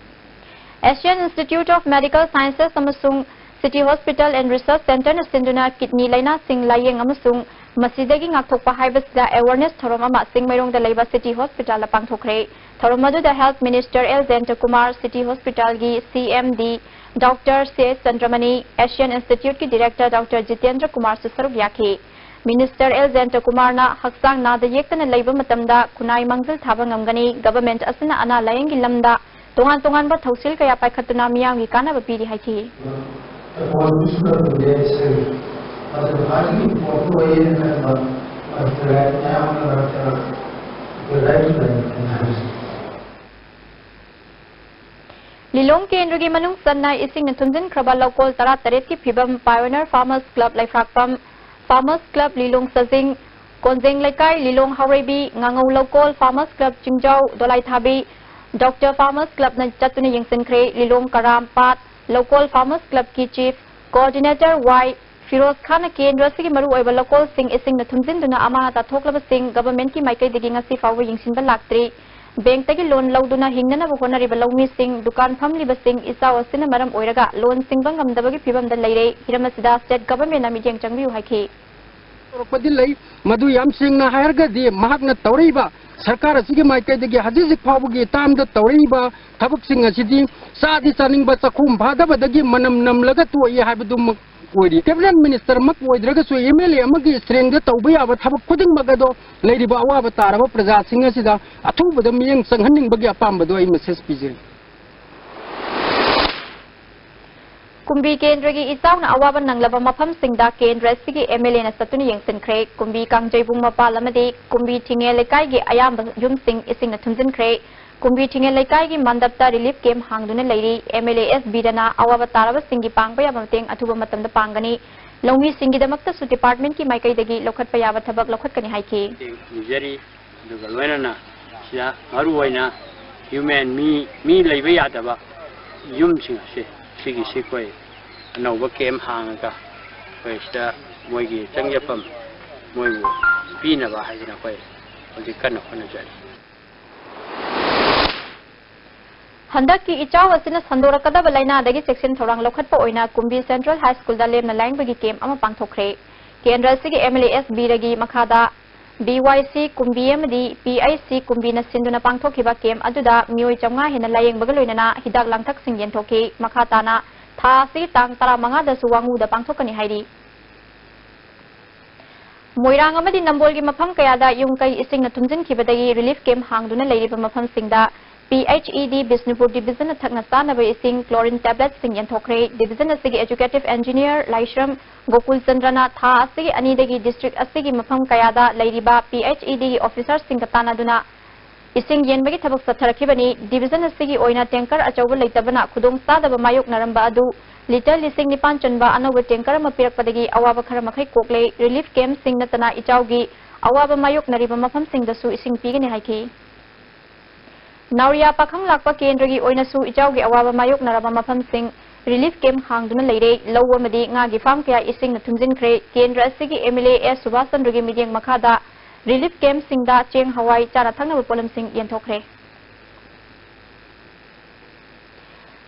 Asian Institute of Medical Sciences ꯑꯃꯁꯨꯡ City Hospital and Research Centreꯅ ꯁꯤꯟꯗꯨꯅ kidney ꯂꯩꯅꯥꯁꯤꯡ ꯂꯥꯌꯦꯡ ꯑꯃꯁꯨꯡ ꯃꯁꯤꯗꯒꯤ ꯉꯥꯛꯊꯣꯛꯄ ꯍꯥꯏꯕꯁꯤꯗ awareness ꯊꯧꯔꯝ ꯑꯃ ꯆꯤꯡꯃꯩꯔꯣꯡꯗ ꯂꯩꯕ City Hospitalꯗ ꯄꯥꯡꯊꯣꯛꯈ꯭ꯔꯦ꯫ ꯊꯧꯔꯝ ꯑꯗꯨꯗ Health Minister L Jayantakumar, City Hospitalꯒꯤ CMD Doctor C S ꯆꯟꯗ꯭ꯔꯃꯅꯤ, Asian Instituteꯀꯤ Director Doctor Jitendra ꯀꯨꯃꯥꯔꯁꯨ ꯁꯔꯨꯛ ꯌꯥꯈꯤ꯫ Minister ꯑꯦꯜ ꯖꯌꯟꯇꯀꯨꯃꯥꯔꯅ ꯍꯛꯆꯥꯡ ꯅꯥꯗ ꯌꯦꯛꯇꯅ ꯂꯩꯕ ꯃꯇꯝꯗ ꯈꯨꯟꯅꯥꯏ ꯃꯥꯡꯖꯤꯜ ꯊꯥꯕ ꯉꯝꯒꯅꯤ, government ꯑꯁꯤꯅ ꯑꯅꯥ ꯂꯥꯌꯦꯡꯒꯤ ꯂꯝꯗ ꯇꯣꯉꯥꯟ ꯇꯣꯉꯥꯟꯕ ꯊꯧꯁꯤꯜ ꯀꯌꯥ ꯄꯥꯏꯈꯠꯇꯨꯅ ꯃꯤꯌꯥꯝꯒꯤ ꯀꯥꯟꯅꯕ ꯄꯤꯔꯤ ꯍꯥꯏꯈꯤ꯫ ꯑꯩꯈꯣꯏ ꯃꯤꯁꯨ ꯅꯠꯇꯦ, ꯁꯦ꯫ ꯑꯗꯨꯅ ꯈ꯭ꯋꯥꯏꯗꯒꯤ important ꯑꯣꯏꯌꯦꯅ ꯈꯟꯕ, ꯑꯩꯈꯣꯏ right ꯃꯌꯥꯝ ꯑꯃ ꯃꯔꯛꯇ right ꯂꯩ ꯍꯥꯏꯕꯁꯤ꯫ ꯂꯤꯂꯣꯡ ꯀꯦꯟꯗ꯭ꯔꯒꯤ ꯃꯅꯨꯡ ꯆꯟꯅ ꯏꯁꯤꯡꯅ ꯊꯨꯝꯖꯤꯟꯈ꯭ꯔꯕ ꯂꯧꯀꯣꯜ ꯇꯔꯥꯇꯔꯦꯠꯀꯤ ꯐꯤꯕꯝ Pioneer Farmers Club ꯂꯩꯐ꯭ꯔꯥꯛꯄꯝ, Farmers Club ꯂꯤꯂꯣꯡ ꯁꯖꯤꯡ, ꯀꯣꯟꯖꯦꯡ ꯂꯩꯀꯥꯏ ꯂꯤꯂꯣꯡ ꯍꯥꯎꯔꯩꯕꯤ, ꯉꯥꯉꯧ ꯂꯧꯀꯣꯜ Farmers Club ꯆꯤꯡꯖꯥꯎ ꯗꯣꯂꯥꯏꯊꯥꯕꯤ, Doctor Farmers Clubꯅ ꯆꯠꯇꯨꯅ ꯌꯦꯡꯁꯤꯟꯈ꯭ꯔꯦ꯫ ꯂꯤꯂꯣꯡ ꯀꯔꯥꯝ ꯄꯥꯠ ꯂꯧꯀꯣꯜ Farmers Clubꯀꯤ Chief Coordinator ꯋꯥꯏ ꯐꯤꯔꯣꯖ ꯈꯥꯟꯅ ꯀꯦꯟꯗ꯭ꯔ ꯑꯁꯤꯒꯤ ꯃꯔꯨꯑꯣꯏꯕ ꯂꯧꯀꯣꯜꯁꯤꯡ ꯏꯁꯤꯡꯅ ꯊꯨꯝꯖꯤꯟꯗꯨꯅ ꯑꯃꯥ ꯑꯇꯥ ꯊꯣꯛꯂꯕꯁꯤꯡ governmentꯀꯤ ꯃꯥꯏꯀꯩꯗꯒꯤ ꯉꯁꯤ ꯐꯥꯎꯕ ꯌꯦꯡꯁꯤꯟꯕ ꯂꯥꯛꯇ꯭ꯔꯤ꯫ Bankꯇꯒꯤ loan ꯂꯧꯗꯨꯅ ꯍꯤꯡꯅꯅꯕ ꯍꯣꯠꯅꯔꯤꯕ ꯂꯧꯃꯤꯁꯤꯡ, ꯗꯨꯀꯥꯟ ꯐꯝꯂꯤꯕꯁꯤꯡ, ꯏꯆꯥꯎ ꯑꯁꯤꯅ ꯃꯔꯝ ꯑꯣꯏꯔꯒ loan ꯁꯤꯡꯕ ꯉꯝꯗꯕꯒꯤ ꯐꯤꯕꯝꯗ ꯂꯩꯔꯦ꯫ ꯍꯤꯔꯝ ꯑꯁꯤꯗ state governmentꯅ ꯃꯤꯠꯌꯦꯡ ꯆꯪꯕꯤꯌꯨ ꯍꯥꯏꯈꯤ꯫ ꯇꯧꯔꯛꯄꯗꯤ ꯂꯩ, ꯃꯗꯨ ꯌꯥꯝ ꯁꯦꯡꯅ ꯍꯥꯏꯔꯒꯗꯤ ꯃꯍꯥꯛꯅ ꯇꯧꯔꯛꯏꯕ ꯁꯔꯀꯥꯔ ꯑꯁꯤꯒꯤ ꯃꯥꯏꯀꯩꯗꯒꯤ ꯍꯧꯖꯤꯛ ꯍꯧꯖꯤꯛ ꯐꯥꯎꯕꯒꯤ ꯇꯥꯝꯗ ꯇꯧꯔꯛꯏꯕ ꯊꯕꯛꯁꯤꯡ ꯑꯁꯤꯗꯤ ꯆꯥꯗꯤ ꯆꯥꯅꯤꯡꯕ ꯆꯥꯛꯈꯣꯝ ꯐꯥꯗꯕꯗꯒꯤ ꯃꯅꯝ ꯅꯝꯂꯒ ꯇꯣꯛꯏ ꯍꯥꯏꯕꯗꯨꯃꯛ ꯑꯣꯏꯔꯤ꯫ Cabinet Ministerꯃꯛ ꯑꯣꯏꯗ꯭ꯔꯒꯁꯨ MLA ꯑꯃꯒꯤ strengthꯗ ꯇꯧꯕ ꯌꯥꯕ ꯊꯕꯛ ꯈꯨꯗꯤꯡꯃꯛ ꯑꯗꯣ ꯂꯩꯔꯤꯕ ꯑꯋꯥꯕ ꯇꯥꯔꯕ ꯄ꯭ꯔꯖꯥꯁꯤꯡ ꯑꯁꯤꯗ ꯑꯊꯨꯕꯗ ꯃꯤꯠꯌꯦꯡ ꯆꯪꯍꯟꯅꯤꯡꯕꯒꯤ ꯑꯄꯥꯝꯕꯗꯣ ꯑꯩ message ꯄꯤꯖꯔꯤ꯫ ꯀꯨꯝꯕꯤ ꯀꯦꯟꯗ꯭ꯔꯒꯤ ꯏꯆꯥꯎꯅ ꯑꯋꯥꯕ ꯅꯪꯂꯕ ꯃꯐꯝꯁꯤꯡꯗ ꯀꯦꯟꯗ꯭ꯔ ꯑꯁꯤꯒꯤ MLAꯅ ꯆꯠꯇꯨꯅ ꯌꯦꯡꯁꯤꯟꯈ꯭ꯔꯦ꯫ ꯀꯨꯝꯕꯤ ꯀꯥꯡꯖꯩꯕꯨꯡ ꯃꯄꯥꯜ ꯑꯃꯗꯤ ꯀꯨꯝꯕꯤ ꯊꯤꯡꯉꯦ ꯂꯩꯀꯥꯏꯒꯤ ꯑꯌꯥꯝꯕ ꯌꯨꯝꯁꯤꯡ ꯏꯁꯤꯡꯅ ꯊꯨꯝꯖꯤꯟꯈ꯭ꯔꯦ꯫ ꯀꯨꯝꯕꯤ ꯊꯤꯡꯉꯦ ꯂꯩꯀꯥꯏꯒꯤ ꯃꯟꯗꯞꯇ relief camp ꯍꯥꯡꯗꯨꯅ ꯂꯩꯔꯤ꯫ MLA ꯑꯦꯁ ꯕꯤꯔꯦꯟꯅ ꯑꯋꯥꯕ ꯇꯥꯔꯕꯁꯤꯡꯒꯤ ꯄꯥꯡꯕ ꯌꯥꯕ ꯃꯇꯦꯡ ꯑꯊꯨꯕ ꯃꯇꯝꯗ ꯄꯥꯡꯒꯅꯤ꯫ ꯂꯧꯃꯤꯁꯤꯡꯒꯤꯗꯃꯛꯇꯁꯨ departmentꯀꯤ ꯃꯥꯏꯀꯩꯗꯒꯤ ꯂꯧꯈꯠꯄ ꯌꯥꯕ ꯊꯕꯛ ꯂꯧꯈꯠꯀꯅꯤ ꯍꯥꯏꯈꯤ꯫ ꯅꯤꯖꯔꯤ꯫ ꯑꯗꯨꯒ ꯂꯣꯏꯅꯅ ꯁꯤꯗ ꯃꯔꯨ ꯑꯣꯏꯅ ꯍ꯭ꯌꯨꯃꯦꯟ ꯃꯤ ꯃꯤ ꯂꯩꯕ ꯌꯥꯗꯕ ꯌꯨꯝꯁꯤꯡ ꯑꯁꯦ ꯁꯤꯒꯤꯁꯤ ꯑꯩꯈꯣꯏ ꯑꯅꯧꯕ ꯀꯦꯝ ꯍꯥꯡꯉꯒ ꯑꯩꯈꯣꯏ ꯁꯤꯗ ꯃꯣꯏꯒꯤ ꯆꯪꯖꯐꯝ ꯃꯣꯏꯕꯨ ꯄꯤꯅꯕ ꯍꯥꯏꯗꯅ ꯑꯩꯈꯣꯏ ꯍꯧꯖꯤꯛ ꯀꯟꯅ ꯍꯣꯠꯅꯖꯔꯤ꯫ ꯍꯟꯗꯛꯀꯤ ꯏꯆꯥꯎ ꯑꯁꯤꯅ ꯁꯟꯗꯣꯔꯛꯀꯗꯕ ꯂꯥꯏꯅꯥꯗꯒꯤ ꯆꯦꯛꯁꯤꯟ ꯊꯧꯔꯥꯡ ꯂꯧꯈꯠꯄ ꯑꯣꯏꯅ ꯀꯨꯝꯕꯤ ꯁꯦꯟꯇ꯭ꯔꯦꯜ ꯍꯥꯏ ꯁ꯭ꯀꯨꯜꯗ ꯂꯦꯝꯅ ꯂꯥꯏꯌꯦꯡꯕꯒꯤ ꯀꯦꯝ ꯑꯃ ꯄꯥꯡꯊꯣꯛꯈ꯭ꯔꯦ꯫ ꯀꯦꯟꯗ꯭ꯔ ꯑꯁꯤꯒꯤ ꯑꯦꯝ ꯑꯦꯜ ꯑꯦ ꯑꯦꯁ ꯕꯤꯔꯒꯤ ꯃꯈꯥꯗ ꯕꯤ ꯋꯥꯏ ꯁꯤ ꯀꯨꯝꯕꯤ ꯑꯃꯗꯤ ꯄꯤ ꯑꯩꯆ ꯁꯤ ꯀꯨꯝꯕꯤꯅ ꯁꯤꯟꯗꯨꯅ ꯄꯥꯡꯊꯣꯛꯈꯤꯕ ꯀꯦꯝ ꯑꯗꯨꯗ ꯃꯤꯑꯣꯏ ꯆꯥꯝꯃꯉꯥ ꯍꯦꯟꯅ ꯂꯥꯏꯌꯦꯡꯕꯒ ꯂꯣꯏꯅꯅ ꯍꯤꯗꯥꯛ ꯂꯥꯡꯊꯛꯁꯤꯡ ꯌꯦꯟꯊꯣꯛꯈꯤ꯫ ꯃꯈꯥ ꯇꯥꯅ ꯊꯥ ꯑꯁꯤꯒꯤ ꯇꯥꯡ ꯇꯔꯥꯃꯉꯥꯗꯁꯨ ꯋꯥꯉꯨꯗ ꯄꯥꯡꯊꯣꯛꯀꯅꯤ ꯍꯥꯏꯔꯤ꯫ ꯃꯣꯏꯔꯥꯡ ꯑꯃꯗꯤ ꯅꯝꯕꯣꯜꯒꯤ ꯃꯐꯝ ꯀꯌꯥꯗ ꯌꯨꯝ ꯀꯩ ꯏꯁꯤꯡꯅ ꯊꯨꯝꯖꯤꯟꯈꯤꯕꯗꯒꯤ ꯔꯤꯂꯤꯐ ꯀꯦꯝ ꯍꯥꯡꯗꯨꯅ ꯂꯩꯔꯤꯕ ꯃꯐꯝꯁꯤꯡꯗ ꯄꯤ ꯑꯩꯆ ꯏ ꯗꯤ ꯕꯤꯁꯅꯨꯄꯨꯔ ꯗꯤꯕꯤꯖꯟꯅ ꯊꯛꯅ ꯆꯥꯅꯕ ꯏꯁꯤꯡ ꯀ꯭ꯂꯣꯔꯤꯟ ꯇꯦꯕ꯭ꯂꯦꯠꯁꯤꯡ ꯌꯦꯟꯊꯣꯛꯈ꯭ꯔꯦ꯫ ꯗꯤꯕꯤꯖꯟ ꯑꯁꯤꯒꯤ ꯑꯦꯖꯨꯀꯦꯇꯤꯚ ꯏꯟꯖꯤꯅꯤꯌꯔ ꯂꯥꯏꯁ꯭ꯔꯝ ꯒꯣꯀꯨꯜ ꯆꯟꯗ꯭ꯔꯅ ꯊꯥ ꯑꯁꯤꯒꯤ ꯑꯅꯤꯗꯒꯤ ꯗꯤꯁꯇ꯭ꯔꯤꯛ ꯑꯁꯤꯒꯤ ꯃꯐꯝ ꯀꯌꯥꯗ ꯂꯩꯔꯤꯕ ꯄꯤ ꯑꯩꯆ ꯏ ꯗꯤꯒꯤ ꯑꯣꯐꯤꯁꯔꯁꯤꯡꯒ ꯇꯥꯟꯅꯗꯨꯅ ꯏꯁꯤꯡ ꯌꯦꯟꯕꯒꯤ ꯊꯕꯛ ꯆꯠꯊꯔꯛꯈꯤꯕꯅꯤ꯫ ꯗꯤꯕꯤꯖꯟ ꯑꯁꯤꯒꯤ ꯑꯣꯏꯅ ꯇꯦꯡꯀꯔ ꯑꯆꯧꯕ ꯂꯩꯇꯕꯅ ꯈꯨꯗꯣꯡ ꯆꯥꯗꯕ ꯃꯥꯌꯣꯛꯅꯔꯝꯕ ꯑꯗꯨ ꯂꯤꯇꯔ ꯂꯤꯁꯤꯡ ꯅꯤꯄꯥꯟ ꯆꯟꯕ ꯑꯅꯧꯕ ꯇꯦꯡꯀꯔ ꯑꯃ ꯄꯤꯔꯛꯄꯗꯒꯤ ꯑꯋꯥꯕ ꯈꯔ ꯃꯈꯩ ꯀꯣꯛꯂꯦ꯫ ꯔꯤꯂꯤꯐ ꯀꯦꯝꯞꯁꯤꯡ ꯅꯠꯇꯅ ꯏꯆꯥꯎꯒꯤ ꯑꯋꯥꯕ ꯃꯥꯌꯣꯛꯅꯔꯤꯕ ꯃꯐꯝꯁꯤꯡꯗꯁꯨ ꯏꯁꯤꯡ ꯄꯤꯒꯅꯤ ꯍꯥꯏꯈꯤ꯫ ꯅꯥꯎꯔꯤꯌꯥ ꯄꯥꯈꯪ ꯂꯥꯛꯄ ꯀꯦꯟꯗ꯭ꯔꯒꯤ ꯑꯣꯏꯅꯁꯨ ꯏꯆꯥꯎꯒꯤ ꯑꯋꯥꯕ ꯃꯥꯌꯣꯛꯅꯔꯕ ꯃꯐꯝꯁꯤꯡ ꯔꯤꯂꯤꯐ ꯀꯦꯝꯞ ꯍꯥꯡꯗꯨꯅ ꯂꯩꯔꯦ꯫ ꯂꯧ ꯑꯃꯗꯤ ꯉꯥꯒꯤ ꯐꯥꯔꯝ ꯀꯌꯥ ꯏꯁꯤꯡꯅ ꯊꯨꯝꯖꯤꯟꯈ꯭ꯔꯦ꯫ ꯀꯦꯟꯗ꯭ꯔ ꯑꯁꯤꯒꯤ ꯑꯦꯝ ꯑꯦꯜ ꯑꯦ ꯑꯦꯁ ꯁꯨꯕꯥꯁ ꯆꯟꯗ꯭ꯔꯒꯤ ꯃꯤꯠꯌꯦꯡ ꯃꯈꯥꯗ ꯔꯤꯂꯤꯐ ꯀꯦꯝꯞꯁꯤꯡꯗ ꯆꯦꯡ, ꯍꯋꯥꯏ, ꯆꯥꯅ ꯊꯛꯅꯕ ꯄꯣꯠꯂꯝꯁꯤꯡ ꯌꯦꯟꯊꯣꯛꯈ꯭ꯔꯦ꯫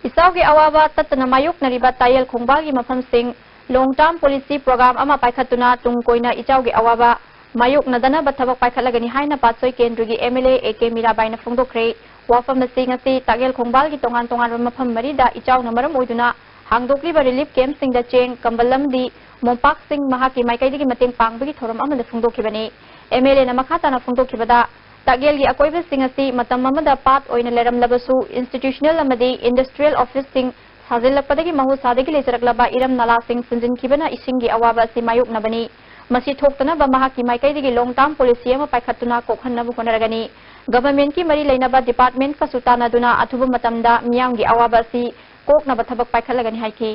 ꯏꯆꯥꯎꯒꯤ ꯑꯋꯥꯕ ꯇꯠꯇꯅ ꯃꯥꯌꯣꯛꯅꯔꯤꯕ ꯇꯥꯌꯦꯜ ꯈꯣꯡꯕꯥꯜꯒꯤ ꯃꯐꯝꯁꯤꯡ ꯂꯣꯡ ꯇꯥꯔꯝ ꯄꯣꯂꯤꯁꯤ ꯄ꯭ꯔꯣꯒ꯭ꯔꯥꯝ ꯑꯃ ꯄꯥꯏꯈꯠꯇꯨꯅ ꯇꯨꯡ ꯀꯣꯏꯅ ꯏꯆꯥꯎꯒꯤ ꯑꯋꯥꯕ ꯃꯥꯌꯣꯛꯅꯗꯅꯕ ꯊꯕꯛ ꯄꯥꯏꯈꯠꯂꯒꯅꯤ ꯍꯥꯏꯅ ꯄꯥꯠꯁꯣꯏ ꯀꯦꯟꯗ꯭ꯔꯒꯤ M L A A K ꯃꯤꯔꯥꯕꯥꯏꯅ ꯐꯣꯡꯗꯣꯛꯈ꯭ꯔꯦ꯫ ꯋꯥꯐꯝ ꯑꯁꯤ ꯉꯁꯤ ꯇꯥꯛꯌꯦꯜ ꯈꯣꯡꯕꯥꯜꯒꯤ ꯇꯣꯉꯥꯟ ꯇꯣꯉꯥꯟꯕ ꯃꯐꯝ ꯃꯔꯤꯗ ꯏꯆꯥꯎꯅ ꯃꯔꯝ ꯑꯣꯏꯗꯨꯅ ꯍꯥꯡꯗꯣꯛꯂꯤꯕ ꯔꯤꯂꯤꯐ ꯀꯦꯝꯞꯁꯤꯡꯗ ꯆꯦꯡ, ꯀꯝꯕꯜ ꯑꯃꯗꯤ ꯃꯣꯝꯄꯥꯛꯁꯤꯡ ꯃꯍꯥꯛꯀꯤ ꯃꯥꯏꯀꯩꯗꯒꯤ ꯃꯇꯦꯡ ꯄꯥꯡꯕꯒꯤ ꯊꯧꯔꯝ ꯑꯃꯗ ꯐꯣꯡꯗꯣꯛꯈꯤꯕꯅꯤ꯫ ꯑꯦꯝ ꯑꯦꯜ ꯑꯦꯅ ꯃꯈꯥ ꯇꯥꯅ ꯐꯣꯡꯗꯣꯛꯈꯤꯕꯗ, ꯇꯥꯛꯌꯦꯜꯒꯤ ꯑꯀꯣꯏꯕꯁꯤꯡ ꯑꯁꯤ ꯃꯇꯝ ꯑꯃꯗ ꯄꯥꯠ ꯑꯣꯏꯅ ꯂꯩꯔꯝꯂꯕꯁꯨ, ꯏꯟꯁꯇꯤꯇ꯭ꯌꯨꯁꯅꯦꯜ ꯑꯃꯗꯤ ꯏꯟꯗꯁꯇ꯭ꯔꯤꯌꯦꯜ ꯑꯣꯐꯤꯁꯁꯤꯡ ꯁꯥꯖꯤꯜꯂꯛꯄꯗꯒꯤ ꯃꯍꯧꯁꯥꯗꯒꯤ ꯂꯩꯖꯔꯛꯂꯕ ꯏꯔꯝ ꯅꯂꯥꯁꯤꯡ ꯐꯨꯟꯖꯤꯟꯈꯤꯕꯅ ꯏꯁꯤꯡꯒꯤ ꯑꯋꯥꯕ ꯑꯁꯤ ꯃꯥꯌꯣꯛꯅꯕꯅꯤ꯫ ꯃꯁꯤ ꯊꯣꯛꯇꯅꯕ ꯃꯍꯥꯛꯀꯤ ꯃꯥꯏꯀꯩꯗꯒꯤ ꯂꯣꯡ ꯇꯥꯔꯝ ꯄꯣꯂꯤꯁꯤ ꯑꯃ ꯄꯥꯏꯈꯠꯇꯨꯅ ꯀꯣꯛꯍꯟꯅꯕ ꯍꯣꯠꯅꯔꯒꯅꯤ꯫ ꯒꯚꯔꯟꯃꯦꯟꯠꯀꯤ ꯃꯔꯤ ꯂꯩꯅꯕ ꯗꯤꯄꯥꯔꯠꯃꯦꯟꯠꯀꯁꯨ ꯇꯥꯟꯅꯗꯨꯅ ꯑꯊꯨꯕ ꯃꯇꯝꯗ ꯃꯤꯌꯥꯝꯒꯤ ꯑꯋꯥꯕ ꯑꯁꯤ ꯀꯣꯛꯅꯕ ꯊꯕꯛ ꯄꯥꯏꯈꯠꯂꯒꯅꯤ ꯍꯥꯏꯈꯤ꯫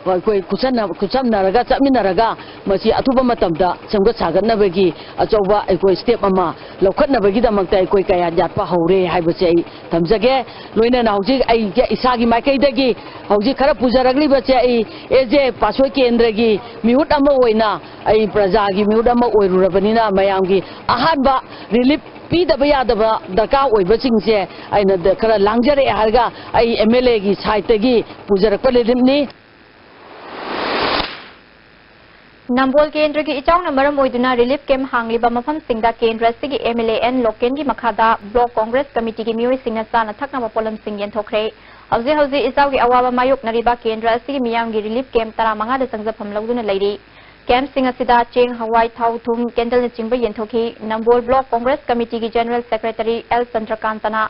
ꯑꯩꯈꯣꯏ ꯈꯨꯠꯁꯝꯅ-, ꯈꯨꯠꯁꯝꯅꯔꯒ ꯆꯠꯃꯤꯟꯅꯔꯒ ꯃꯁꯤ ꯑꯊꯨꯕ ꯃꯇꯝꯗ ꯁꯦꯝꯒꯠ ꯁꯥꯒꯠꯅꯕꯒꯤ ꯑꯆꯧꯕ ꯑꯩꯈꯣꯏ step ꯑꯃ ꯂꯧꯈꯠꯅꯕꯒꯤꯗꯃꯛꯇ ꯑꯩꯈꯣꯏ ꯀꯌꯥꯠ ꯌꯥꯠꯄ ꯍꯧꯔꯦ ꯍꯥꯏꯕꯁꯦ ꯑꯩ ꯊꯝꯖꯒꯦ꯫ ꯂꯣꯏꯅꯅ ꯍꯧꯖꯤꯛ ꯑꯩ ꯏꯁꯥꯒꯤ ꯃꯥꯏꯀꯩꯗꯒꯤ ꯍꯧꯖꯤꯛ ꯈꯔ ꯄꯨꯖꯔꯛꯂꯤꯕꯁꯦ ꯑꯩ as a ꯄꯥꯠꯁꯣꯏ ꯀꯦꯟꯗ꯭ꯔꯒꯤ ꯃꯤꯍꯨꯠ ꯑꯃ ꯑꯣꯏꯅ, ꯑꯩ ꯄ꯭ꯔꯖꯥꯒꯤ ꯃꯤꯍꯨꯠ ꯑꯃ ꯑꯣꯏꯔꯨꯔꯕꯅꯤꯅ ꯃꯌꯥꯝꯒꯤ ꯑꯍꯥꯟꯕ relief ꯄꯤꯗꯕ ꯌꯥꯗꯕ ꯗꯔꯀꯥꯔ ꯑꯣꯏꯕꯁꯤꯡꯁꯦ ꯑꯩꯅ ꯗ-, ꯈꯔ ꯂꯥꯡꯖꯔꯛꯑꯦ ꯍꯥꯏꯔꯒ ꯑꯩ MLAꯒꯤ sideꯇꯒꯤ ꯄꯨꯖꯔꯛꯄ reliefꯅꯤ꯫ ꯅꯝꯕꯣꯜ ꯀꯦꯟꯗ꯭ꯔꯒꯤ ꯏꯆꯥꯎꯅ ꯃꯔꯝ ꯑꯣꯏꯗꯨꯅ relief camp ꯍꯥꯡꯂꯤꯕ ꯃꯐꯝꯁꯤꯡꯗ ꯀꯦꯟꯗ꯭ꯔ ꯑꯁꯤꯒꯤ MLA ꯑꯦꯟ ꯂꯣꯀꯦꯟꯒꯤ ꯃꯈꯥꯗ Block Congress Committeeꯒꯤ ꯃꯤꯑꯣꯏꯁꯤꯡꯅ ꯆꯥꯅ ꯊꯛꯅꯕ ꯄꯣꯠꯂꯝꯁꯤꯡ ꯌꯦꯟꯊꯣꯛꯈ꯭ꯔꯦ꯫ ꯍꯧꯖꯤꯛ ꯍꯧꯖꯤꯛ ꯏꯆꯥꯎꯒꯤ ꯑꯋꯥꯕ ꯃꯥꯌꯣꯛꯅꯔꯤꯕ ꯀꯦꯟꯗ꯭ꯔ ꯑꯁꯤꯒꯤ ꯃꯤꯌꯥꯝꯒꯤ relief camp ꯇꯔꯥꯃꯉꯥꯗ ꯆꯪꯖꯐꯝ ꯂꯧꯗꯨꯅ ꯂꯩꯔꯤ꯫ Campꯁꯤꯡ ꯑꯁꯤꯗ ꯆꯦꯡ, ꯍꯋꯥꯏ, ꯊꯥꯎ, ꯊꯨꯝ, candleꯅꯆꯤꯡꯕ ꯌꯦꯟꯊꯣꯛꯈꯤ꯫ ꯅꯝꯕꯣꯜ Block Congress Committeeꯒꯤ General Secretary ꯑꯦꯜ ꯆꯟꯗ꯭ꯔꯀꯥꯟꯇꯅ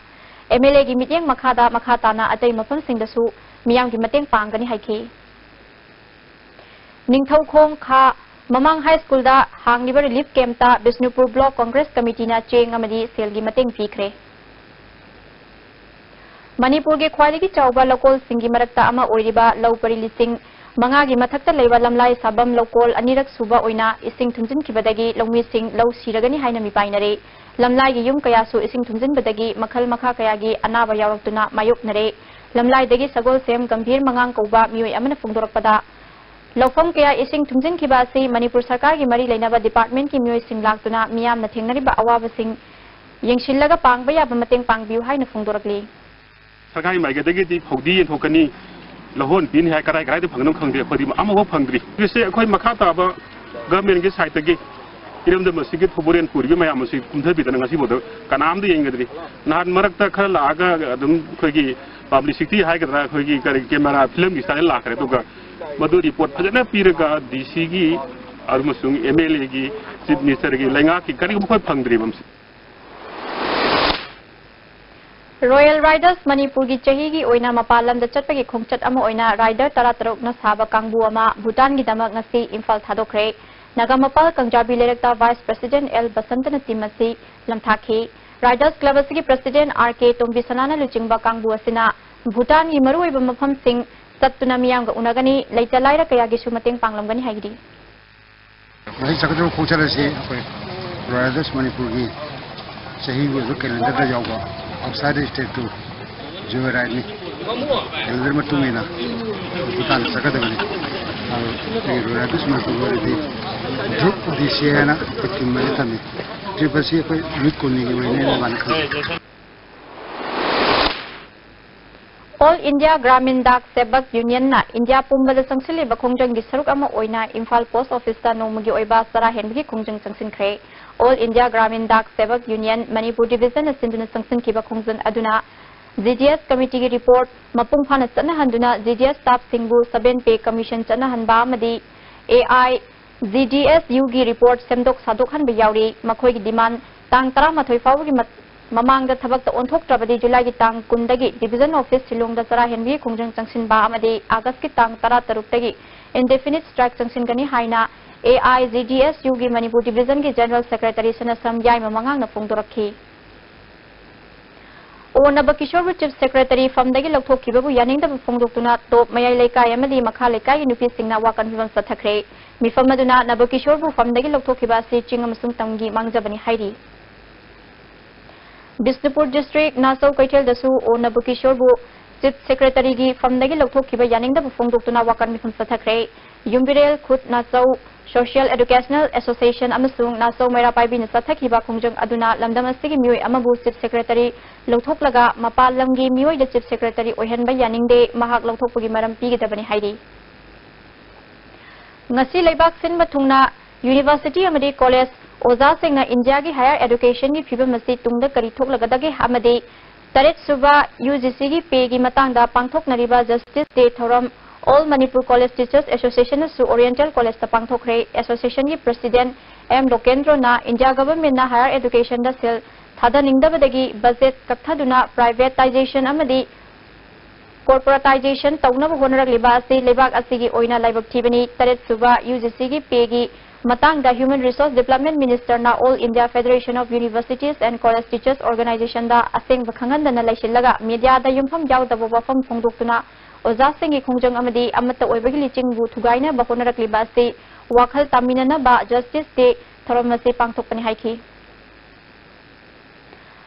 MLAꯒꯤ ꯃꯤꯠꯌꯦꯡ ꯃꯈꯥꯗ ꯃꯈꯥ ꯇꯥꯅ ꯑꯇꯩ ꯃꯐꯝꯁꯤꯡꯗꯁꯨ ꯃꯤꯌꯥꯝꯒꯤ ꯃꯇꯦꯡ ꯄꯥꯡꯒꯅꯤ ꯍꯥꯏꯈꯤ꯫ ꯅꯤꯡꯊꯧꯈꯣꯡ ꯈꯥ ꯃꯃꯥꯡ High Schoolꯗ ꯍꯥꯡꯂꯤꯕ relief campꯇ Bishnupur Block Congress Committeeꯅ ꯆꯦꯡ ꯑꯃꯗꯤ ꯁꯦꯜꯒꯤ ꯃꯇꯦꯡ ꯄꯤꯈ꯭ꯔꯦ꯫ ꯃꯅꯤꯄꯨꯔꯒꯤ ꯈ꯭ꯋꯥꯏꯗꯒꯤ ꯆꯥꯎꯕ ꯂꯧꯀꯣꯜꯁꯤꯡꯒꯤ ꯃꯔꯛꯇ ꯑꯃ ꯑꯣꯏꯔꯤꯕ ꯂꯧ ꯄꯔꯤ ꯂꯤꯁꯤꯡ ꯃꯉꯥꯒꯤ ꯃꯊꯛꯇ ꯂꯩꯕ ꯂꯝꯂꯥꯏ ꯁꯥꯕꯝ ꯂꯧꯀꯣꯜ ꯑꯅꯤꯔꯛ ꯁꯨꯕ ꯑꯣꯏꯅ ꯏꯁꯤꯡ ꯊꯨꯝꯖꯤꯟꯈꯤꯕꯗꯒꯤ ꯂꯧꯃꯤꯁꯤꯡ ꯂꯧ ꯁꯤꯔꯒꯅꯤ ꯍꯥꯏꯅ ꯃꯤꯄꯥꯏꯅꯔꯦ꯫ ꯂꯝꯂꯥꯏꯒꯤ ꯌꯨꯝ ꯀꯌꯥꯁꯨ ꯏꯁꯤꯡ ꯊꯨꯝꯖꯤꯟꯕꯗꯒꯤ ꯃꯈꯜ ꯃꯈꯥ ꯀꯌꯥꯒꯤ ꯑꯅꯥꯕ ꯌꯥꯎꯔꯛꯇꯨꯅ ꯃꯥꯌꯣꯛꯅꯔꯦ꯫ ꯂꯝꯂꯥꯏꯗꯒꯤ ꯁꯒꯣꯜꯁꯦꯝ ꯒꯝꯚꯤꯔ ꯃꯉꯥꯡ ꯀꯧꯕ ꯃꯤꯑꯣꯏ ꯑꯃꯅ ꯐꯣꯡꯗꯣꯔꯛꯄꯗ, ꯂꯧꯐꯝ ꯀꯌꯥ ꯏꯁꯤꯡ ꯊꯨꯝꯖꯤꯟꯈꯤꯕ ꯑꯁꯤ ꯃꯅꯤꯄꯨꯔ ꯁꯔꯀꯥꯔꯒꯤ ꯃꯔꯤ ꯂꯩꯅꯕ departmentꯀꯤ ꯃꯤꯑꯣꯏꯁꯤꯡ ꯂꯥꯛꯇꯨꯅ ꯃꯤꯌꯥꯝꯅ ꯊꯦꯡꯅꯔꯤꯕ ꯑꯋꯥꯕꯁꯤꯡ ꯌꯦꯡꯁꯤꯜꯂꯒ ꯄꯥꯡꯕ ꯌꯥꯕ ꯃꯇꯦꯡ ꯄꯥꯡꯕꯤꯌꯨ ꯍꯥꯏꯅ ꯐꯣꯡꯗꯣꯔꯛꯂꯤ꯫ ꯁꯔꯀꯥꯔꯒꯤ ꯃꯥꯏꯀꯩꯗꯒꯤꯗꯤ ꯐꯧꯗꯤ ꯌꯦꯟꯊꯣꯛꯀꯅꯤ, ꯂꯧꯍꯣꯟ ꯄꯤꯅꯤ ꯍꯥꯏ, ꯀꯔꯥꯏ ꯀꯔꯥꯏꯗ ꯐꯪꯒꯅꯣ ꯈꯪꯗꯦ, ꯑꯩꯈꯣꯏꯗꯤ ꯑꯃꯐꯥꯎ ꯐꯪꯗ꯭ꯔꯤ꯫ ꯍꯧꯖꯤꯛꯁꯦ ꯑꯩꯈꯣꯏ ꯃꯈꯥ ꯇꯥꯕ governmentꯀꯤ sideꯇꯒꯤ ꯏꯔꯝꯗꯝ ꯑꯁꯤꯒꯤ ꯊꯧꯕꯨꯔꯦꯟ ꯄꯨꯔꯤꯕ ꯃꯌꯥꯝ ꯑꯁꯤ ꯀꯨꯝꯊꯕꯤꯗꯅ ꯉꯁꯤꯐꯥꯎꯗ ꯀꯅꯥꯝꯇ ꯌꯦꯡꯒꯗ꯭ꯔꯤ꯫ ꯅꯍꯥꯟ ꯃꯔꯛꯇ ꯈꯔ ꯂꯥꯛꯑꯒ ꯑꯗꯨꯝ ꯑꯩꯈꯣꯏꯒꯤ publicity ꯍꯥꯏꯒꯗ꯭ꯔꯥ, ꯑꯩꯈꯣꯏꯒꯤ ꯀꯔꯤ camera filmꯒꯤ style ꯂꯥꯛꯈ꯭ꯔꯦ, ꯑꯗꯨꯒ ꯃꯗꯨ report ꯐꯖꯅ ꯄꯤꯔꯒ DCꯒꯤ ꯑꯃꯁꯨꯡ MLAꯒꯤ, Chief Ministerꯒꯤ, ꯂꯩꯉꯥꯛꯀꯤ ꯀꯔꯤꯒꯨꯝꯕ ꯑꯩꯈꯣꯏ ꯐꯪꯗ꯭ꯔꯤꯕ ꯃꯁꯤ꯫ Royal Riders ꯃꯅꯤꯄꯨꯔꯒꯤ ꯆꯍꯤꯒꯤ ꯑꯣꯏꯅ ꯃꯄꯥꯟ ꯂꯝꯗ ꯆꯠꯄꯒꯤ ꯈꯣꯡꯆꯠ ꯑꯃ ꯑꯣꯏꯅ rider ꯇꯔꯥꯇꯔꯨꯛꯅ ꯁꯥꯕ ꯀꯥꯡꯕꯨ ꯑꯃ ꯚꯨꯇꯥꯟꯒꯤꯗꯃꯛ ꯉꯁꯤ ꯏꯝꯐꯥꯜ ꯊꯥꯗꯣꯛꯈ꯭ꯔꯦ꯫ ꯅꯥꯒꯥꯃꯄꯥꯜ ꯀꯪꯖꯥꯕꯤ ꯂꯩꯔꯛꯇ Vice President ꯑꯦꯜ ꯕꯁꯟꯇꯅ team ꯑꯁꯤ ꯂꯝꯊꯥꯈꯤ꯫ Riders Club ꯑꯁꯤꯒꯤ President ꯑꯥꯔ ꯀꯦ ꯇꯣꯝꯕꯤꯁꯅꯥꯅ ꯂꯨꯆꯤꯡꯕ ꯀꯥꯡꯕꯨ ꯑꯁꯤꯅ ꯚꯨꯇꯥꯟꯒꯤ ꯃꯔꯨꯑꯣꯏꯕ ꯃꯐꯝꯁꯤꯡ ꯆꯠꯇꯨꯅ ꯃꯤꯌꯥꯝꯒ ꯎꯅꯒꯅꯤ, ꯂꯩꯇ ꯂꯥꯏꯔ ꯀꯌꯥꯒꯤꯁꯨ ꯃꯇꯦꯡ ꯄꯥꯡꯂꯝꯒꯅꯤ ꯍꯥꯏꯔꯤ꯫ ꯃꯁꯤ ꯆꯠꯀꯗꯧꯔꯤꯕ ꯈꯣꯡꯆꯠ ꯑꯁꯤ ꯑꯩꯈꯣꯏ ꯔꯣꯌꯦꯜ ꯗꯁ ꯃꯅꯤꯄꯨꯔꯒꯤ ꯆꯍꯤꯒꯤ ꯑꯣꯏꯕ ꯀꯦꯂꯦꯟꯗꯔꯗ ꯌꯥꯎꯕ ꯑꯥꯎꯠꯁꯥꯏꯗ ꯁ꯭ꯇꯦꯠ ꯇꯨ ꯖꯣꯏ ꯔꯥꯏꯗꯅꯤ꯫ ꯀꯦꯂꯦꯟꯗꯔ ꯃꯇꯨꯡ ꯏꯟꯅ ꯚꯨꯇꯥꯟꯗ ꯆꯠꯀꯗꯕꯅꯤ꯫ ꯑꯗꯨ ꯑꯩꯈꯣꯏꯒꯤ ꯔꯣꯌꯦꯜ ꯗꯁ ꯃꯅꯤꯄꯨꯔꯒꯤ ꯑꯣꯏꯅꯗꯤ ꯒ꯭ꯔꯨꯞ ꯗꯤ ꯁꯤ ꯍꯥꯏꯅ ꯑꯩꯈꯣꯏ ꯇꯤꯝ ꯑꯃ ꯊꯝꯃꯤ꯫ ꯇ꯭ꯔꯤꯞ ꯑꯁꯤ ꯑꯩꯈꯣꯏ ꯅꯨꯃꯤꯠ ꯀꯨꯟꯅꯤꯒꯤ ꯑꯣꯏꯅꯤ ꯍꯥꯏꯅ ꯑꯗꯨꯃꯥꯏꯅ ꯈꯜꯂꯤ꯫ All India Gramin Dak Sevak Union ꯅ ꯏꯟꯗꯤꯌꯥ ꯄꯨꯝꯕꯗ ꯆꯪꯁꯤꯜꯂꯤꯕ ꯈꯣꯡꯖꯪꯒꯤ ꯁꯔꯨꯛ ꯑꯃ ꯑꯣꯏꯅ ꯏꯝꯐꯥꯜ ꯄꯣꯁ ꯑꯣꯐꯤꯁꯇ ꯅꯣꯡꯃꯒꯤ ꯑꯣꯏꯕ ꯆꯔꯥ ꯍꯦꯟꯕꯒꯤ ꯈꯣꯡꯖꯪ ꯆꯪꯁꯤꯟꯈ꯭ꯔꯦ꯫ All India Gramin Dak Sevak Union Manipur ꯗꯤꯕꯤꯖꯟꯅ ꯁꯤꯟꯗꯨꯅ ꯆꯪꯁꯤꯟꯈꯤꯕ ꯈꯣꯡꯖꯪ ꯑꯗꯨꯅ ꯖꯤ ꯗꯤ ꯑꯦꯁ ꯀꯃꯤꯇꯤꯒꯤ ꯔꯤꯄꯣꯔꯠ ꯃꯄꯨꯡ ꯐꯥꯅ ꯆꯠꯅꯍꯟꯗꯨꯅ ꯖꯤ ꯗꯤ ꯑꯦꯁ ꯁ꯭ꯇꯥꯐꯁꯤꯡꯕꯨ ꯁꯚꯦꯟ ꯄꯦ ꯀꯃꯤꯁꯟ ꯆꯠꯅꯍꯟꯕ ꯑꯃꯗꯤ A I G D S ꯌꯨꯒꯤ ꯔꯤꯄꯣꯔꯠ ꯁꯦꯝꯗꯣꯛ ꯁꯥꯗꯣꯛꯍꯟꯕ ꯌꯥꯎꯔꯤ꯫ ꯃꯈꯣꯏꯒꯤ ꯗꯤꯃꯥꯟ ꯇꯥꯡ ꯇꯔꯥꯃꯥꯊꯣꯏ ꯐꯥꯎꯕꯒꯤ ꯃ-, ꯃꯃꯥꯡꯗ ꯊꯕꯛꯇ ꯑꯣꯟꯊꯣꯛꯇ꯭ꯔꯕꯗꯤ ꯖꯨꯂꯥꯏꯒꯤ ꯇꯥꯡ ꯀꯨꯟꯗꯒꯤ ꯗꯤꯕꯤꯖꯟ ꯑꯣꯐꯤꯁ ꯁꯤꯂꯣꯡꯗ ꯆꯔꯥ ꯍꯦꯟꯕꯒꯤ ꯈꯣꯡꯖꯪ ꯆꯪꯁꯤꯟꯕ ꯑꯃꯗꯤ ꯑꯥꯒꯁꯀꯤ ꯇꯥꯡ ꯇꯔꯥꯇꯔꯨꯛꯇꯒꯤ indefinite strike ꯆꯪꯁꯤꯟꯒꯅꯤ ꯍꯥꯏꯅ A I G D S ꯌꯨꯒꯤ ꯃꯅꯤꯄꯨꯔ ꯗꯤꯕꯤꯖꯟꯒꯤ ꯖꯦꯅꯔꯦꯜ ꯁꯦꯀ꯭ꯔꯦꯇꯔꯤ ꯁꯅꯥꯁꯝ ꯌꯥꯏꯃ ꯃꯉꯥꯡꯅ ꯐꯣꯡꯗꯣꯔꯛꯈꯤ꯫ ꯑꯣ ꯅꯕꯀꯤꯁꯣꯔꯕꯨ ꯆꯤꯐ ꯁꯦꯀ꯭ꯔꯦꯇꯔꯤ ꯐꯝꯗꯒꯤ ꯂꯧꯊꯣꯛꯈꯤꯕꯕꯨ ꯌꯥꯅꯤꯡꯗꯕ ꯐꯣꯡꯗꯣꯛꯇꯨꯅ ꯇꯣꯞ ꯃꯌꯥꯏ ꯂꯩꯀꯥꯏ ꯑꯃꯗꯤ ꯃꯈꯥ ꯂꯩꯀꯥꯏꯒꯤ ꯅꯨꯄꯤꯁꯤꯡꯅ ꯋꯥꯀꯟ ꯃꯤꯐꯝ ꯆꯠꯊꯈ꯭ꯔꯦ꯫ ꯃꯤꯐꯝ ꯑꯗꯨꯅ ꯅꯕꯀꯤꯁꯣꯔꯕꯨ ꯐꯝꯗꯒꯤ ꯂꯧꯊꯣꯛꯈꯤꯕ ꯑꯁꯤ ꯆꯤꯡ ꯑꯃꯁꯨꯡ ꯇꯝꯒꯤ ꯃꯥꯡꯖꯕꯅꯤ ꯍꯥꯏꯔꯤ꯫ ꯕꯤꯁꯅꯨꯄꯨꯔ ꯗꯤꯁꯇ꯭ꯔꯤꯛ ꯅꯥꯆꯧ ꯀꯩꯊꯦꯜꯗꯁꯨ ꯑꯣ ꯅꯕꯀꯤꯁꯣꯔꯕꯨ ꯆꯤꯐ ꯁꯦꯀ꯭ꯔꯦꯇꯔꯤꯒꯤ ꯐꯝꯗꯒꯤ ꯂꯧꯊꯣꯛꯈꯤꯕ ꯌꯥꯅꯤꯡꯗꯕ ꯐꯣꯡꯗꯣꯛꯇꯨꯅ ꯋꯥꯀꯟ ꯃꯤꯐꯝ ꯆꯠꯊꯈ꯭ꯔꯦ꯫ ꯌꯨꯝꯕꯤꯔꯦꯜ ꯈꯨꯠ ꯅꯥꯆꯧ ꯁꯣꯁꯤꯌꯦꯜ ꯑꯦꯗꯨꯀꯦꯁꯅꯦꯜ ꯑꯦꯁꯣꯁꯤꯌꯦꯁꯟ ꯑꯃꯁꯨꯡ ꯅꯥꯆꯧ ꯃꯩꯔꯥ ꯄꯥꯏꯕꯤꯅ ꯆꯠꯊꯈꯤꯕ ꯈꯣꯡꯖꯪ ꯑꯗꯨꯅ ꯂꯝꯗꯝ ꯑꯁꯤꯒꯤ ꯃꯤꯑꯣꯏ ꯑꯃꯕꯨ ꯆꯤꯐ ꯁꯦꯀ꯭ꯔꯦꯇꯔꯤ ꯂꯧꯊꯣꯛꯂꯒ ꯃꯄꯥꯟ ꯂꯝꯒꯤ ꯃꯤꯑꯣꯏꯗ ꯆꯤꯐ ꯁꯦꯀ꯭ꯔꯦꯇꯔꯤ ꯑꯣꯏꯍꯟꯕ ꯌꯥꯅꯤꯡꯗꯦ, ꯃꯍꯥꯛ ꯂꯧꯊꯣꯛꯄꯒꯤ ꯃꯔꯝ ꯄꯤꯒꯗꯕꯅꯤ ꯍꯥꯏꯔꯤ꯫ ꯉꯁꯤ ꯂꯩꯕꯥꯛ ꯁꯤꯟꯕ ꯊꯨꯡꯅ ꯌꯨꯅꯤꯚꯔꯁꯤꯇꯤ ꯑꯃꯗꯤ ꯀꯣꯂꯦꯖ ꯑꯣꯖꯥꯁꯤꯡꯅ ꯏꯟꯗꯤꯌꯥꯒꯤ ꯍꯥꯌꯔ ꯑꯦꯗꯨꯀꯦꯁꯟꯒꯤ ꯐꯤꯕꯝ ꯑꯁꯤ ꯇꯨꯡꯗ ꯀꯔꯤ ꯊꯣꯛꯂꯒꯗꯒꯦ ꯑꯃꯗꯤ ꯇꯔꯦꯠ ꯁꯨꯕ ꯌꯨ ꯖꯤ ꯁꯤꯒꯤ ꯄꯦꯒꯤ ꯃꯇꯥꯡꯗ ꯄꯥꯡꯊꯣꯛꯅꯔꯤꯕ ꯖꯁꯇꯤꯁ ꯗꯦ ꯊꯧꯔꯝ All Manipur College Teachers Association ꯅꯁꯨ ꯑꯣꯔꯤꯌꯦꯟꯇꯦꯜ ꯀꯣꯂꯦꯖꯇ ꯄꯥꯡꯊꯣꯛꯈ꯭ꯔꯦ꯫ ꯑꯦꯁꯣꯁꯤꯌꯦꯁꯟꯒꯤ ꯄ꯭ꯔꯁꯤꯗꯦꯟꯠ ꯑꯦꯝ ꯂꯣꯀꯦꯟꯗ꯭ꯔꯣꯅ ꯏꯟꯗꯤꯌꯥ ꯒꯚꯔꯟꯃꯦꯟꯠꯅ ꯍꯥꯌꯔ ꯑꯦꯗꯨꯀꯦꯁꯟꯗ ꯁꯦꯜ ꯊꯥꯗꯅꯤꯡꯗꯕꯗꯒꯤ ꯕꯖꯦꯠ ꯀꯛꯊꯗꯨꯅ ꯄ꯭ꯔꯥꯏꯚꯦꯇꯥꯏꯖꯦꯁꯟ ꯑꯃꯗꯤ ꯀꯣꯔꯄꯣꯔꯦꯇꯥꯏꯖꯦꯁꯟ ꯇꯧꯅꯕ ꯍꯣꯠꯅꯔꯛꯂꯤꯕ ꯑꯁꯤ ꯂꯩꯕꯥꯛ ꯑꯁꯤꯒꯤ ꯑꯣꯏꯅ ꯂꯥꯏꯕꯛ ꯊꯤꯕꯅꯤ꯫ ꯇꯔꯦꯠ ꯁꯨꯕ ꯌꯨ ꯖꯤ ꯁꯤꯒꯤ ꯄꯦꯒꯤ ꯃꯇꯥꯡꯗ Human Resource Development Minister ꯅ All India Federation of Universities and College Teachers Organisation ꯗ ꯑꯁꯦꯡꯕ ꯈꯪꯍꯟꯗꯅ ꯂꯩꯁꯤꯜꯂꯒ ꯃꯤꯗꯤꯌꯥꯗ ꯌꯨꯝꯐꯝ ꯌꯥꯎꯗꯕ ꯋꯥꯐꯝ ꯐꯣꯡꯗꯣꯛꯇꯨꯅ ꯑꯣꯖꯥꯁꯤꯡꯒꯤ ꯈꯣꯡꯖꯪ ꯑꯃꯗꯤ ꯑꯃꯠꯇ ꯑꯣꯏꯕꯒꯤ ꯂꯨꯆꯤꯡꯕꯨ ꯊꯨꯒꯥꯏꯅꯕ ꯍꯣꯠꯅꯔꯛꯂꯤꯕ ꯑꯁꯤ ꯋꯥꯈꯜ ꯇꯥꯃꯤꯟꯅꯅꯕ Justice Day ꯊꯧꯔꯝ ꯑꯁꯤ ꯄꯥꯡꯊꯣꯛꯄꯅꯤ ꯍꯥꯏꯈꯤ꯫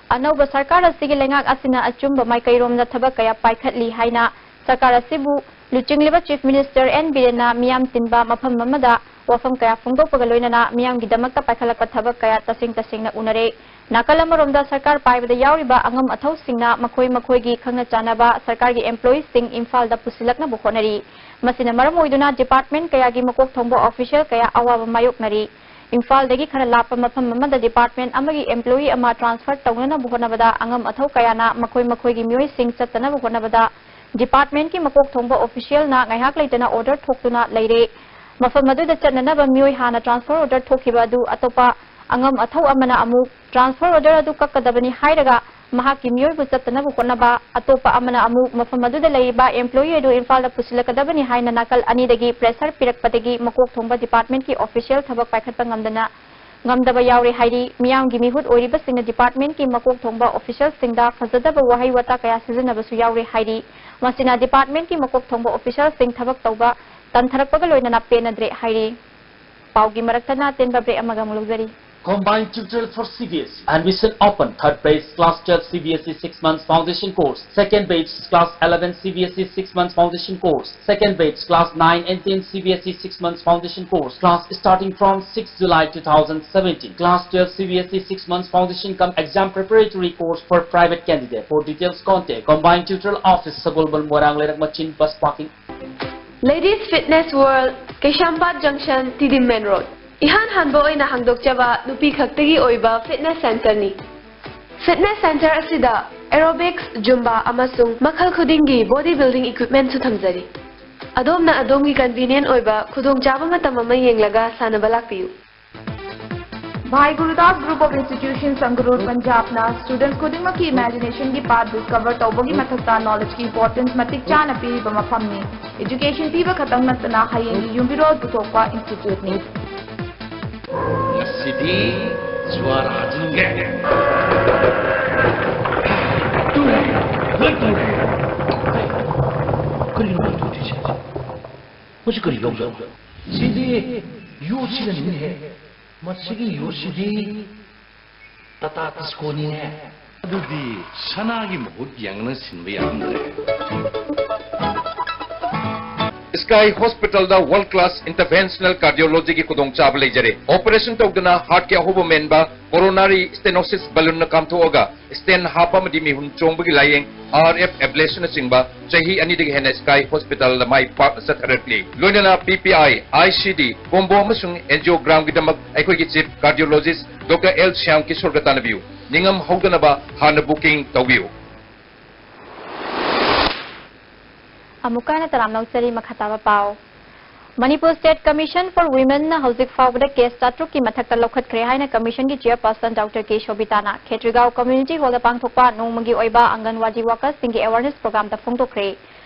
ꯑꯅꯧꯕ ꯁꯔꯀꯥꯔ ꯑꯁꯤꯒꯤ ꯂꯩꯉꯥꯛ ꯑꯁꯤꯅ ꯑꯆꯨꯝꯕ ꯃꯥꯏꯀꯩꯔꯣꯝꯗ ꯊꯕꯛ ꯀꯌꯥ ꯄꯥꯏꯈꯠꯂꯤ ꯍꯥꯏꯅ ꯁꯔꯀꯥꯔ ꯑꯁꯤꯕꯨ ꯂꯨꯆꯤꯡꯂꯤꯕ Chief Minister N ꯕꯤꯔꯦꯟꯅ ꯃꯤꯌꯥꯝ ꯇꯤꯟꯕ ꯃꯐꯝ ꯑꯃꯗ ꯋꯥꯐꯝ ꯀꯌꯥ ꯐꯣꯡꯗꯣꯛꯄꯒ ꯂꯣꯏꯅꯅ ꯃꯤꯌꯥꯝꯒꯤꯗꯃꯛꯇ ꯄꯥꯏꯈꯠꯂꯛꯄ ꯊꯕꯛ ꯀꯌꯥ ꯇꯁꯦꯡ ꯇꯁꯦꯡꯅ ꯎꯅꯔꯦ꯫ ꯅꯥꯀꯜ ꯑꯃꯔꯣꯝꯗ ꯁꯔꯀꯥꯔ ꯄꯥꯏꯕꯗ ꯌꯥꯎꯔꯤꯕ ꯑꯉꯝ ꯑꯊꯧꯁꯤꯡꯅ ꯃꯈꯣꯏ ꯃꯈꯣꯏꯒꯤ ꯈꯪꯅ ꯆꯥꯟꯅꯕ ꯁꯔꯀꯥꯔꯒꯤ employeeꯁꯤꯡ ꯏꯝꯐꯥꯜꯗ ꯄꯨꯁꯤꯜꯂꯛꯅꯕ ꯍꯣꯠꯅꯔꯤ꯫ ꯃꯁꯤꯅ ꯃꯔꯝ ꯑꯣꯏꯗꯨꯅ department ꯀꯌꯥꯒꯤ ꯃꯀꯣꯛ ꯊꯣꯡꯕ official ꯀꯌꯥ ꯑꯋꯥꯕ ꯃꯥꯌꯣꯛꯅꯔꯤ꯫ ꯏꯝꯐꯥꯜꯗꯒꯤ ꯈꯔ ꯂꯥꯞꯄ ꯃꯐꯝ ꯑꯃꯗ department ꯑꯃꯒꯤ employee ꯑꯃ transfer ꯇꯧꯅꯅꯕ ꯍꯣꯠꯅꯕꯗ ꯑꯉꯝ ꯑꯊꯧ ꯀꯌꯥꯅ ꯃꯈꯣꯏ ꯃꯈꯣꯏꯒꯤ ꯃꯤꯑꯣꯏꯁꯤꯡ ꯆꯠꯇꯅꯕ ꯍꯣꯠꯅꯕꯗ departmentꯀꯤ ꯃꯀꯣꯛ ꯊꯣꯡꯕ officialꯅ ꯉꯥꯏꯍꯥꯛ ꯂꯩꯇꯅ order ꯊꯣꯛꯇꯨꯅ ꯂꯩꯔꯦ꯫ ꯃꯐꯝ ꯑꯗꯨꯗ ꯆꯠꯅꯅꯕ ꯃꯤꯑꯣꯏ ꯍꯥꯟꯅ transfer order ꯊꯣꯛꯈꯤꯕ ꯑꯗꯨ ꯑꯇꯣꯞꯄ ꯑꯉꯝ ꯑꯊꯧ ꯑꯃꯅ ꯑꯃꯨꯛ transfer order ꯑꯗꯨ ꯀꯛꯀꯗꯕꯅꯤ ꯍꯥꯏꯔꯒ ꯃꯍꯥꯛꯀꯤ ꯃꯤꯑꯣꯏꯕꯨ ꯆꯠꯇꯅꯕ ꯍꯣꯠꯅꯕ, ꯑꯇꯣꯞꯄ ꯑꯃꯅ ꯑꯃꯨꯛ ꯃꯐꯝ ꯑꯗꯨꯗ ꯂꯩꯔꯤꯕ employee ꯑꯗꯨ ꯏꯝꯐꯥꯜꯗ ꯄꯨꯁꯤꯜꯂꯛꯀꯗꯕꯅꯤ ꯍꯥꯏꯅ ꯅꯥꯀꯜ ꯑꯅꯤꯗꯒꯤ pressure ꯄꯤꯔꯛꯄꯗꯒꯤ ꯃꯀꯣꯛ ꯊꯣꯡꯕ departmentꯀꯤ official ꯊꯕꯛ ꯄꯥꯏꯈꯠꯄ ꯉꯝꯗꯅ, ꯉꯝꯗꯕ ꯌꯥꯎꯔꯦ ꯍꯥꯏꯔꯤ꯫ ꯃꯤꯌꯥꯝꯒꯤ ꯃꯤꯍꯨꯠ ꯑꯣꯏꯔꯤꯕꯁꯤꯡꯅ departmentꯀꯤ ꯃꯀꯣꯛ ꯊꯣꯡꯕ officialꯁꯤꯡꯗ ꯐꯖꯗꯕ ꯋꯥꯍꯩ ꯋꯥꯇꯥ ꯀꯌꯥ ꯁꯤꯖꯤꯟꯅꯕꯁꯨ ꯌꯥꯎꯔꯦ ꯍꯥꯏꯔꯤ꯫ ꯃꯁꯤꯅ departmentꯀꯤ ꯃꯀꯣꯛ ꯊꯣꯡꯕ officialꯁꯤꯡ ꯊꯕꯛ ꯇꯧꯕ ꯇꯟꯊꯔꯛꯄꯒ ꯂꯣꯏꯅꯅ ꯄꯦꯟꯅꯗ꯭ꯔꯦ ꯍꯥꯏꯔꯤ꯫ ꯄꯥꯎꯒꯤ ꯃꯔꯛꯇꯅ ꯑꯇꯦꯟꯕ break ꯑꯃꯒ ꯑꯃꯨꯛ ꯂꯧꯖꯔꯤ꯫ Combined tutorial for C B S E. Admission open. Third batch class twelve C B S E six months foundation course. Second batch class eleven C B S E six months foundation course. Second batch class nine and ten C B S E six months foundation course. Class starting from sixth July two thousand seventeen. Class twelve C B S E six months foundation cum exam preparatory course for private candidate. For details contact Combined Tutorial Office, Sagolbal, Moirang Leirak Machin, bus parking. Ladies Fitness World, Keishampat Junction, T D Main Road. ꯏꯍꯥꯟ ꯍꯥꯟꯕ ꯑꯣꯏꯅ ꯍꯥꯡꯗꯣꯛꯆꯕ ꯅꯨꯄꯤ ꯈꯛꯇꯒꯤ ꯑꯣꯏꯕ fitness centreꯅꯤ꯫ Fitness centre ꯑꯁꯤꯗ aerobics, Zumba ꯑꯃꯁꯨꯡ ꯃꯈꯜ ꯈꯨꯗꯤꯡꯒꯤ body building equipmentꯁꯨ ꯊꯝꯖꯔꯤ꯫ ꯑꯗꯣꯝꯅ ꯑꯗꯣꯝꯒꯤ convenient ꯑꯣꯏꯕ ꯈꯨꯗꯣꯡꯆꯥꯕ ꯃꯇꯝ ꯑꯃ ꯌꯦꯡꯂꯒ ꯁꯥꯟꯅꯕ ꯂꯥꯛꯄꯤꯌꯨ꯫ Bhai Gurudas Group of Institutions, Sangrur, Punjabꯅ students ꯈꯨꯗꯤꯡꯃꯛꯀꯤ imaginationꯒꯤ path discover ꯇꯧꯕꯒꯤ ꯃꯊꯛꯇ knowledgeꯀꯤ importance ꯃꯇꯤꯛ ꯆꯥꯅ ꯄꯤꯔꯤꯕ ꯃꯐꯝꯅꯤ꯫ Education ꯄꯤꯕ ꯈꯛꯇꯪ ꯅꯠꯇꯅ ꯍꯌꯦꯡꯒꯤ ꯌꯨꯝꯕꯤꯔꯣꯜ ꯄꯨꯊꯣꯛꯄ instituteꯅꯤ꯫ ꯉꯁꯤꯗꯤ ꯖ꯭ꯋꯥꯔ ꯍꯥꯖꯤꯟꯒꯦ꯫ ꯇꯨꯔꯦ, ꯂꯣꯏ ꯇꯨꯔꯦ꯫ ꯃꯁꯤ ꯀꯔꯤ ꯂꯧꯖꯥꯠꯅꯣ? ꯁꯤꯗꯤ ꯌꯣꯠꯁꯤꯅꯅꯤꯅꯦꯍꯦ꯫ ꯃꯁꯤꯒꯤ ꯌꯣꯠꯁꯤꯗꯤ ꯇꯥꯇꯥ ꯇꯤꯁꯀꯣꯅꯤꯅꯦ꯫ ꯑꯗꯨꯗꯤ ꯁꯅꯥꯒꯤ ꯃꯍꯨꯠ ꯌꯦꯡꯅ ꯁꯤꯟꯕ ꯌꯥꯔꯝꯗ꯭ꯔꯦ꯫ Sky Hospitalꯗ world class interventional cardiologyꯒꯤ ꯈꯨꯗꯣꯡꯆꯥꯕ ꯂꯩꯖꯔꯦ꯫ Operation ꯇꯧꯗꯅ heartꯀꯤ ꯑꯍꯣꯕ ꯃꯦꯟꯕ, coronary stenosis balloonꯅ ꯀꯥꯝꯊꯣꯛꯑꯒ stent ꯍꯥꯞꯄ ꯑꯃꯗꯤ ꯃꯤꯍꯨꯟ ꯆꯣꯡꯕꯒꯤ ꯂꯥꯌꯦꯡ, RF ablationꯅꯆꯤꯡꯕ ꯆꯍꯤ ꯑꯅꯤꯗꯒꯤ ꯍꯦꯟꯅ Sky Hospitalꯗ ꯃꯥꯏ ꯄꯥꯛꯅ ꯆꯠꯊꯔꯛꯂꯤ꯫ ꯂꯣꯏꯅꯅ PPI, ICD, combo ꯑꯃꯁꯨꯡ angiogramꯒꯤꯗꯃꯛ ꯑꯩꯈꯣꯏꯒꯤ chief cardiologist Doctor L Shyam ꯀꯤꯁꯣꯔꯒ ꯇꯥꯟꯅꯕꯤꯌꯨ꯫ ꯅꯤꯡꯉꯝ ꯍꯧꯗꯅꯕ ꯍꯥꯟꯅ booking ꯇꯧꯕꯤꯌꯨ꯫ ꯑꯃꯨꯛꯀ ꯍꯟꯅ ꯇꯔꯥꯝꯅ ꯑꯣꯛꯆꯔꯤ꯫ ꯃꯈꯥ ꯇꯥꯕ ꯄꯥꯎ꯫ Manipur State Commission for Womenꯅ ꯍꯧꯖꯤꯛ ꯐꯥꯎꯕꯗ case ꯆꯥꯇ꯭ꯔꯨꯛꯀꯤ ꯃꯊꯛꯇ ꯂꯧꯈꯠꯈ꯭ꯔꯦ ꯍꯥꯏꯅ commissionꯒꯤ chairperson Doctor K ꯁꯣꯕꯤꯇꯥꯅ ꯈꯦꯇ꯭ꯔꯤꯒꯥꯎ community hallꯗ ꯄꯥꯡꯊꯣꯛꯄ ꯅꯣꯡꯃꯒꯤ ꯑꯣꯏꯕ ꯑꯪꯒꯟꯋꯥꯗꯤ workersꯁꯤꯡꯒꯤ awareness programꯗ ꯐꯣꯡꯗꯣꯛꯈ꯭ꯔꯦ꯫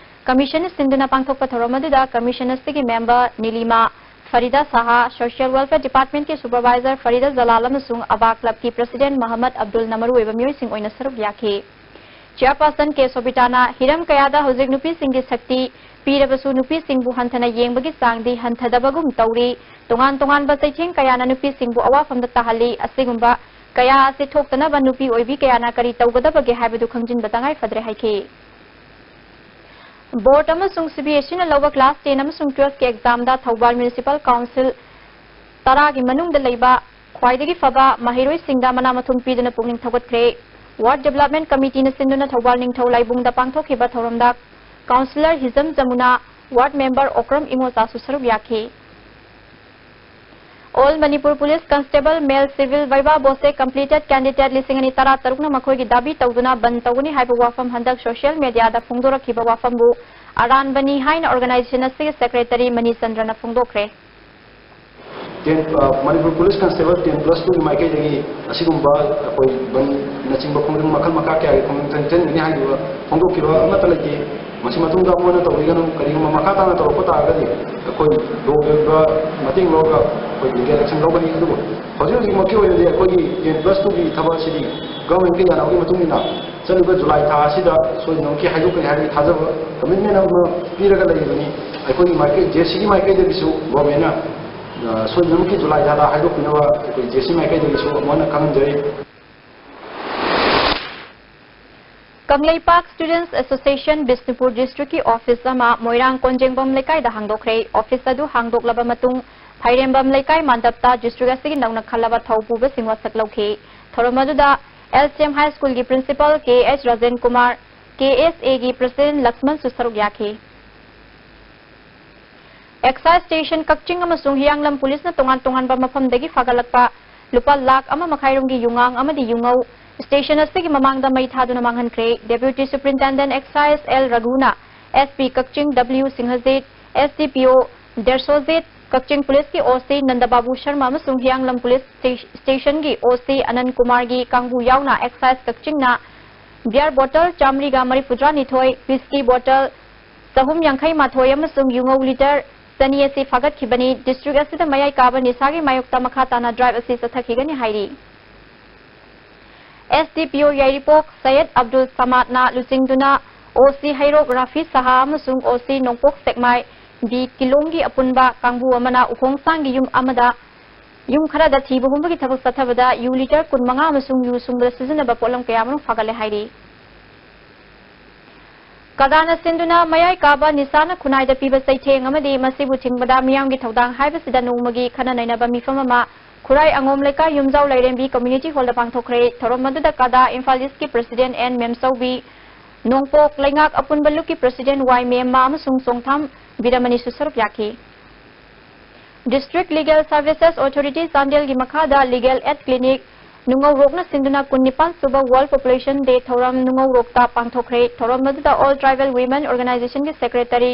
Commissionꯅ ꯁꯤꯟꯗꯨꯅ ꯄꯥꯡꯊꯣꯛꯄ ꯊꯧꯔꯝ ꯑꯗꯨꯗ commission ꯑꯁꯤꯒꯤ member ꯅꯤꯂꯤꯃꯥ, ꯐꯔꯤꯗꯥ ꯁꯥꯍꯥ, Social Welfare Departmentꯀꯤ supervisor ꯐꯔꯤꯗꯥ ꯖꯂꯥꯜ ꯑꯃꯁꯨꯡ ꯑꯕꯥ clubꯀꯤ president ꯃꯍꯝꯃꯗ ꯑꯕꯗꯨꯜꯅ ꯃꯔꯨꯑꯣꯏꯕ ꯃꯤꯑꯣꯏꯁꯤꯡ ꯑꯣꯏꯅ ꯁꯔꯨꯛ ꯌꯥꯈꯤ꯫ Chairperson K ꯁꯣꯕꯤꯇꯥꯅ ꯍꯤꯔꯝ ꯀꯌꯥꯗ ꯍꯧꯖꯤꯛ ꯅꯨꯄꯤꯁꯤꯡꯒꯤ ꯁꯛꯇꯤ ꯄꯤꯔꯕꯁꯨ ꯅꯨꯄꯤꯁꯤꯡꯕꯨ ꯍꯟꯊꯅ ꯌꯦꯡꯕꯒꯤ ꯆꯥꯡꯗꯤ ꯍꯟꯊꯗꯕꯒꯨꯝ ꯇꯧꯔꯤ꯫ ꯇꯣꯉꯥꯟ ꯇꯣꯉꯥꯟꯕ ꯆꯩꯊꯦꯡ ꯀꯌꯥꯅ ꯅꯨꯄꯤꯁꯤꯡꯕꯨ ꯑꯋꯥꯐꯝꯗ ꯇꯥꯍꯜꯂꯤ꯫ ꯑꯁꯤꯒꯨꯝꯕ ꯀꯌꯥ ꯑꯁꯤ ꯊꯣꯛꯇꯅꯕ ꯅꯨꯄꯤ ꯑꯣꯏꯕꯤ ꯀꯌꯥꯅ ꯀꯔꯤ ꯇꯧꯒꯗꯕꯒꯦ ꯍꯥꯏꯕꯗꯨ ꯈꯪꯖꯤꯟꯕ ꯇꯉꯥꯏ ꯐꯗ꯭ꯔꯦ ꯍꯥꯏꯈꯤ꯫ Board ꯑꯃꯁꯨꯡ CBSEꯅ ꯂꯧꯕ class ten ꯑꯃꯁꯨꯡ twelveꯀꯤ examꯗ ꯊꯧꯕꯥꯜ Municipal Council ꯇꯔꯥꯒꯤ ꯃꯅꯨꯡꯗ ꯂꯩꯕ ꯈ꯭ꯋꯥꯏꯗꯒꯤ ꯐꯕ ꯃꯍꯩꯔꯣꯏꯁꯤꯡꯗ ꯃꯅꯥ ꯃꯊꯨꯝ ꯄꯤꯗꯨꯅ ꯄꯨꯛꯅꯤꯡ ꯊꯧꯒꯠꯈ꯭ꯔꯦ꯫ Ward Development Committeeꯅ ꯁꯤꯟꯗꯨꯅ ꯊꯧꯕꯥꯜ ꯅꯤꯡꯊꯧ ꯂꯥꯏꯕꯨꯡꯗ ꯄꯥꯡꯊꯣꯛꯈꯤꯕ ꯊꯧꯔꯝꯗ Councillor ꯍꯤꯖꯝ ꯖꯃꯨꯅꯥ, Ward Member ꯑꯣꯀ꯭ꯔꯝ ꯏꯃꯣꯆꯥꯁꯨ ꯁꯔꯨꯛ ꯌꯥꯈꯤ꯫ All Manipur Police Constable Male Civil Viva Voce Completed Candidate ꯂꯤꯁꯤꯡ ꯑꯅꯤ ꯇꯔꯥ ꯇꯔꯨꯛꯅ ꯃꯈꯣꯏꯒꯤ ꯗꯥꯕꯤ ꯇꯧꯗꯨꯅ ꯕꯟ ꯇꯧꯒꯅꯤ ꯍꯥꯏꯕ ꯋꯥꯐꯝ ꯍꯟꯗꯛ social mediaꯗ ꯐꯣꯡꯗꯣꯔꯛꯈꯤꯕ ꯋꯥꯐꯝꯕꯨ ꯑꯔꯥꯟꯕꯅꯤ ꯍꯥꯏꯅ organization ꯑꯁꯤꯒꯤ secretary ꯃꯅꯤ ꯆꯟꯗ꯭ꯔꯅ ꯐꯣꯡꯗꯣꯛꯈ꯭ꯔꯦ꯫ Ten, ꯑ, Manipur Police Constable ten plus twoꯒꯤ ꯃꯥꯏꯀꯩꯗꯒꯤ ꯑꯁꯤꯒꯨꯝꯕ ꯑꯩꯈꯣꯏ ꯕꯟꯅꯆꯤꯡꯕ ꯈꯣꯡꯖꯪ ꯃꯈꯜ ꯃꯈꯥ ꯀꯌꯥꯒꯤ ꯈꯣꯡꯖꯪ ꯆꯪꯁꯤꯟꯒꯅꯤ ꯍꯥꯏꯔꯤꯕ ꯐꯣꯡꯗꯣꯛꯈꯤꯕ ꯑꯃꯠꯇ ꯂꯩꯇꯦ꯫ ꯃꯁꯤ ꯃꯇꯨꯡꯗ ꯑꯃꯨꯛ ꯍꯟꯅ ꯇꯧꯕꯤꯒꯅꯨ꯫ ꯀꯔꯤꯒꯨꯝꯕ ꯃꯈꯥ ꯇꯥꯅ ꯇꯧꯔꯛꯄ ꯇꯥꯔꯒꯗꯤ ꯑꯩꯈꯣꯏ ꯂꯣꯒꯤ ꯑꯣꯏꯕ ꯃꯇꯦꯡ ꯂꯧꯔꯒ ꯑꯩꯈꯣꯏ legal action ꯂꯧꯒꯅꯤ꯫ ꯑꯗꯨꯕꯨ ꯍꯧꯖꯤꯛ ꯍꯧꯖꯤꯛꯃꯛꯀꯤ ꯑꯣꯏꯅꯗꯤ ꯑꯩꯈꯣꯏꯒꯤ ten plus twoꯒꯤ ꯊꯕꯛ ꯑꯁꯤꯗꯤ governmentꯀꯤ ꯌꯥꯅꯕꯒꯤ ꯃꯇꯨꯡ ꯏꯟꯅ ꯆꯠꯂꯤꯕ July ꯊꯥ ꯑꯁꯤꯗ ꯁꯣꯏꯗꯅꯃꯛꯀꯤ ꯍꯥꯏꯗꯣꯛꯀꯅꯤ ꯍꯥꯏꯕꯒꯤ ꯊꯥꯖꯕ, commitment ꯑꯃ ꯄꯤꯔꯒ ꯂꯩꯔꯤꯕꯅꯤ꯫ ꯑꯩꯈꯣꯏꯒꯤ ꯃꯥꯏꯀꯩ, ꯖꯦ ꯁꯤꯒꯤ ꯃꯥꯏꯀꯩꯗꯒꯤꯁꯨ ꯒꯣꯔꯃꯦꯟꯅ, ꯑ, ꯁꯣꯏꯗꯅꯃꯛꯀꯤ ꯖꯨꯂꯥꯏ ꯊꯥꯗ ꯍꯥꯏꯗꯣꯛꯄꯤꯅꯕ ꯑꯩꯈꯣꯏ ꯖꯦ ꯁꯤ ꯃꯥꯏꯀꯩꯗꯒꯤꯁꯨ ꯑꯃꯨꯛ ꯍꯟꯅ ꯈꯪꯍꯟꯖꯔꯤ꯫ ꯀꯪꯂꯩꯄꯥꯛ Students Association ꯕꯤꯁꯅꯨꯄꯨꯔ ꯗꯤꯁꯇ꯭ꯔꯤꯛꯀꯤ ꯑꯣꯐꯤꯁ ꯑꯃ ꯃꯣꯏꯔꯥꯡ ꯀꯣꯟꯖꯦꯡꯕꯝ ꯂꯩꯀꯥꯏꯗ ꯍꯥꯡꯗꯣꯛꯈ꯭ꯔꯦ꯫ ꯑꯣꯐꯤꯁ ꯑꯗꯨ ꯍꯥꯡꯗꯣꯛꯂꯕ ꯃꯇꯨꯡ, ꯐꯥꯏꯔꯦꯝꯕꯝ ꯂꯩꯀꯥꯏ ꯃꯥꯟꯗꯞꯇ ꯗꯤꯁꯇ꯭ꯔꯤꯛ ꯑꯁꯤꯒꯤ ꯅꯧꯅ ꯈꯜꯂꯕ ꯊꯧ ꯄꯨꯕꯁꯤꯡ ꯋꯥꯁꯛ ꯂꯧꯈꯤ꯫ ꯊꯧꯔꯝ ꯑꯗꯨꯗ ꯑꯦꯜ ꯁꯤ ꯑꯦꯝ ꯍꯥꯏ ꯁ꯭ꯀꯨꯜꯒꯤ ꯄ꯭ꯔꯤꯟꯁꯤꯄꯥꯜ ꯀꯦ ꯑꯦꯆ ꯔꯥꯖꯦꯟ ꯀꯨꯃꯥꯔ, ꯀꯦ ꯑꯦꯁ ꯑꯦꯒꯤ ꯄ꯭ꯔꯁꯤꯗꯦꯟꯠ ꯂꯛꯁꯃꯟꯁꯨ ꯁꯔꯨꯛ ꯌꯥꯈꯤ꯫ ꯑꯦꯛꯁꯥꯏꯖ ꯁ꯭ꯇꯦꯁꯟ ꯀꯛꯆꯤꯡ ꯑꯃꯁꯨꯡ ꯍꯤꯌꯥꯡꯂꯝ ꯄꯨꯂꯤꯁꯅ ꯇꯣꯉꯥꯟ ꯇꯣꯉꯥꯟꯕ ꯃꯐꯝꯗꯒꯤ ꯐꯥꯒꯠꯂꯛꯄ ꯂꯨꯄꯥ ꯂꯥꯈ ꯑꯃ ꯃꯈꯥꯏꯔꯣꯝꯒꯤ ꯌꯨꯉꯥꯡ ꯑꯃꯗꯤ ꯌꯨꯉꯧ ꯁ꯭ꯇꯦꯁꯟ ꯑꯁꯤꯒꯤ ꯃꯃꯥꯡꯗ ꯃꯩ ꯊꯥꯗꯨꯅ ꯃꯥꯡꯍꯟꯈ꯭ꯔꯦ꯫ ꯗꯦꯄ꯭ꯌꯨꯇꯤ ꯁꯨꯄ꯭ꯔꯤꯟꯇꯦꯟꯗꯦꯟꯠ ꯑꯦꯛꯁꯥꯏꯖ ꯑꯦꯜ ꯔꯘꯨꯅ, ꯑꯦꯁ ꯄꯤ ꯀꯛꯆꯤꯡ ꯗꯕ꯭ꯂꯤꯎ ꯁꯤꯡꯍꯖꯤꯠ, ꯑꯦꯁ ꯗꯤ ꯄꯤ ꯑꯣ ꯗꯦꯔꯁꯣꯖꯤꯠ, ꯀꯛꯆꯤꯡ ꯄꯨꯂꯤꯁꯀꯤ ꯑꯣ ꯁꯤ ꯅꯟꯗꯕꯥꯕꯨ ꯁꯔꯃ ꯑꯃꯁꯨꯡ ꯍꯤꯌꯥꯡꯂꯝ ꯄꯨꯂꯤꯁ ꯁ꯭ꯇꯦ-, ꯁ꯭ꯇꯦꯁꯟꯒꯤ ꯑꯣ ꯁꯤ ꯑꯅꯟ ꯀꯨꯃꯥꯔꯒꯤ ꯀꯥꯡꯕꯨ ꯌꯥꯎꯅ ꯑꯦꯛꯁꯥꯏꯖ ꯀꯛꯆꯤꯡꯅ ꯕꯤꯌꯔ ꯕꯣꯇꯜ ꯆꯥꯃꯔꯤꯒ ꯃꯔꯤꯐꯨꯇꯔꯥꯅꯤꯊꯣꯏ, ꯋꯤꯁꯀꯤ ꯕꯣꯇꯜ ꯆꯍꯨꯝ ꯌꯥꯡꯈꯩ ꯃꯥꯊꯣꯏ ꯑꯃꯁꯨꯡ ꯌꯨꯉꯧ ꯂꯤꯇꯔ ꯆꯅꯤ ꯑꯁꯤ ꯐꯥꯒꯠꯈꯤꯕꯅꯤ꯫ ꯗꯤꯁꯇ꯭ꯔꯤꯛ ꯑꯁꯤꯗ ꯃꯌꯥꯏ ꯀꯥꯕ ꯅꯤꯁꯥꯒꯤ ꯃꯥꯌꯣꯛꯇ ꯃꯈꯥ ꯇꯥꯅ ꯗ꯭ꯔꯥꯏꯚ ꯑꯁꯤ ꯆꯠꯊꯈꯤꯒꯅꯤ ꯍꯥꯏꯔꯤ꯫ ꯑꯦꯁ ꯗꯤ ꯄꯤ ꯑꯣ ꯌꯥꯏꯔꯤꯄꯣꯛ ꯁꯌꯦꯗ ꯑꯕꯗꯨꯜ ꯁꯃꯥꯗꯅ ꯂꯨꯆꯤꯡꯗꯨꯅ ꯑꯣ ꯁꯤ ꯍꯩꯔꯣꯛ ꯔꯥꯐꯤ ꯁꯍꯥ ꯑꯃꯁꯨꯡ ꯑꯣ ꯁꯤ ꯅꯣꯡꯄꯣꯛ ꯁꯦꯛꯃꯥꯏ ꯗꯤ ꯀꯤꯂꯣꯡꯒꯤ ꯑꯄꯨꯟꯕ ꯀꯥꯡꯕꯨ ꯑꯃꯅ ꯎꯈꯣꯡꯁꯥꯡꯒꯤ ꯌꯨꯝ ꯑꯃꯗ ꯌꯨꯝ ꯈꯔꯗ ꯊꯤꯕ ꯍꯨꯝꯕꯒꯤ ꯊꯕꯛ ꯆꯠꯊꯕꯗ ꯌꯨ ꯂꯤꯇꯔ ꯀꯨꯟꯃꯉꯥ ꯑꯃꯁꯨꯡ ꯌꯨ ꯁꯨꯡꯕꯗ ꯁꯤꯖꯤꯟꯅꯕ ꯄꯣꯠꯂꯝ ꯀꯌꯥ ꯑꯃꯔꯨꯝ ꯐꯥꯒꯠꯂꯦ ꯍꯥꯏꯔꯤ꯫ ꯀꯗꯥꯅ ꯁꯤꯟꯗꯨꯅ ꯃꯌꯥꯏ ꯀꯥꯕ ꯅꯤꯁꯥꯅ ꯈꯨꯟꯅꯥꯏꯗ ꯄꯤꯕ ꯆꯩꯊꯦꯡ ꯑꯃꯗꯤ ꯃꯁꯤꯕꯨ ꯊꯤꯡꯕꯗ ꯃꯤꯌꯥꯝꯒꯤ ꯊꯧꯗꯥꯡ ꯍꯥꯏꯕꯁꯤꯗ ꯅꯣꯡꯃꯒꯤ ꯈꯟꯅ ꯅꯩꯅꯕ ꯃꯤꯐꯝ ꯑꯃ ꯈꯨꯔꯥꯏ ꯑꯉꯣꯝ ꯂꯩꯀꯥꯏ ꯌꯨꯝꯖꯥꯎ ꯂꯥꯏꯔꯦꯝꯕꯤ ꯀꯝꯃ꯭ꯌꯨꯅꯤꯇꯤ ꯍꯣꯜꯗ ꯄꯥꯡꯊꯣꯛꯈ꯭ꯔꯦ꯫ ꯊꯧꯔꯝ ꯑꯗꯨꯗ ꯀꯗꯥ ꯏꯝꯐꯥꯜ ꯏꯁꯀꯤ ꯄ꯭ꯔꯁꯤꯗꯦꯟꯠ ꯑꯦꯟ ꯃꯦꯝꯆꯧꯕꯤ, ꯅꯣꯡꯄꯣꯛ ꯂꯩꯉꯥꯛ ꯑꯄꯨꯟꯕ ꯂꯨꯞꯀꯤ ꯄ꯭ꯔꯁꯤꯗꯦꯟꯠ ꯋꯥꯏ ꯃꯦꯝꯃ ꯑꯃꯁꯨꯡ ꯆꯣꯡꯊꯥꯝ ꯕꯤꯔꯃꯅꯤꯁꯨ ꯁꯔꯨꯛ ꯌꯥꯈꯤ꯫ ꯗꯤꯁꯇ꯭ꯔꯤꯛ ꯂꯤꯒꯦꯜ ꯁꯔꯚꯤꯁꯦꯁ ꯑꯣꯊꯣꯔꯤꯇꯤ ꯆꯥꯟꯗꯦꯜꯒꯤ ꯃꯈꯥꯗ ꯂꯤꯒꯦꯜ ꯑꯦꯗ ꯀ꯭ꯂꯤꯅꯤꯛ ꯅꯨꯡꯉꯧꯔꯣꯛꯅ ꯁꯤꯟꯗꯨꯅ ꯀꯨꯟꯅꯤꯄꯥꯜ ꯁꯨꯕ ꯋꯥꯔꯜꯗ ꯄꯣꯄꯨꯂꯦꯁꯟ ꯗꯦ ꯊꯧꯔꯝ ꯅꯨꯡꯉꯧꯔꯣꯛꯇ ꯄꯥꯡꯊꯣꯛꯈ꯭ꯔꯦ꯫ ꯊꯧꯔꯝ ꯑꯗꯨꯗ ꯑꯣꯜ ꯇ꯭ꯔꯥꯏꯕꯦꯜ ꯋꯤꯃꯦꯟ ꯑꯣꯔꯒꯅꯥꯏꯖꯦꯁꯟꯒꯤ ꯁꯦꯀ꯭ꯔꯦꯇꯔꯤ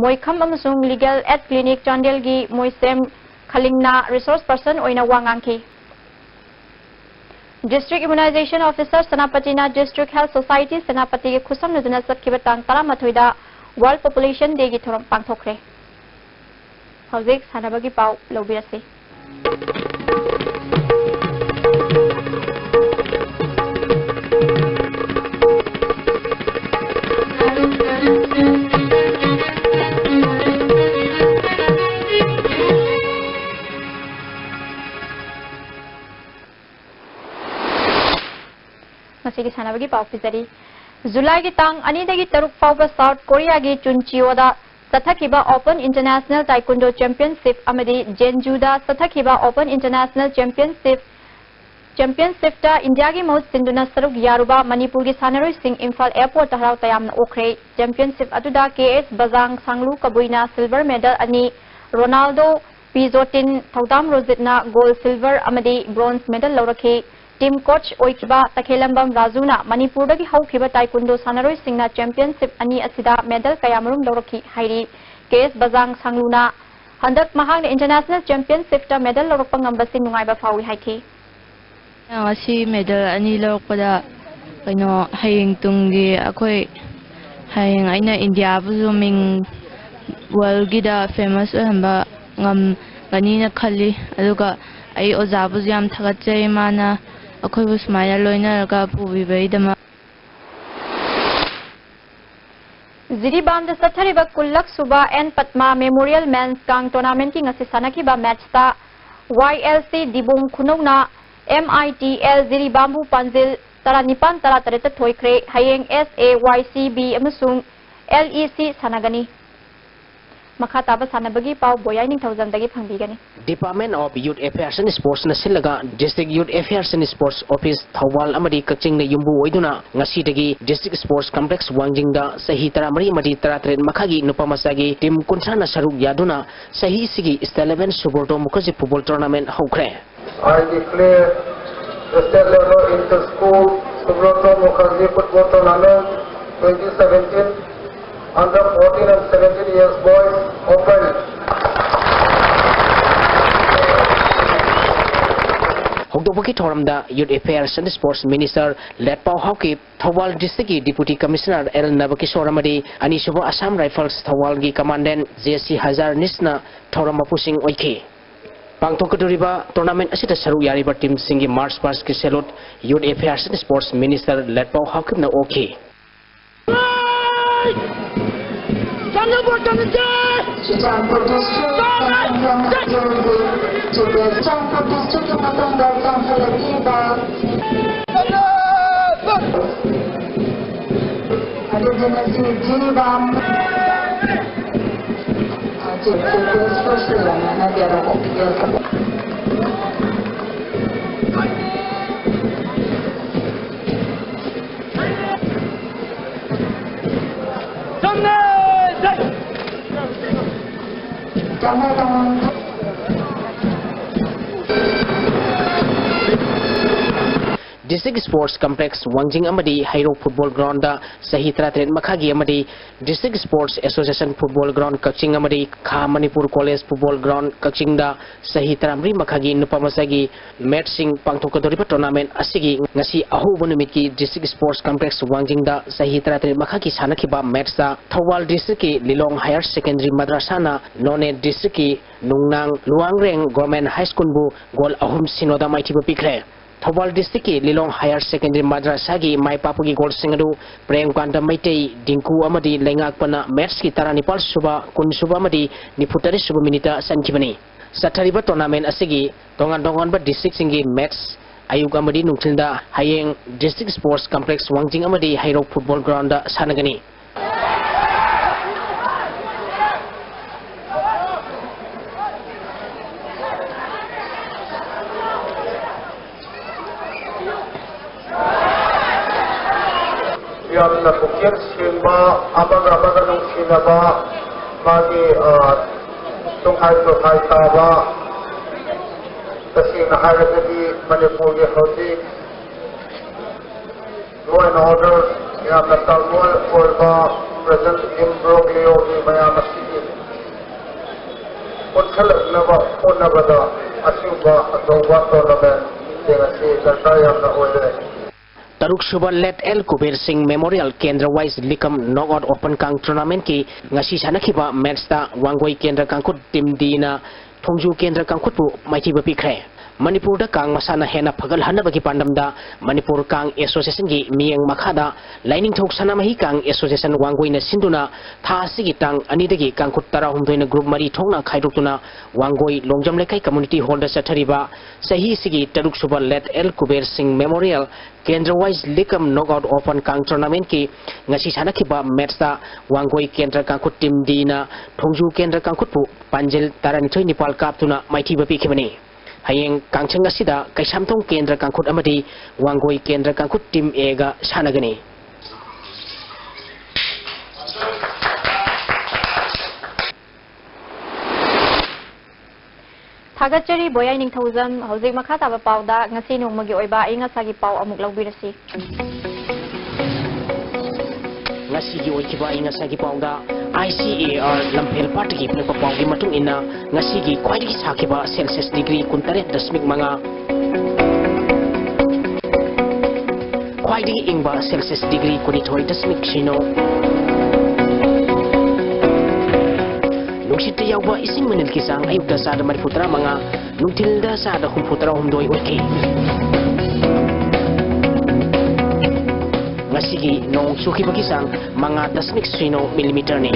ꯃꯣꯏꯈꯝ ꯑꯃꯁꯨꯡ ꯂꯤꯒꯦꯜ ꯑꯦꯗ ꯀ꯭ꯂꯤꯅꯤꯛ ꯆꯥꯟꯗꯦꯜꯒꯤ ꯃꯣꯏꯁꯦꯝ ꯈꯂꯤꯡꯅ ꯔꯤꯁꯣꯔꯁ ꯄꯔꯁꯟ ꯑꯣꯏꯅ ꯋꯥ ꯉꯥꯡꯈꯤ꯫ ꯗꯤꯁꯇ꯭ꯔꯤꯛ ꯏꯃ꯭ꯌꯨꯅꯥꯏꯖꯦꯁꯟ ꯑꯣꯐꯤꯁꯔ ꯁꯦꯅꯥꯄꯇꯤꯅ ꯗꯤꯁꯇ꯭ꯔꯤꯛ ꯍꯦꯜꯊ ꯁꯣꯁꯥꯏꯇꯤ ꯁꯦꯅꯥꯄꯇꯤꯒ ꯈꯨꯠꯁꯝꯅꯗꯨꯅ ꯆꯠꯈꯤꯕ ꯇꯥꯡ ꯇꯔꯥꯃꯥꯊꯣꯏꯗ ꯋꯥꯔꯜꯗ ꯄꯣꯄꯨꯂꯦꯁꯟ ꯗꯦꯒꯤ ꯊꯧꯔꯝ ꯄꯥꯡꯊꯣꯛꯈ꯭ꯔꯦ꯫ ꯍꯧꯖꯤꯛ ꯁꯥꯟꯅꯕꯒꯤ ꯄꯥꯎ ꯂꯧꯕꯤꯔꯁꯤ꯫ ꯃꯁꯤꯒꯤ ꯁꯥꯟꯅꯕꯒꯤ ꯄꯥꯎ ꯄꯤꯖꯔꯤ꯫ ꯖꯨꯂꯥꯏꯒꯤ ꯇꯥꯡ ꯑꯅꯤꯗꯒꯤ ꯇꯔꯨꯛ ꯐꯥꯎꯕ ꯁꯥꯎꯠ ꯀꯣꯔꯤꯌꯥꯒꯤ ꯆꯨꯟꯆꯤꯌꯣꯗ ꯆꯠꯊꯈꯤꯕ ꯑꯣꯄꯟ ꯏꯟꯇꯔꯅꯦꯁꯅꯦꯜ ꯇꯥꯏꯀꯨꯟꯗꯣ ꯆꯦꯝꯄꯤꯌꯟꯁꯤꯞ ꯑꯃꯗꯤ ꯖꯦꯟꯖꯨꯗ ꯆꯠꯊꯈꯤꯕ ꯑꯣꯄꯟ ꯏꯟꯇꯔꯅꯦꯁꯅꯦꯜ ꯆꯦꯝꯄꯤꯌꯟꯁꯤꯞ, ꯆꯦꯝꯄꯤꯌꯟꯁꯤꯞꯇ ꯏꯟꯗꯤꯌꯥꯒꯤ ꯃꯍꯨꯠ ꯁꯤꯟꯗꯨꯅ ꯁꯔꯨꯛ ꯌꯥꯔꯨꯕ ꯃꯅꯤꯄꯨꯔꯒꯤ ꯁꯥꯟꯅꯔꯣꯏꯁꯤꯡ ꯏꯝꯐꯥꯜ ꯑꯦꯌꯔꯄꯣꯔꯠꯇ ꯍꯔꯥꯎ ꯇꯌꯥꯝꯅ ꯑꯣꯛꯈ꯭ꯔꯦ꯫ ꯆꯦꯝꯄꯤꯌꯟꯁꯤꯞ ꯑꯗꯨꯗ ꯀꯦ ꯑꯦꯁ ꯕꯖꯥꯡ ꯁꯥꯡꯂꯨ ꯀꯕꯨꯏꯅ ꯁꯤꯜꯚꯔ ꯃꯦꯗꯜ ꯑꯅꯤ, ꯔꯣꯅꯥꯜꯗꯣ ꯄꯤ ꯖꯣꯇꯤꯟ ꯊꯧꯗꯥꯝ ꯔꯣꯖꯤꯠꯅ ꯒꯣꯜ, ꯁꯤꯜꯚꯔ ꯑꯃꯗꯤ ꯕ꯭ꯔꯣꯟꯖ ꯃꯦꯗꯜ ꯂꯧꯔꯛꯈꯤ꯫ ꯇꯤꯝ ꯀꯣꯆ ꯑꯣꯏꯈꯤꯕ ꯇꯈꯦꯂꯝꯕꯝ ꯔꯥꯖꯨꯅ ꯃꯅꯤꯄꯨꯔꯗꯒꯤ ꯍꯧꯈꯤꯕ ꯇꯥꯏꯀꯨꯟꯗꯣ ꯁꯥꯟꯅꯔꯣꯏꯁꯤꯡꯅ ꯆꯦꯝꯄꯤꯌꯟꯁꯤꯞ ꯑꯅꯤ ꯑꯁꯤꯗ ꯃꯦꯗꯜ ꯀꯌꯥꯃꯔꯨꯝ ꯂꯧꯔꯛꯈꯤ ꯍꯥꯏꯔꯤ꯫ ꯀꯦ ꯑꯦꯁ ꯕꯖꯥꯡ ꯁꯥꯡꯂꯨꯅ ꯍꯟꯗꯛ ꯃꯍꯥꯛꯅ ꯏꯟꯇꯔꯅꯦꯁꯅꯦꯜ ꯆꯦꯝꯄꯤꯌꯟꯁꯤꯞꯇ ꯃꯦꯗꯜ ꯂꯧꯔꯛꯄ ꯉꯝꯕꯁꯤ ꯅꯨꯡꯉꯥꯏꯕ ꯐꯥꯎꯏ ꯍꯥꯏꯈꯤ꯫ ꯉꯁꯤ ꯃꯦꯗꯜ ꯑꯅꯤ ꯂꯧꯔꯛꯄꯗ, ꯀꯩꯅꯣ, ꯍꯌꯦꯡ ꯇꯨꯡꯒꯤ ꯑꯩꯈꯣꯏ, ꯍꯌꯦꯡ ꯑꯩꯅ ꯏꯟꯗꯤꯌꯥꯕꯨꯁꯨ ꯃꯤꯡ ꯋꯥꯔꯜꯒꯤꯗ ꯐꯦꯃꯁ ꯑꯣꯏꯍꯟꯕ ꯉꯝꯒꯅꯤꯅ ꯈꯜꯂꯤ꯫ ꯑꯗꯨꯒ ꯑꯩ ꯑꯣꯖꯥꯕꯨꯁꯨ ꯌꯥꯝ ꯊꯥꯒꯠꯆꯩ, ꯃꯥꯅ ꯑꯩꯈꯣꯏꯕꯨ ꯁꯨꯃꯥꯏꯅ ꯂꯣꯏꯅꯔꯒ ꯄꯨꯕꯤꯕꯒꯤꯗꯃꯛ꯫ ꯖꯤꯔꯤꯕꯥꯝꯗ ꯆꯠꯊꯔꯤꯕ ꯀꯨꯟꯂꯛ ꯁꯨꯕ ꯑꯦꯟ ꯄꯠꯃꯥ ꯃꯦꯃꯣꯔꯤꯌꯦꯜ ꯃꯦꯟꯁ ꯀꯥꯡ ꯇꯣꯔꯅꯥꯃꯦꯟꯠꯀꯤ ꯉꯁꯤ ꯁꯥꯟꯅꯈꯤꯕ ꯃꯦꯠꯁꯇ ꯋꯥꯏ ꯑꯦꯜ ꯁꯤ ꯗꯤꯕꯨꯡ ꯈꯨꯅꯧꯅ ꯑꯦꯝ ꯑꯥꯏ ꯇꯤ ꯑꯦꯜ ꯖꯤꯔꯤꯕꯥꯝꯕꯨ ꯄꯥꯟꯖꯤꯜ ꯇꯔꯥꯅꯤꯄꯥꯟ ꯇꯔꯥꯇꯔꯦꯠꯇ ꯊꯣꯏꯈ꯭ꯔꯦ꯫ ꯍꯌꯦꯡ ꯑꯦꯁ ꯑꯦ ꯋꯥꯏ ꯁꯤ ꯕꯤ ꯑꯃꯁꯨꯡ ꯑꯦꯜ ꯏ ꯁꯤ ꯁꯥꯟꯅꯒꯅꯤ꯫ ꯃꯈꯥ ꯇꯥꯕ ꯁꯥꯟꯅꯕꯒꯤ ꯄꯥꯎ ꯕꯣꯌꯥꯏ ꯅꯤꯡꯊꯧꯖꯝꯗꯒꯤ ꯐꯪꯕꯤꯒꯅꯤ꯫ Department of Youth Affairs and Sports ꯅ ꯁꯤꯜꯂꯒ District Youth Affairs and Sports Office Thoubal ꯑꯃꯗꯤ ꯀꯛꯆꯤꯡꯅ ꯌꯨꯝꯕꯨ ꯑꯣꯏꯗꯨꯅ ꯉꯁꯤꯗꯒꯤ District Sports Complex ꯋꯥꯡꯖꯤꯡꯗ ꯆꯍꯤ ꯇꯔꯥꯃꯔꯤ ꯑꯃꯗꯤ ꯇꯔꯥꯇꯔꯦꯠ ꯃꯈꯥꯒꯤ ꯅꯨꯄꯥ ꯃꯆꯥꯒꯤ team ꯀꯨꯟꯊ꯭ꯔꯥꯅ ꯁꯔꯨꯛ ꯌꯥꯗꯨꯅ ꯆꯍꯤꯁꯤꯒꯤ State Level Subrata Mukherjee Football Tournament ꯍꯧꯈ꯭ꯔꯦ꯫ I declare the State Level Inter-School Subrata Mukherjee Football Tournament twenty seventeen under fourteen and seventeen years boys open. ꯍꯧꯗꯣꯛꯄꯒꯤ ꯊꯧꯔꯝꯗ Youth Affairs and Sports Minister Letpao Haokip, Thoubal District ꯀꯤ Deputy Commissioner ꯑꯦꯜ ꯅꯕꯀꯤꯁꯣꯔ ꯑꯃꯗꯤ ꯑꯅꯤꯁꯨꯕ Assam Rifles ꯊꯧꯕꯥꯜꯒꯤ Commandant ꯖꯦ ꯁꯤ ꯍꯖꯥꯔꯅꯤꯁꯅ ꯊꯧꯔꯝ ꯃꯄꯨꯁꯤꯡ ꯑꯣꯏꯈꯤ꯫ ꯄꯥꯡꯊꯣꯛꯀꯗꯧꯔꯤꯕ tournament ꯑꯁꯤꯗ ꯁꯔꯨꯛ ꯌꯥꯔꯤꯕ team ꯁꯤꯡꯒꯤ march past ꯀꯤ salute Youth Affairs and Sports Minister ꯂꯦꯠꯄꯥꯎ ꯍꯥꯎꯀꯤꯞꯅ ꯑꯣꯛꯈꯤ꯫ Churachandpur District, Churachandpur District ꯀꯤ ꯃꯇꯨꯡꯗ ꯆꯣꯡꯁꯤꯜꯂꯛꯂꯤꯕ District Sports Complex ꯋꯥꯡꯖꯤꯡ ꯑꯃꯗꯤ ꯍꯩꯔꯣꯛ Football Ground ꯆꯍꯤ ꯇꯔꯥꯇꯔꯦꯠ ꯃꯈꯥꯒꯤ ꯑꯃꯗꯤ District Sports Association Football Ground ꯀꯛꯆꯤꯡ ꯑꯃꯗꯤ ꯈꯥ ꯃꯅꯤꯄꯨꯔ College Football Ground ꯀꯛꯆꯤꯡꯗ ꯆꯍꯤ ꯇꯔꯥꯃꯔꯤ ꯃꯈꯥꯒꯤ ꯅꯨꯄꯥ ꯃꯆꯥꯒꯤ matchꯁꯤꯡ ꯄꯥꯡꯊꯣꯛꯀꯗꯧꯔꯤꯕ tournament ꯑꯁꯤꯒꯤ ꯉꯁꯤ ꯑꯍꯧꯕ ꯅꯨꯃꯤꯠꯀꯤ District Sports Complex ꯋꯥꯡꯖꯤꯡꯗ ꯆꯍꯤ ꯇꯔꯥꯇꯔꯦꯠ ꯃꯈꯥꯒꯤ ꯁꯥꯟꯅꯈꯤꯕ matchꯇ ꯊꯧꯕꯥꯜ Districtꯀꯤ ꯂꯤꯂꯣꯡ Higher Secondary ꯃꯗ꯭ꯔꯁꯥꯅ ꯅꯣꯅꯦ Districtꯀꯤ ꯅꯨꯡꯅꯥꯡ ꯂꯨꯋꯥꯡꯔꯦꯡ Government High Schoolꯕꯨ goal ꯑꯍꯨꯝ ꯁꯤꯅꯣꯗ ꯃꯥꯏꯊꯤꯕ ꯄꯤꯈ꯭ꯔꯦ꯫ ꯊꯧꯕꯥꯜ Districtꯀꯤ ꯂꯤꯂꯣꯡ Higher Secondary ꯃꯗ꯭ꯔꯁꯥꯒꯤ ꯃꯥꯏ ꯄꯥꯛꯄꯒꯤ goalꯁꯤꯡ ꯑꯗꯨ ꯄ꯭ꯔꯦꯝꯀꯥꯟꯇ ꯃꯩꯇꯩ, ꯗꯤꯡꯀꯨ ꯑꯃꯗꯤ ꯂꯩꯉꯥꯛꯄꯅ matchꯀꯤ ꯇꯔꯥꯅꯤꯄꯥꯜ ꯁꯨꯕ, ꯀꯨꯟ ꯁꯨꯕ ꯑꯃꯗꯤ ꯅꯤꯐꯨ ꯇꯔꯦꯠ ꯁꯨꯕ minuteꯇ ꯆꯟꯈꯤꯕꯅꯤ꯫ ꯆꯠꯊꯔꯤꯕ tournament ꯑꯁꯤꯒꯤ ꯇꯣꯉꯥꯟ ꯇꯣꯉꯥꯟꯕ districtꯁꯤꯡꯒꯤ match ꯑꯌꯨꯛ ꯑꯃꯗꯤ ꯅꯨꯡꯊꯤꯜꯗ ꯍꯌꯦꯡ District Sports Complex ꯋꯥꯡꯖꯤꯡ ꯑꯃꯗꯤ ꯍꯩꯔꯣꯛ Football Groundꯗ ꯁꯥꯟꯅꯒꯅꯤ꯫ ꯌꯥꯝꯅ ꯄꯨꯛꯆꯦꯜ ꯁꯦꯡꯕ, ꯑꯃꯒ ꯑꯃꯒ ꯅꯨꯡꯁꯤꯅꯕ, ꯃꯥꯒꯤ, ꯑ, ꯇꯨꯡꯍꯥꯏ ꯇꯨꯍꯥꯏ ꯇꯥꯕ, ꯇꯁꯦꯡꯅ ꯍꯥꯏꯔꯒꯗꯤ ꯃꯅꯤꯄꯨꯔꯒꯤ ꯍꯧꯖꯤꯛ law and order ꯌꯥꯝꯅ turmoil ꯑꯣꯏꯕ present ꯏꯝꯕ꯭ꯔꯣꯒ꯭ꯂꯤꯌꯣꯒꯤ ꯃꯌꯥꯝ ꯑꯁꯤꯒꯤ ꯄꯨꯟꯁꯤꯜꯂꯛꯅꯕ ꯍꯣꯠꯅꯕꯗ ꯑꯁꯤꯒꯨꯝꯕ ꯑꯆꯧꯕ tournamentꯁꯤꯡ ꯑꯁꯤ ꯗꯔꯀꯥꯔ ꯌꯥꯝꯅ ꯑꯣꯏꯔꯦ꯫ ꯇꯔꯨꯛ ꯁꯨꯕ Late L ꯀꯨꯕꯦꯔ ꯁꯤꯡ Memorial Kendra Wise ꯂꯤꯀꯝ Knockout Open ꯀꯥꯡ tournamentꯀꯤ ꯉꯁꯤ ꯁꯥꯟꯅꯈꯤꯕ matchꯇ ꯋꯥꯡꯒꯣꯏ ꯀꯦꯟꯗ꯭ꯔ ꯀꯥꯡꯈꯨꯠ Team Dꯅ ꯊꯣꯡꯖꯨ ꯀꯦꯟꯗ꯭ꯔ ꯀꯥꯡꯈꯨꯠꯄꯨ ꯃꯥꯏꯊꯤꯕ ꯄꯤꯈ꯭ꯔꯦ꯫ ꯃꯅꯤꯄꯨꯔꯗ ꯀꯥꯡ ꯃꯁꯥꯟꯅ ꯍꯦꯟꯅ ꯐꯒꯠꯍꯟꯅꯕꯒꯤ ꯄꯥꯟꯗꯝꯗ ꯃꯅꯤꯄꯨꯔ ꯀꯥꯡ ꯑꯦꯁꯣꯁꯤꯌꯦꯁꯟꯒꯤ ꯃꯤꯠꯌꯦꯡ ꯃꯈꯥꯗ ꯂꯥꯏꯅꯤꯡꯊꯧ ꯁꯅꯥꯃꯍꯤ ꯀꯥꯡ ꯑꯦꯁꯣꯁꯤꯌꯦꯁꯟ ꯋꯥꯡꯒꯣꯏꯅ ꯁꯤꯟꯗꯨꯅ ꯊꯥ ꯑꯁꯤꯒꯤ ꯇꯥꯡ ꯑꯅꯤꯗꯒꯤ ꯀꯥꯡꯈꯨꯠ ꯇꯔꯥꯍꯨꯝꯗꯣꯏꯅ ꯒ꯭ꯔꯨꯞ ꯃꯔꯤ ꯊꯣꯛꯅ ꯈꯥꯏꯗꯣꯛꯇꯨꯅ ꯋꯥꯡꯒꯣꯏ ꯂꯣꯡꯖꯝ ꯂꯩꯀꯥꯏ ꯀꯝꯃ꯭ꯌꯨꯅꯤꯇꯤ ꯍꯣꯜꯗ ꯆꯠꯊꯔꯤꯕ ꯆꯍꯤ ꯑꯁꯤꯒꯤ ꯇꯔꯨꯛ ꯁꯨꯕ ꯂꯦꯠ ꯑꯦꯜ ꯀꯨꯕꯦꯔ ꯁꯤꯡ ꯃꯦꯃꯣꯔꯤꯌꯦꯜ ꯀꯦꯟꯗ꯭ꯔ ꯋꯥꯏꯁ ꯂꯤꯛ ꯀꯝ ꯅꯣꯛ ꯑꯥꯎꯠ ꯑꯣꯄꯟ ꯀꯥꯡ ꯇꯣꯔꯅꯥꯃꯦꯟꯠꯀꯤ ꯉꯁꯤ ꯁꯥꯟꯅꯈꯤꯕ ꯃꯦꯠꯁꯇ ꯋꯥꯡꯒꯣꯏ ꯀꯦꯟꯗ꯭ꯔ ꯀꯥꯡꯈꯨꯠ ꯇꯤꯝ ꯗꯤꯅ ꯊꯣꯡꯖꯨ ꯀꯦꯟꯗ꯭ꯔ ꯀꯥꯡꯈꯨꯠꯄꯨ ꯄꯥꯟꯖꯤꯜ ꯇꯔꯥꯅꯤꯊꯣꯏ ꯅꯤꯄꯥꯜ ꯀꯥꯞꯇꯨꯅ ꯃꯥꯏꯊꯤꯕ ꯄꯤꯈꯤꯕꯅꯤ꯫ ꯍꯌꯦꯡ ꯀꯥꯡꯆꯪ ꯑꯁꯤꯗ ꯀꯩꯁꯥꯝꯊꯣꯡ ꯀꯦꯟꯗ꯭ꯔ ꯀꯥꯡꯈꯨꯠ ꯑꯃꯗꯤ ꯋꯥꯡꯒꯣꯏ ꯀꯦꯟꯗ꯭ꯔ ꯀꯥꯡꯈꯨꯠ ꯇꯤꯝ ꯑꯦꯒ ꯁꯥꯟꯅꯒꯅꯤ꯫ ꯊꯥꯒꯠꯆꯔꯤ ꯕꯣꯌꯥꯏ ꯅꯤꯡꯊꯧꯖꯝ꯫ ꯍꯧꯖꯤꯛ ꯃꯈꯥ ꯇꯥꯕ ꯄꯥꯎꯗ ꯉꯁꯤ ꯅꯣꯡꯃꯒꯤ ꯑꯣꯏꯕ ꯑꯏꯪ ꯑꯁꯥꯒꯤ ꯄꯥꯎ ꯑꯃꯨꯛ ꯂꯧꯕꯤꯔꯁꯤ꯫ ꯉꯁꯤꯒꯤ ꯑꯣꯏꯈꯤꯕ ꯑꯏꯪ ꯑꯁꯥꯒꯤ ꯄꯥꯎꯗ ICAR ꯂꯝꯐꯦꯜ ꯄꯥꯠꯇꯒꯤ ꯄꯤꯔꯛꯄ ꯄꯥꯎꯒꯤ ꯃꯇꯨꯡ ꯏꯟꯅ, ꯉꯁꯤꯒꯤ ꯈ꯭ꯋꯥꯏꯗꯒꯤ ꯁꯥꯈꯤꯕ ꯁꯦꯜꯁꯤꯌꯁ ꯗꯤꯒ꯭ꯔꯤ ꯀꯨꯟꯇꯔꯦꯠ ꯗꯁꯃꯤꯛ ꯃꯉꯥ, ꯈ꯭ꯋꯥꯏꯗꯒꯤ ꯏꯪꯕ ꯁꯦꯜꯁꯤꯌꯁ ꯗꯤꯒ꯭ꯔꯤ ꯀꯨꯟꯅꯤꯊꯣꯏ ꯗꯁꯃꯤꯛ ꯁꯤꯅꯣ꯫ ꯅꯨꯡꯁꯤꯠꯇ ꯌꯥꯎꯕ ꯏꯁꯤꯡ ꯃꯅꯤꯜꯒꯤ ꯆꯥꯡ ꯑꯌꯨꯛꯇ ꯆꯥꯗ ꯃꯔꯤꯐꯨ ꯇꯔꯥ ꯃꯉꯥ, ꯅꯨꯡꯊꯤꯜꯗ ꯆꯥꯗ ꯍꯨꯝꯐꯨ ꯇꯔꯥ ꯍꯨꯝꯗꯣꯏ ꯑꯣꯏꯈꯤ꯫ ꯉꯁꯤꯒꯤ ꯅꯣꯡ ꯆꯨꯈꯤꯕꯒꯤ ꯆꯥꯡ ꯃꯉꯥ ꯗꯁꯃꯤꯛ ꯁꯤꯅꯣ ꯃꯤꯂꯤꯃꯤꯇꯔꯅꯤ꯫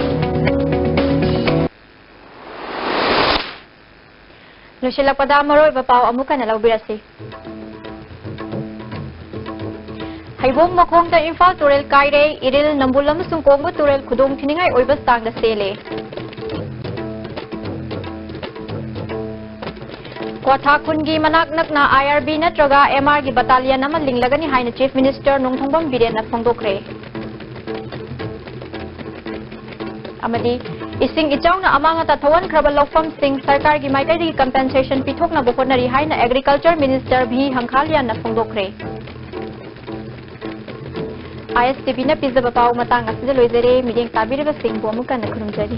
ꯂꯣꯏꯁꯤꯜꯂꯛꯄꯗ ꯃꯔꯨꯑꯣꯏꯕ ꯄꯥꯎ ꯑꯃꯨꯛ ꯍꯟꯅ ꯂꯧꯕꯤꯔꯁꯤ꯫ ꯍꯩꯕꯣꯡ ꯃꯈꯣꯡꯗ ꯏꯝꯐꯥꯜ ꯇꯨꯔꯦꯜ ꯀꯥꯏꯔꯦ, ꯏꯔꯤꯜ, ꯅꯝꯕꯨꯜ ꯑꯃꯁꯨꯡ ꯀꯣꯡꯕ ꯇꯨꯔꯦꯜ ꯈꯨꯗꯣꯡ ꯊꯤꯅꯤꯡꯉꯥꯏ ꯑꯣꯏꯕ ꯆꯥꯡꯗ ꯆꯦꯜꯂꯦ꯫ ꯀ꯭ꯋꯥꯊꯥ ꯈꯨꯟꯒꯤ ꯃꯅꯥꯛ ꯅꯛꯅ IRB ꯅꯠꯇ꯭ꯔꯒ MR ꯒꯤ battalion ꯑꯃ ꯂꯤꯡꯂꯒꯅꯤ ꯍꯥꯏꯅ Chief Minister ꯅꯣꯡꯊꯣꯝꯕꯝ ꯕꯤꯔꯦꯟꯅ ꯐꯣꯡꯗꯣꯛꯈ꯭ꯔꯦ꯫ ꯑꯃꯗꯤ ꯏꯁꯤꯡ ꯏꯆꯥꯎꯅ ꯑꯃꯥꯡ ꯑꯇꯥ ꯊꯣꯛꯍꯟꯈ꯭ꯔꯕ ꯂꯧꯐꯝꯁꯤꯡ ꯁꯔꯀꯥꯔꯒꯤ ꯃꯥꯏꯀꯩꯗꯒꯤ compensation ꯄꯤꯊꯣꯛꯅꯕ ꯍꯣꯠꯅꯔꯤ ꯍꯥꯏꯅ Agriculture Minister ꯚꯤ ꯍꯪꯈꯥꯂꯤꯌꯥꯟꯅ ꯐꯣꯡꯗꯣꯛꯈ꯭ꯔꯦ꯫ ISTV ꯅ ꯄꯤꯖꯕ ꯄꯥꯎ ꯃꯇꯥꯡ ꯑꯁꯤꯗ ꯂꯣꯏꯖꯔꯦ꯫ ꯃꯤꯠꯌꯦꯡ ꯇꯥꯕꯤꯔꯤꯕꯁꯤꯡꯕꯨ ꯑꯃꯨꯛ ꯍꯟꯅ ꯈꯨꯔꯨꯝꯖꯔꯤ꯫